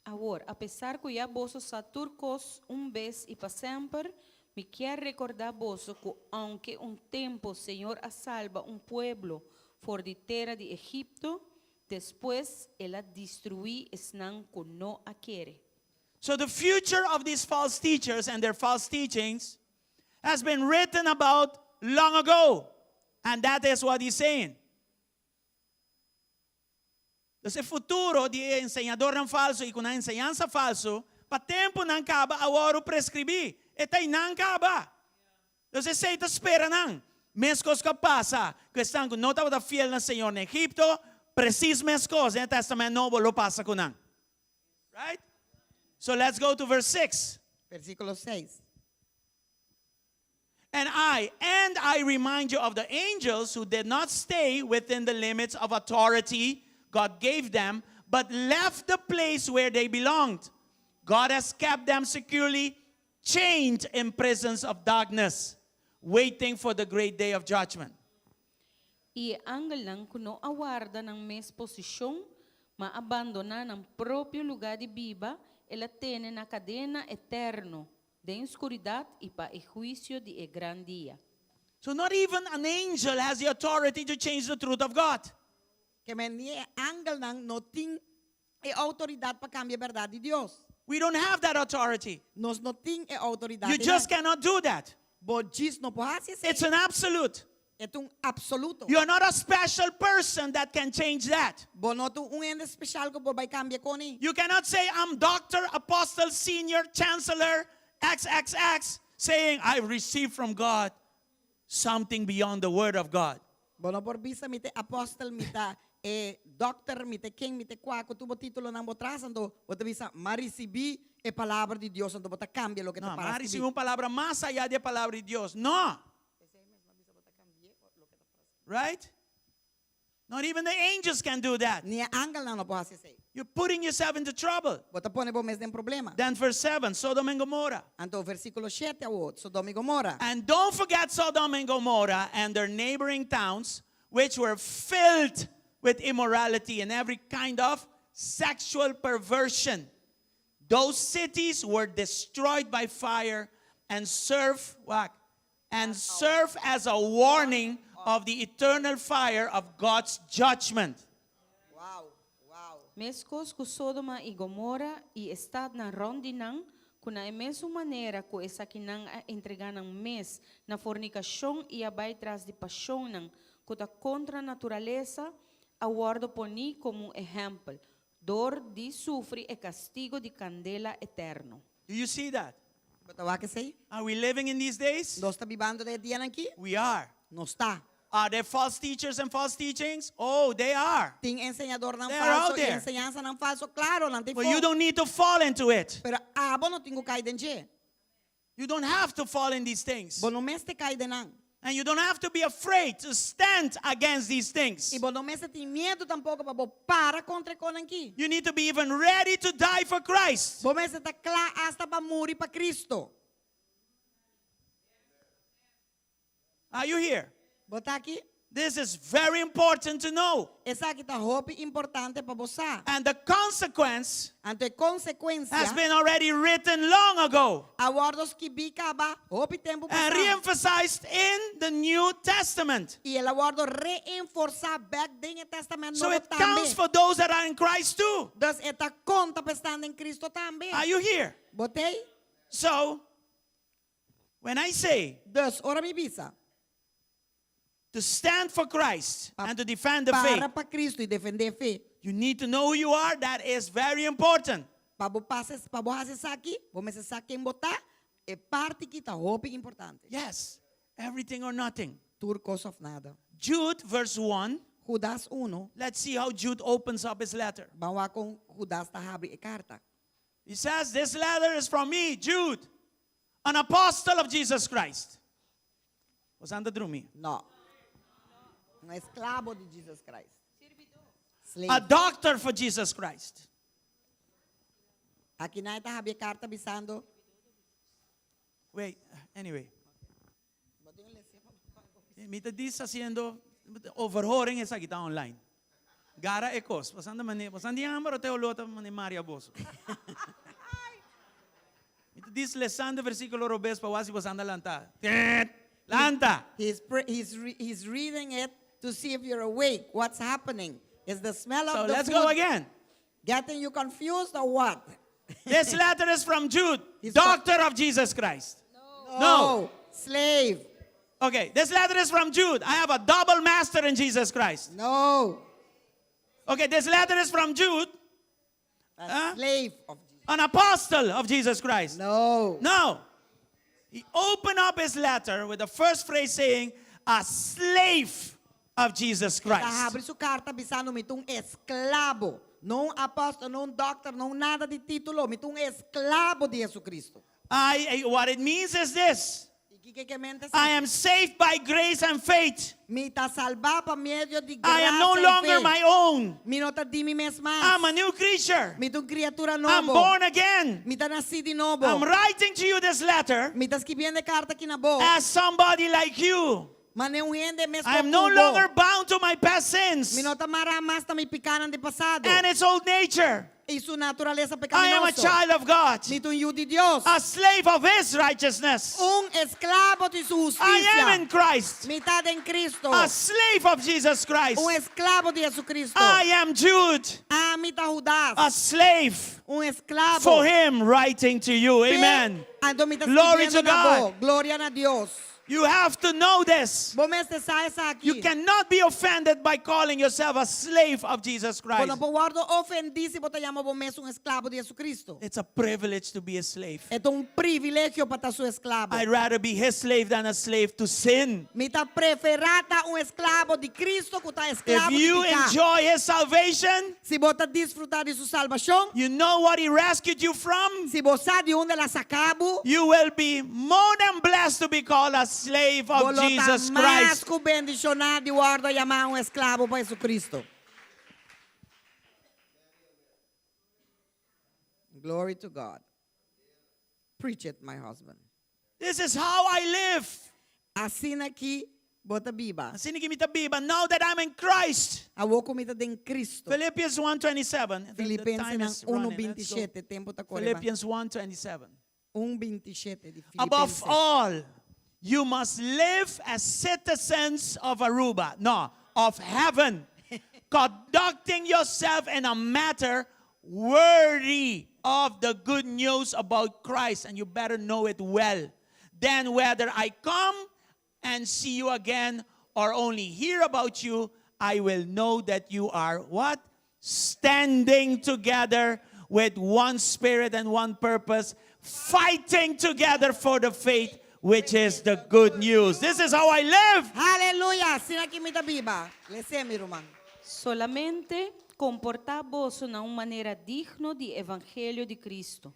Awor, apesar ku ya boso sa tur kos un bes i pa semper, mi kier rekordá boso ku ounke un tempu Señor a salba un pueblo for di tera di Egipto, despues el a destruí esnan ku no a kere. So the future of these false teachers and their false teachings has been written about long ago. And that is what he's saying. Dus e futuro di e enseñadornan falsu i ku nan enseñansa falsu, pa tempu nan kaba a wòrdu preskribí. E ta einan kaba. Dus esei ta spera nan. Meskos ku a pasa ku esnan ku no tabata fiel na Señor na Egipto, presis meskos den e Tèstamènt Nobo lo pasa ku nan. Right? So let's go to verse 6. Versíkulo 6. And I, and I remind you of the angels who did not stay within the limits of authority God gave them, but left the place where they belonged. God has kept them securely chained in prisons of darkness, waiting for the great day of judgment. I e angelnan ku no a warda nan mes posishon, ma a bandoná nan propio lugá di biba, el a tene na kadena eterno den skuridat i pa e huisio di e gran dia. So not even an angel has the authority to change the truth of God. Ke men ni e angelnan no tin e outoridat pa kambia e bèrdat di Dios. We don't have that authority. Nos no tin e outoridat You einan. just cannot do that. Bo djis no por hasi esei. It's an absolute. E ta un absoluto. You are not a special person that can change that. Bo no ta un hende spesial ku por bai kambia koni. You cannot say I'm doctor, apostle, senior, chancellor, XXX, saying I received from God something beyond the word of God. Bo no por bisa mi ta apostel, mi ta e dokter, mi ta ken, mi ta kua, ku tur bo titulonan bo tras, anto bo ta bisa m'a risibí e palabra di Dios, anto bo ta kambia loke ta No, para m'a risibí skibí. un palabra mas ayá di e palabra di Dios. No! Right? Not even the angels can do that. Ni e angelnan no por hasi esei. You're putting yourself into trouble. Bo ta pone bo mes den problema. Then verse 7, Sodom and Gomorrah. Anto versíkulo shete awor, Sodom i Gomorra. And don't forget Sodom and Gomorrah and their neighboring towns, which were filled with immorality and every kind of sexual perversion. Those cities were destroyed by fire and serve what? And serve as a warning of the eternal fire of God's judgment. Wow, wow. Meskos ku Sodoma i Gomora i e statnan rònt di nan, ku na e mesun manera ku esakinan a entregá nan mes na fornikashon i a bai tras di pashonnan ku ta kontra naturalesa, a wòrdu poní komo un ehèmpel, dor di sufri e kastigo di kandela eterno. Do you see that? Bo ta wak esei? Are we living in these days? Nos ta bibando den e dianan aki? We are. Nos ta. Are there false teachers and false teachings? Oh, they are. Tin enseñadornan They are falso out i there. enseñansanan falso, klaro, nan ta But you afó. don't need to fall into it. Pero abo no tin ku kai den dje. You don't have to fall in these things. Bo no mester kai den nan. And you don't have to be afraid to stand against these things. I bo no mester tin miedu tampoko pa bo para kontra e konan aki. You need to be even ready to die for Christ. Bo mester ta kla asta pa muri pa Kristu. Are you here? Bo ta aki? This is very important to know. Esaki ta hopi importante pa bo sa. And the consequence Anto e konsekuensia has been already written long ago. A wòrdu skibí kaba hopi tempu And pasá. re-emphasized in the New Testament. I el a wòrdu reenforsá bèk den e Tèstamènt So Nobo it counts tambe. for those that are in Christ too. Dus e ta konta pa esnan den Kristu tambe. Are you here? Bo t'ei? So, when I say Dus, ora mi bisa. to stand for Christ Pa and to defend the faith, para pa Kristu i defendé fe. you need to know who you are. That is very important. Pa bo pasa, pa bo hasi esaki, bo mester sa ken bo ta, e parti ki ta hopi importante. Yes, everything or nothing. Tur kos òf nada. Jude, verse 1. Judas 1. Let's see how Jude opens up his letter. Ban wak kon Judas ta habri e karta. He says, This letter is from me, Jude, an apostle of Jesus Christ. Bo a drumi. No. Un esklabo di Jesus Christ. Slave. A doctor for Jesus Christ. Aki nan e ta habri e karta bisando. Wait, anyway. Mi ta dis haciendo overhoring esaki ta online. Gara e cos. Pasando mane, pasando di hamber o te olor ta mane maria boso. Mi ta dis lesando versiculo robes pa wak si boso anda lanta. Lanta! He's, he's, re he's reading it to see if you're awake. What's happening? Is the smell of So the let's food go again. getting you confused or what? This letter is from Jude, He's doctor of Jesus Christ. No. Slave. Okay, this letter is from Jude. I have a double master in Jesus Christ. No. Okay, this letter is from Jude, A Huh? slave of Jesus. an apostle of Jesus Christ. No. No. He opened up his letter with the first phrase saying, a slave of Jesus Ta Christ. habri su karta bisando mi ta un esklabo. No un apòstel, no un dòkter, no nada di título. Mi ta un esklabo di Jesucristo. I, what it means is this. I kiko ke men I am saved by grace and faith. Mi ta salbá pa medio di I am no grasia i longer fe. my own. Mi no ta di mi mes mas. I'm a new creature. Mi ta un kriatura I'm nobo. born again. Mi ta nasí di nobo. I'm writing to you this letter Mi ta skibiendo e karta aki na bo. as somebody like you. Manera un hende mes I am no ku bo. longer bound to my past sins Mi no ta mará mas na mi pikánan di pasado. and its old nature. I su naturalesa I am a pekaminoso. child of God, Mi ta un yu di Dios. a slave of His righteousness. Un esklabo di su I am hustisia. in Christ, Mi ta den Cristo. a slave of Jesus Christ. Un esklabo di Jesucristo. I am Jude, Ami ta Judas. a slave Un esklabo. for Him writing to you. Amen. Anto mi ta Glory skibiendo to na bo. God. Gloria na Dios. You have to know this. Bo mester sa esaki. You cannot be offended by calling yourself a slave of Jesus Bo Christ. no por wòrdu ofendí si bo ta yama bo mes un esklabo di Jesucristo. It's a privilege to be a slave. E ta un privilegio pa ta su esklabo. I'd rather be his slave than a slave to sin. Mi ta preferá ta un esklabo di Cristo ku ta If esklabo di you piká. enjoy his salvation, Si bo ta disfrutá di su salbashon, you know what he rescued you from, si bo sa di unda el a saka bo, you will be more than blessed to be called a slave of bo lo ta Jesus mas Christ. ku bendishoná di wòrdu yamá un esklabo pa Jesucristo. Glory to God. Preach it, my husband. This is how I live. Asina aki bo ta biba. Asina aki mi ta biba. Now that I'm in Christ. Awor ku mi ta den Cristo. Philippians 1:27. The time Filipenses is running. Let's go. 1:27. Tempu ta kore. Philippians 1:27. 1:27 di Above Filipenses. all, you must live as citizens of Aruba. No, of heaven. Conducting yourself in a matter worthy of the good news about Christ, and you better know it well. Then, whether I come and see you again or only hear about you, I will know that you are what? Standing together with one spirit and one purpose, fighting together for the faith, which is the good news. This is how I live. Aleluya. Asina aki mi ta biba. Lesa mi ruman. Solamente komportá boso na un manera digno di evangelio di Cristo.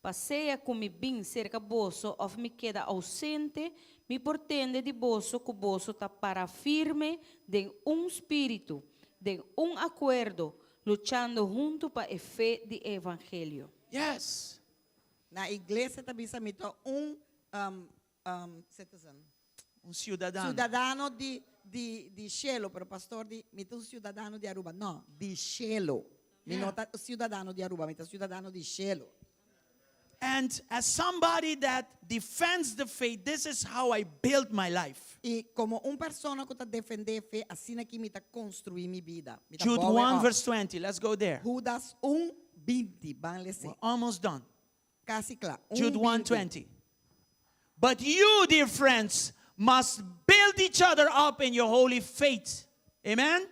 Pa sea ku mi bin serka boso òf mi keda ousente, mi por tende di boso ku boso ta para firme den un spiritu, den un akuerdo, luchando huntu pa e fe di evangelio. Yes. Na iglesia ta bisa mi ta un citizen. Un siudadano. Siudadano di di di shelu, pero pastor di mi ta un siudadano di Aruba. No, di shelu. Mi no ta siudadano di Aruba, mi ta siudadano di shelu. And as somebody that defends the faith, this is how I build my life. I komo un persona ku ta defendé fe, asina aki mi ta konstruí mi bida. Mi ta Jude bouw 1, op. verse 20. Let's go there. Judas 1, 20. Ban lesa. We're almost done. Kasi kla. Jude 1, 1 20. But you, dear friends, must build each other up in your holy faith. Amen?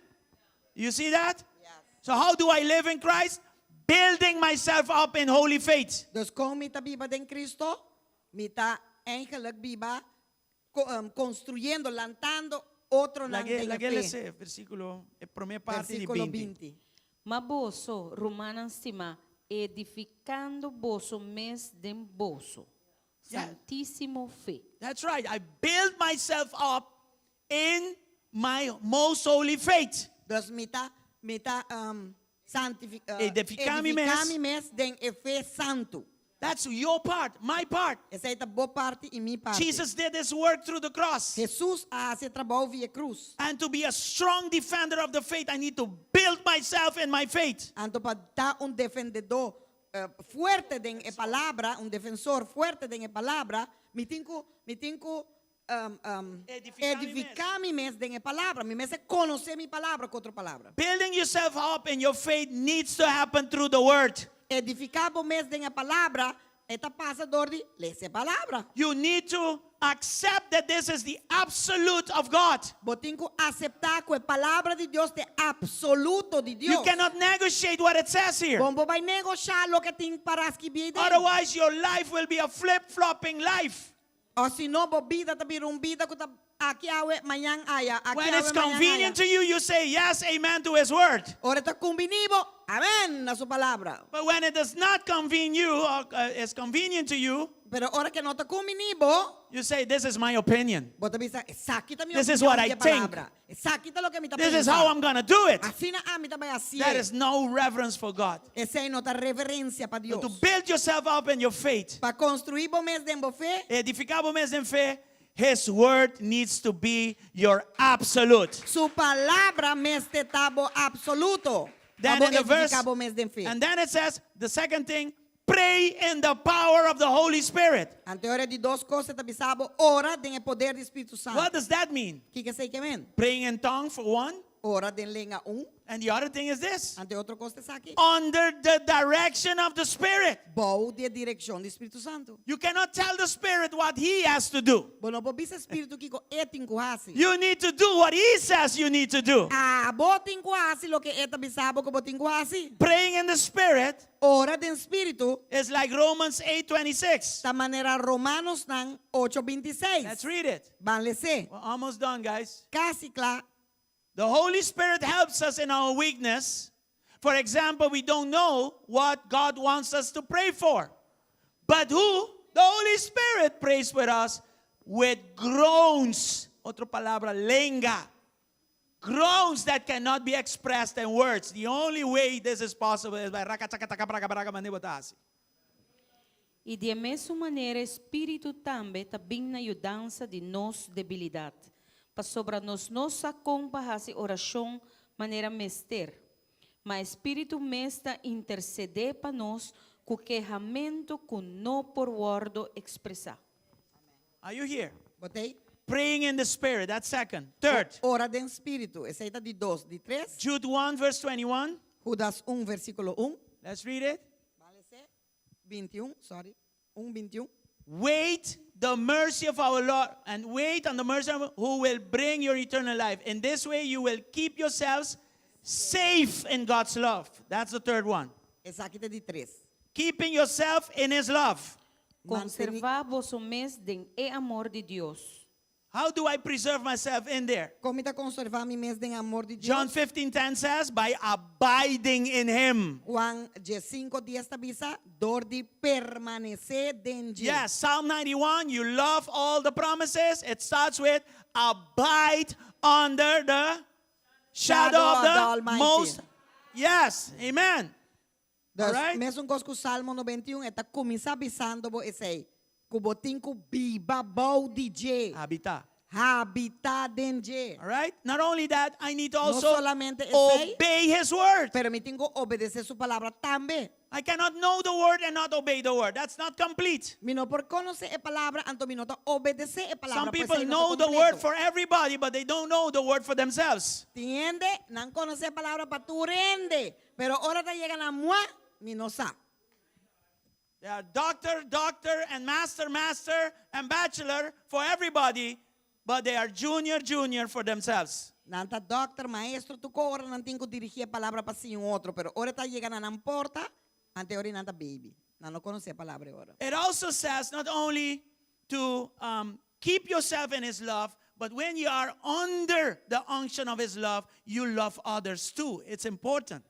You see that? Yes. So, how do I live in Christ? Building myself up in holy faith. Dus kon mi ta biba den Cristo, mi ta eigenlijk biba konstruyendo, lantando otronan Lag'é den lag'é fe. lesa, versíkulo, e promé parti di Versíkulo 20. 20. Ma boso, rumannan stimá, edifikando boso mes den boso. Santísimo fe. That's right. I build myself up in my most holy faith. Dus mi ta mi ta santifiká Edifiká mi mes. edifiká mi mes den e fe santu. That's your part, my part. Esei ta bo parti i mi parti. Jesus did his work through the cross. Hesus a hasi e trabou via krus. And to be a strong defender of the faith, I need to build myself in my faith. Anto pa ta un defendedó fuerte den e palabra, un defensor fuerte den e palabra, mi tin ku mi tin ku edifiká mi mes den e palabra. Mi mester konosé mi palabra, ku otro palabra. Building yourself up in your faith needs to happen through the word. Edifiká bo mes den e palabra, e ta pasa dor di lesa e palabra. You need to accept that this is the absolute of God. Bo tin ku aseptá ku e palabra di Dios ta e apsoluto di You Dios. cannot negotiate what it says here. Bo no por bai negoshá loke tin pará skibí den. Otherwise, your life will be a flip flopping life. O si no, bo bida ta bira un bida ku ta aki awe, mañan aya, aki When awe, it's mañan convenient aya. to you, you say yes, amen to his word. Ora ta kumbiní bo, amèn na su palabra. But when it does not convene you or is convenient to you, Pero ora ku no ta kumbiní bo, you say, This is my opinion. bo ta bisa, esaki ta mi This is opinion what di I e think. palabra. Esaki ta loke mi ta This is pensa. how I'm going to do it. Asina ami ta bai hasié. That is no reverence for God. Esei no ta reverensia pa But Dios. to build yourself up in your faith, Pa konstruí bo mes den bo fe, edifiká bo mes den fe, His word needs to be your absolute. su palabra mester ta bo apsoluto. Then Pa bo in the verse, edifiká bo mes den fe. and then it says, the second thing, pray in the power of the Holy Spirit. Anto ora di dos kos e ta bisa bo ora den e poder di Spiritu Santu. What does that mean? Kiko esei ke men? Praying in tongue for one, Ora den lenga un. and the other thing is this Anto otro kos ta esaki. under the direction of the Spirit. Bou di direkshon di Spiritu Santu. You cannot tell the Spirit what He has to do. Bo no por bisa Spiritu kiko e tin ku hasi. You need to do what He says you need to do. Abo tin ku hasi loke e ta bisa bo ku bo tin ku hasi. Praying in the Spirit Ora den Spiritu is like Romans 8:26. ta manera Romanonan 8:26. Let's read it. Ban les'é. We're almost done, guys. Kasi kla. The Holy Spirit helps us in our weakness. For example, we don't know what God wants us to pray for. But who? The Holy Spirit prays with us with groans. Otro palabra, lenga. Groans that cannot be expressed in words. The only way this is possible is by raka chaka taka braka braka mane bo ta hasi. I di e mesun manera e Spiritu tambe ta bin na yudansa di nos debilidat, pasobra nos no sa kon pa hasi orashon manera mester. Ma e Spiritu mes ta intersedé pa nos ku kehamentu ku no por wòrdu ekspresá. Are you here? Bo t'ei? Praying in the Spirit, that's second. Third, Ora den Spiritu. Esei ta di dos. Di tres. Jude 1, verse 21. Judas 1, versíkulo 1. Let's read it. Ban les'é. 21, sorry. 1, 21. Wait the mercy of our Lord and wait on the mercy of who will bring your eternal life. In this way, you will keep yourselves safe in God's love. That's the third one. Esaki ta di tres. Keeping yourself in His love. Konservá boso mes den e amor di Dios. How do I preserve myself in there? Kon mi ta konservá mi mes den amor di Dios? John 15:10 says, by abiding in Him. Juan 15, 10 ta bisa, dor di permanesé den dje. Yes, Psalm 91, you love all the promises. It starts with abide under the shadow, of the, Almighty. most. Yes, amen. Dus, Alright. mesun kos ku Salmo 91, e ta kuminsá bisando bo esei. Ku bo tin ku biba bou di dje. Habitá. Habitá den dje. All right? Not only that, I need to No also solamente esei. obey his word. Pero mi tin ku obedesé su palabra tambe. I cannot know the word and not obey the word. That's not complete. Mi no por konosé e palabra, anto mi no ta obedesé e palabra. Some pues people esei no know ta the word kompleto. for everybody, but they don't know the word for themselves. Tin hende, nan konosé e palabra pa tur hende, pero ora ta yega na moi, mi no sa. They are doctor, doctor, and master, master, and bachelor for everybody, but they are junior, junior for themselves. Nan ta dòkter, maestro, tur kos ora nan tin ku dirigí e palabra pa siña un otro, pero ora ta yega na nan porta, anto ora nan ta baby. Nan no konosé e palabra ora. It also says not only to um, keep yourself in His love, but when you are under the unction of His love, you love others too. It's important.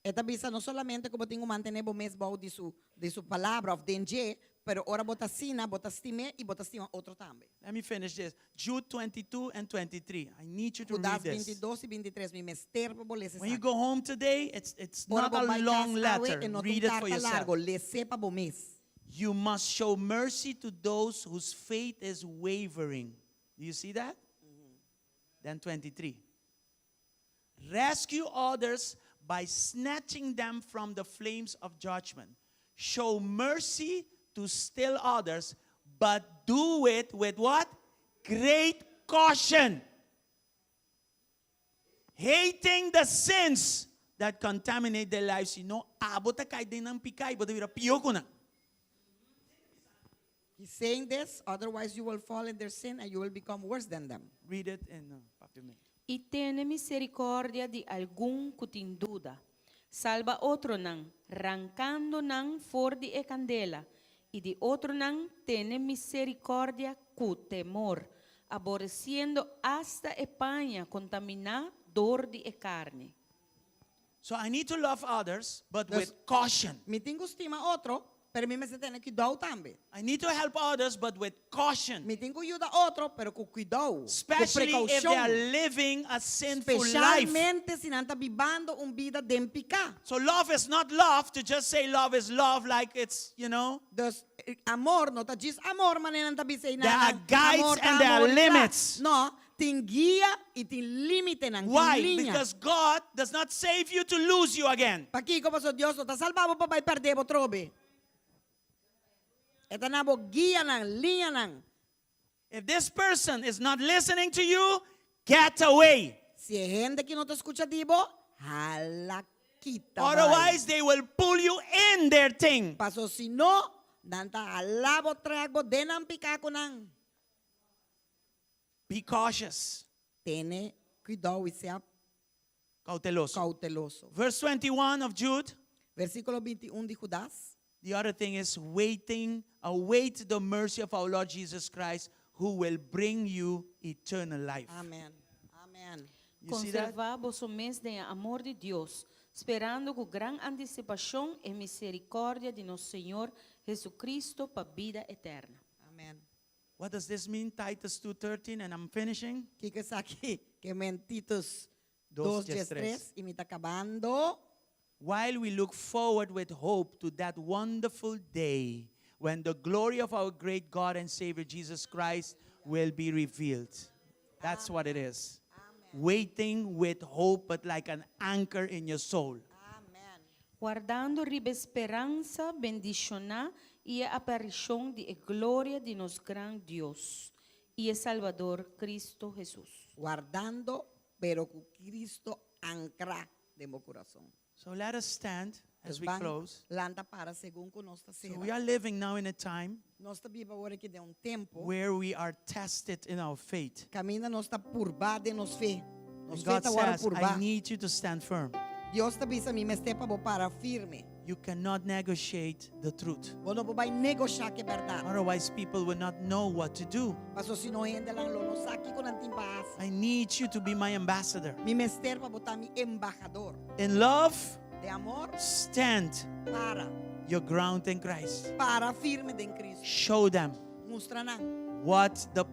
E ta bisa no solamente ku bo tin ku mantené bo mes bou di su di su palabra òf den dje, pero ora bo ta asina, bo ta stim'é i bo ta stima otro tambe. Let me finish this. Jude 22 and 23. I need you to Judas read this. 22 i 23, mi mester pa bo lesa When you esaki. go home today, it's, it's Ora not bo a bai long kas awe, letter. e no ta un Read it for karta yourself. largo, les'é pa bo mes. You must show mercy to those whose faith is wavering. Do you see that? Then 23. Rescue others by snatching them from the flames of judgment. Show mercy to still others, but do it with what? Great caution. Hating the sins that contaminate their lives. Sino, abo ta kai den nan piká i bo ta bira pió ku nan. He's saying this, otherwise you will fall in their sin and you will become worse than them. Read it in Papiamento. I tene miserikòrdia di algun ku tin duda. Salba otronan, rankando nan for di e kandela, i di otronan tene miserikòrdia ku temor, aboresiendo asta e paña kontaminá dor di e karni. So I need to love others, but Dus- with caution. Mi tin ku stima otro, pero mi mester tene kuidou tambe. I need to help others, but with caution. Mi tin ku yuda otro, pero ku kuidou, ku Especially if they are prekoushon. living a sinful life. Spesialmente si nan ta bibando un bida den piká. So love is not love to just say love is love like it's. Dus amor no ta djis amor manera nan ta bisa There are guides and there are limits. No, tin guia i tin límitenan, tin Why? liña. Because God does not save you to lose you again. Pakiko paso Dios no ta salba bo pa bai pèrdè bo trobe. E ta duna bo guianan, liñanan. If this person is not listening to you, get away. Si e hende aki no ta skucha di bo, hala kita bai. Otherwise, they will pull you in their thing. Paso si no, nan ta hala bo trèk bo den nan piká ku nan. Be cautious. Tene kuidou i sea Cauteloso. Kauteloso. Verse 21 of Jude. Versíkulo 21 di Hudas. The other thing is waiting, await the mercy of our Lord Jesus Christ, who will bring you eternal life. Amen. Amen. You see that? Konservá boso mes den e amor di Dios, sperando ku gran antisipashon e miserikòrdia di nos Señor Jesucristo pa bida eterno. Amen. What does this mean? Titus 2:13 and I'm finishing. Kiko esaki? Ke men Titus Dos, 2, dies, 3, i mi ta kabando. While we look forward with hope to that wonderful day when the glory of our great God and Savior Jesus Christ will be revealed. That's what it is. Waiting with hope, but like an anchor in your soul. Amen. Wardando riba e speransa bendishoná i e aparishon di e gloria di nos gran Dios i e Salbador Cristo Hesus. Wardando, pero ku Cristo ankrá den bo kurason. So let us stand as we Ban close. lanta para segun ku nos ta So sera. we are living now in a time Nos ta biba awor aki den un tempu where we are tested in our faith. kaminda nos ta purbá den nos fe. Nos And fe God ta wòrdu says, I purbá. need you to stand firm. Dios ta bisa mi mester pa bo para firme. You cannot negotiate the truth. Bo no por bai negoshá ku e bèrdat. Otherwise, people will not know what to do. Paso sino hendenan lo no sa kiko nan tin pa hasi. I need you to be my ambassador. Mi mester pa bo ta mi embahador. In love, Den amor, stand para. your ground in Christ. Para firme den Cristo. Show them Mustra nan what the,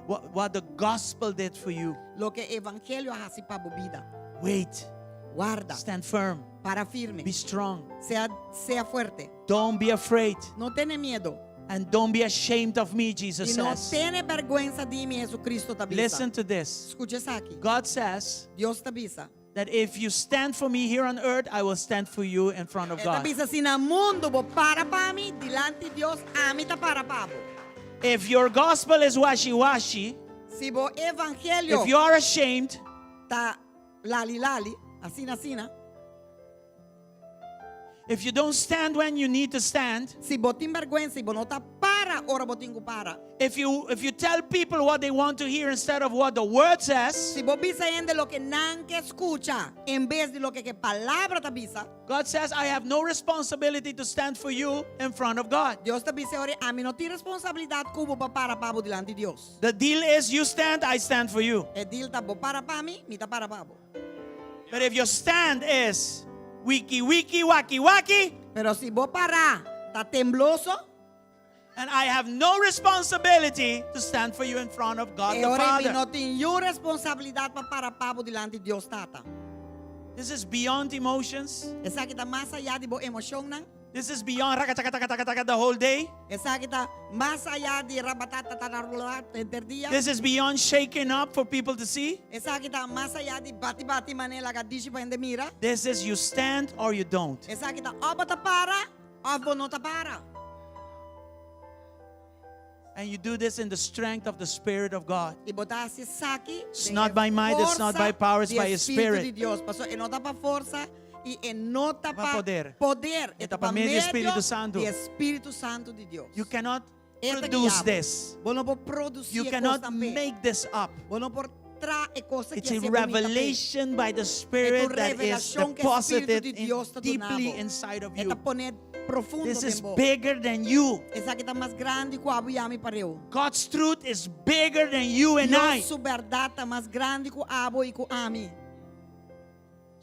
what the gospel did for you. loke evangelio a hasi pa bo bida. Wait, Warda. stand firm, Para firme. be strong. Sea, sea fuerte. Don't be afraid No tene miedu. and don't be ashamed of me, Jesus I no says. tene bèrgwensa di mi, Jesucristo ta bisa. Listen to this. Skucha esaki. God says Dios ta bisa. that if you stand for me here on earth, I will stand for you in front of E ta God. bisa si na mundu bo para pa mi, dilanti Dios, ami ta para pa bo. If your gospel is washy washy, Si bo evangelio if you are ashamed, ta lali lali, asina asina. if you don't stand when you need to stand, Si bo tin bèrgwensa i bo no ta para ora bo tin ku para. if you tell people what they want to hear instead of what the word says, Si bo bisa hende loke nan ke skucha, en bes di loke e palabra ta bisa, God says, I have no responsibility to stand for you in front of God. Dios ta bisa ora ami no tin responsabilidat ku bo pa para pa bo dilanti Dios. The deal is you stand, I stand for you. E deal ta bo para pa mi, mi ta para pa bo. But if your stand is wiki wiki waki waki, Pero si bo para ta tembloso, and I have no responsibility to stand for you in front of God e the ora mi Father. no tin niun responsabilidat pa para pa bo dilanti Dios Tata. This is beyond emotions. Esaki ta mas ayá di bo emoshonnan. This is beyond rakatakatakatakataka the whole day. Esaki ta mas ayá di rabatatatararula henter dia. This is beyond shaking up for people to see. Esaki ta mas ayá di bati bati manera laga dishi pa hende mira. This is you stand or you don't. Esaki ta òf bo ta para òf bo no ta para. And you do this in the strength of the Spirit of God. I bo ta hasi esaki It's den not e by might, it's not by forsa power, it's di by His Spiritu Spirit. di Dios. Paso e no ta pa forsa i e no ta Pa pa poder. poder. E ta pa medio di Spiritu Santu. Di Spiritu Santu di Dios. You cannot E ta produce guia bo. this. Bo no por produsí You e cannot kosnan p'e. make this up. Bo no por traha e kos It's aki a hasi bunita p'e. revelation by the E Spirit un that is revelashon ku e Spiritu deposited di in- Dios ta duna deeply bo. inside of E you. ta pone profundo This is den bo. bigger than you. Esaki ta mas grandi ku abo i ami pareu. God's truth is bigger than you and I. Dios su bèrdat ta mas grandi ku abo i ku ami.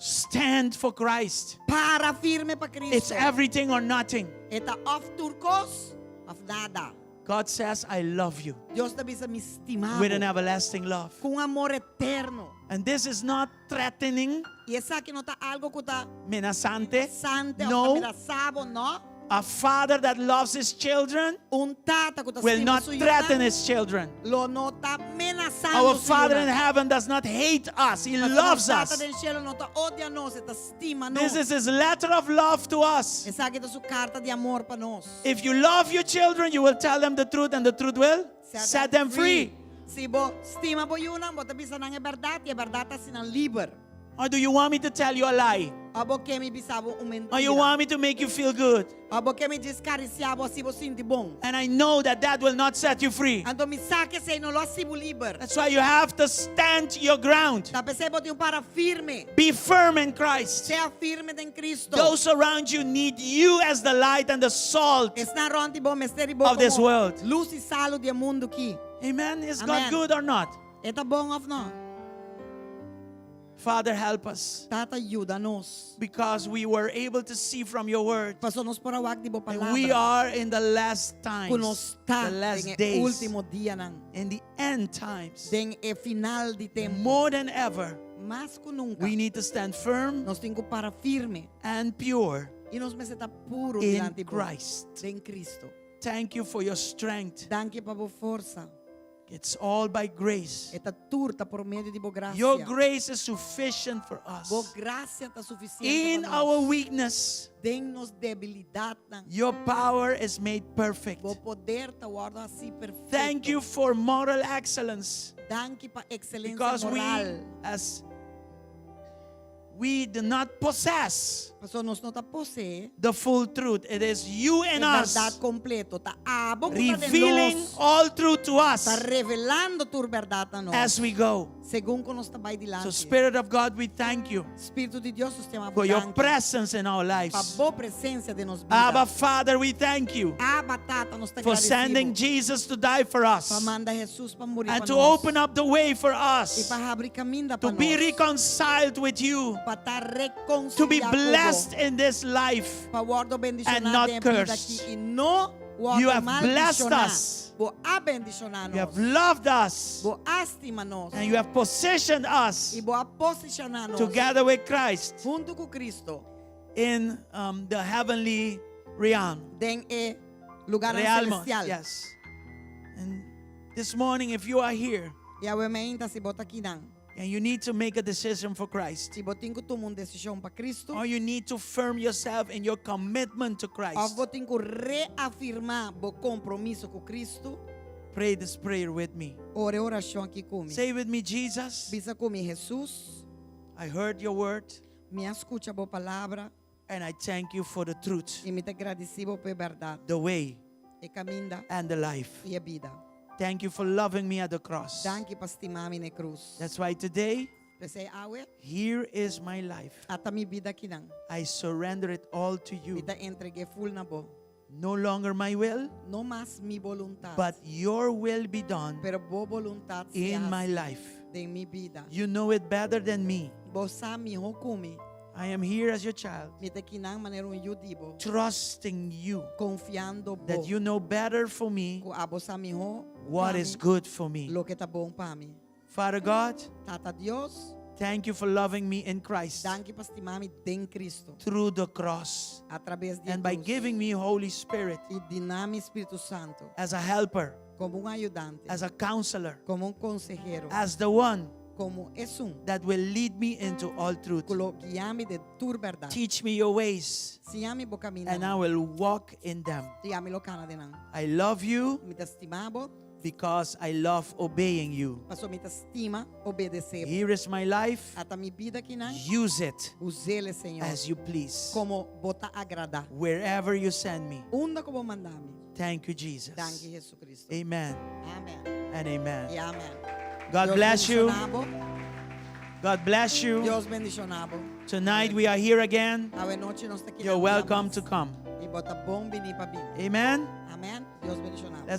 Stand for Christ. Para firme pa Cristo. It's everything or nothing. E ta òf tur kos òf nada. God says, I love you Dios ta bisa mi stima with an bo everlasting love. ku un amor eterno. And this is not threatening, I esaki no ta algu ku ta menasante. sante òf No. amenasá bo, no. A father that loves his children Un tata ku ta will stima not su threaten yunan his children. lo no ta menasando Our su Father in yunan. heaven does not hate us, He Pasobra loves Tata us. den shelu no ta odia nos, e ta stima This nos. is His letter of love to us. Esaki ta su karta di amor pa nos. If you love your children, you will tell them the truth, and the truth will set them free. Si bo stima bo yunan, bo ta bisa nan e bèrdat, i e bèrdat ta hasi nan liber. Or do you want me to tell you a lie? Òf bo ke mi bisa bo un Or you mentira. want me to make you feel good? Òf bo ke mi djis karisiá bo hasi bo sinti bon. And I know that that will not set you free. Anto mi sa ku esei no lo hasi bo liber. That's why you have to stand your ground. Ta p'esei bo tin ku para firme. Be firm in Christ. Sea firme den Cristo. Those around you need you as the light and the salt. Esnan rònt di bo mester di bo Of this komo world. lus i salu di e mundu aki. Amen. Is God Amen. good or not? E ta bon òf no? Father, help us. Tata yuda nos. Because we were able to see from your word Paso nos por a wak di bo that we palabra. are in the last Ku nos times, ta the last den e days, último dianan. in the end times. Den e final di tempu. More than ever, Mas ku nunka. we need to stand firm Nos tin ku para firme. and pure I nos mester ta puro in dilanti bo. Christ. Den Cristo. Thank you for your strength. Danki pa bo forsa. It's all by grace. E ta tur ta por medio di bo grasia. Your grace is sufficient for us. Bo grasia ta sufisiente In pa nos. our weakness, Den nos debilidatnan. your power is made perfect. Bo poder ta wòrdu hasí perfekto. Thank you for moral excellence. Danki pa ekselensia Because we, moral. as we do not possess Paso nos no ta poseé the full truth. It is you e and us bèrdat kompleto. Ta abo ku ta den revealing nos. all truth to Ta us revelando tur bèrdat na nos. as we go. Segun ku nos ta bai So, dilanti. Spirit of God, we thank you Spiritu di Dios, nos ta yama for your danki. presence in our Pa lives. bo presensia den nos bida. Abba, Father, we thank you Abba, Tata, nos ta for sending gradesido. Jesus to die for Pa us manda Jesus pa muri and pa to nos. open up the way for I us pa habri kaminda pa to be nos. reconciled with you, Pa ta to be rekonsiliá ku bo. blessed in this life. Pa wòrdu and bendishoná not den e bida cursed. aki i no wòrdu You have blessed maldishoná. us. Bo a bendishoná You have nos. loved us Bo a stima nos. and you have positioned us I bo a posishoná nos. together with Christ Huntu ku Cristo. in um, the heavenly realm. Den e lugá Realm, selestial. yes. And this morning, if you are here I awe mainta si bo ta akinan. and you need to make a decision for Christ, Si bo tin ku tuma un desishon pa Cristo. or you need to firm yourself in your commitment to Òf Christ, bo tin ku reafirmá bo kompromiso ku Cristo. pray this prayer with me. Ora e orashon aki ku mi. Say with me, Jesus, Bisa ku mi Jesus, I heard your word mi a skucha bo palabra and I thank you for the truth, i mi ta gradisí bo pa e bèrdat, the way, e kaminda and the life. i e bida. Thank you for loving me at the cross. Danki pa stima mi na krus. That's why today, P'esei awe, here is my life. ata mi bida akinan. I surrender it all to Mi you. ta entreg'é full na bo. No longer my will, No mas mi boluntat, but your will be done pero bo boluntat sea in my hasí life. den mi bida. You know it better than me. Bo sa mihó ku mi. I am here as your child, Mi ta akinan manera un yu di bo. trusting you Konfiando bo. that you know better for me Ku abo sa mihó what pa is mi, good for me. loke ta bon pa mi. Father God, Tata Dios, Thank you for loving me in Christ Danki pa stima mi den Kristu. Through the cross Atraves di and by krus. Giving me Holy Spirit I duna mi Spiritu Santu as a helper, komo un ayudante, as a counselor, komo un konsehero, as the one komo esun that will lead me into all truth. Ku lo guia mi den tur berdat. Teach me your ways, Siña mi bo kaminda. And I will walk in them. I ami lo kana den nan. I love you Mi ta stima bo, because I love obeying you. Paso mi ta stima obedesé. Here is my life. Ata mi bida akinan. Use it Us'é, Señor. As you please. Komo bo ta agradá. Wherever you send me. Unda ku bo manda mi. Thank you, Jesus. Danki, Hesukristu. Amen Amèn. And amen. I amèn. God Dios bless you. bendishoná bo. God bless you. Dios bendishoná bo. Tonight we are here again. Awe nochi nos ta aki. You're welcome to come. I bo ta bon biní pa bin. Amen. Amèn. Dios bendishoná bo. Let's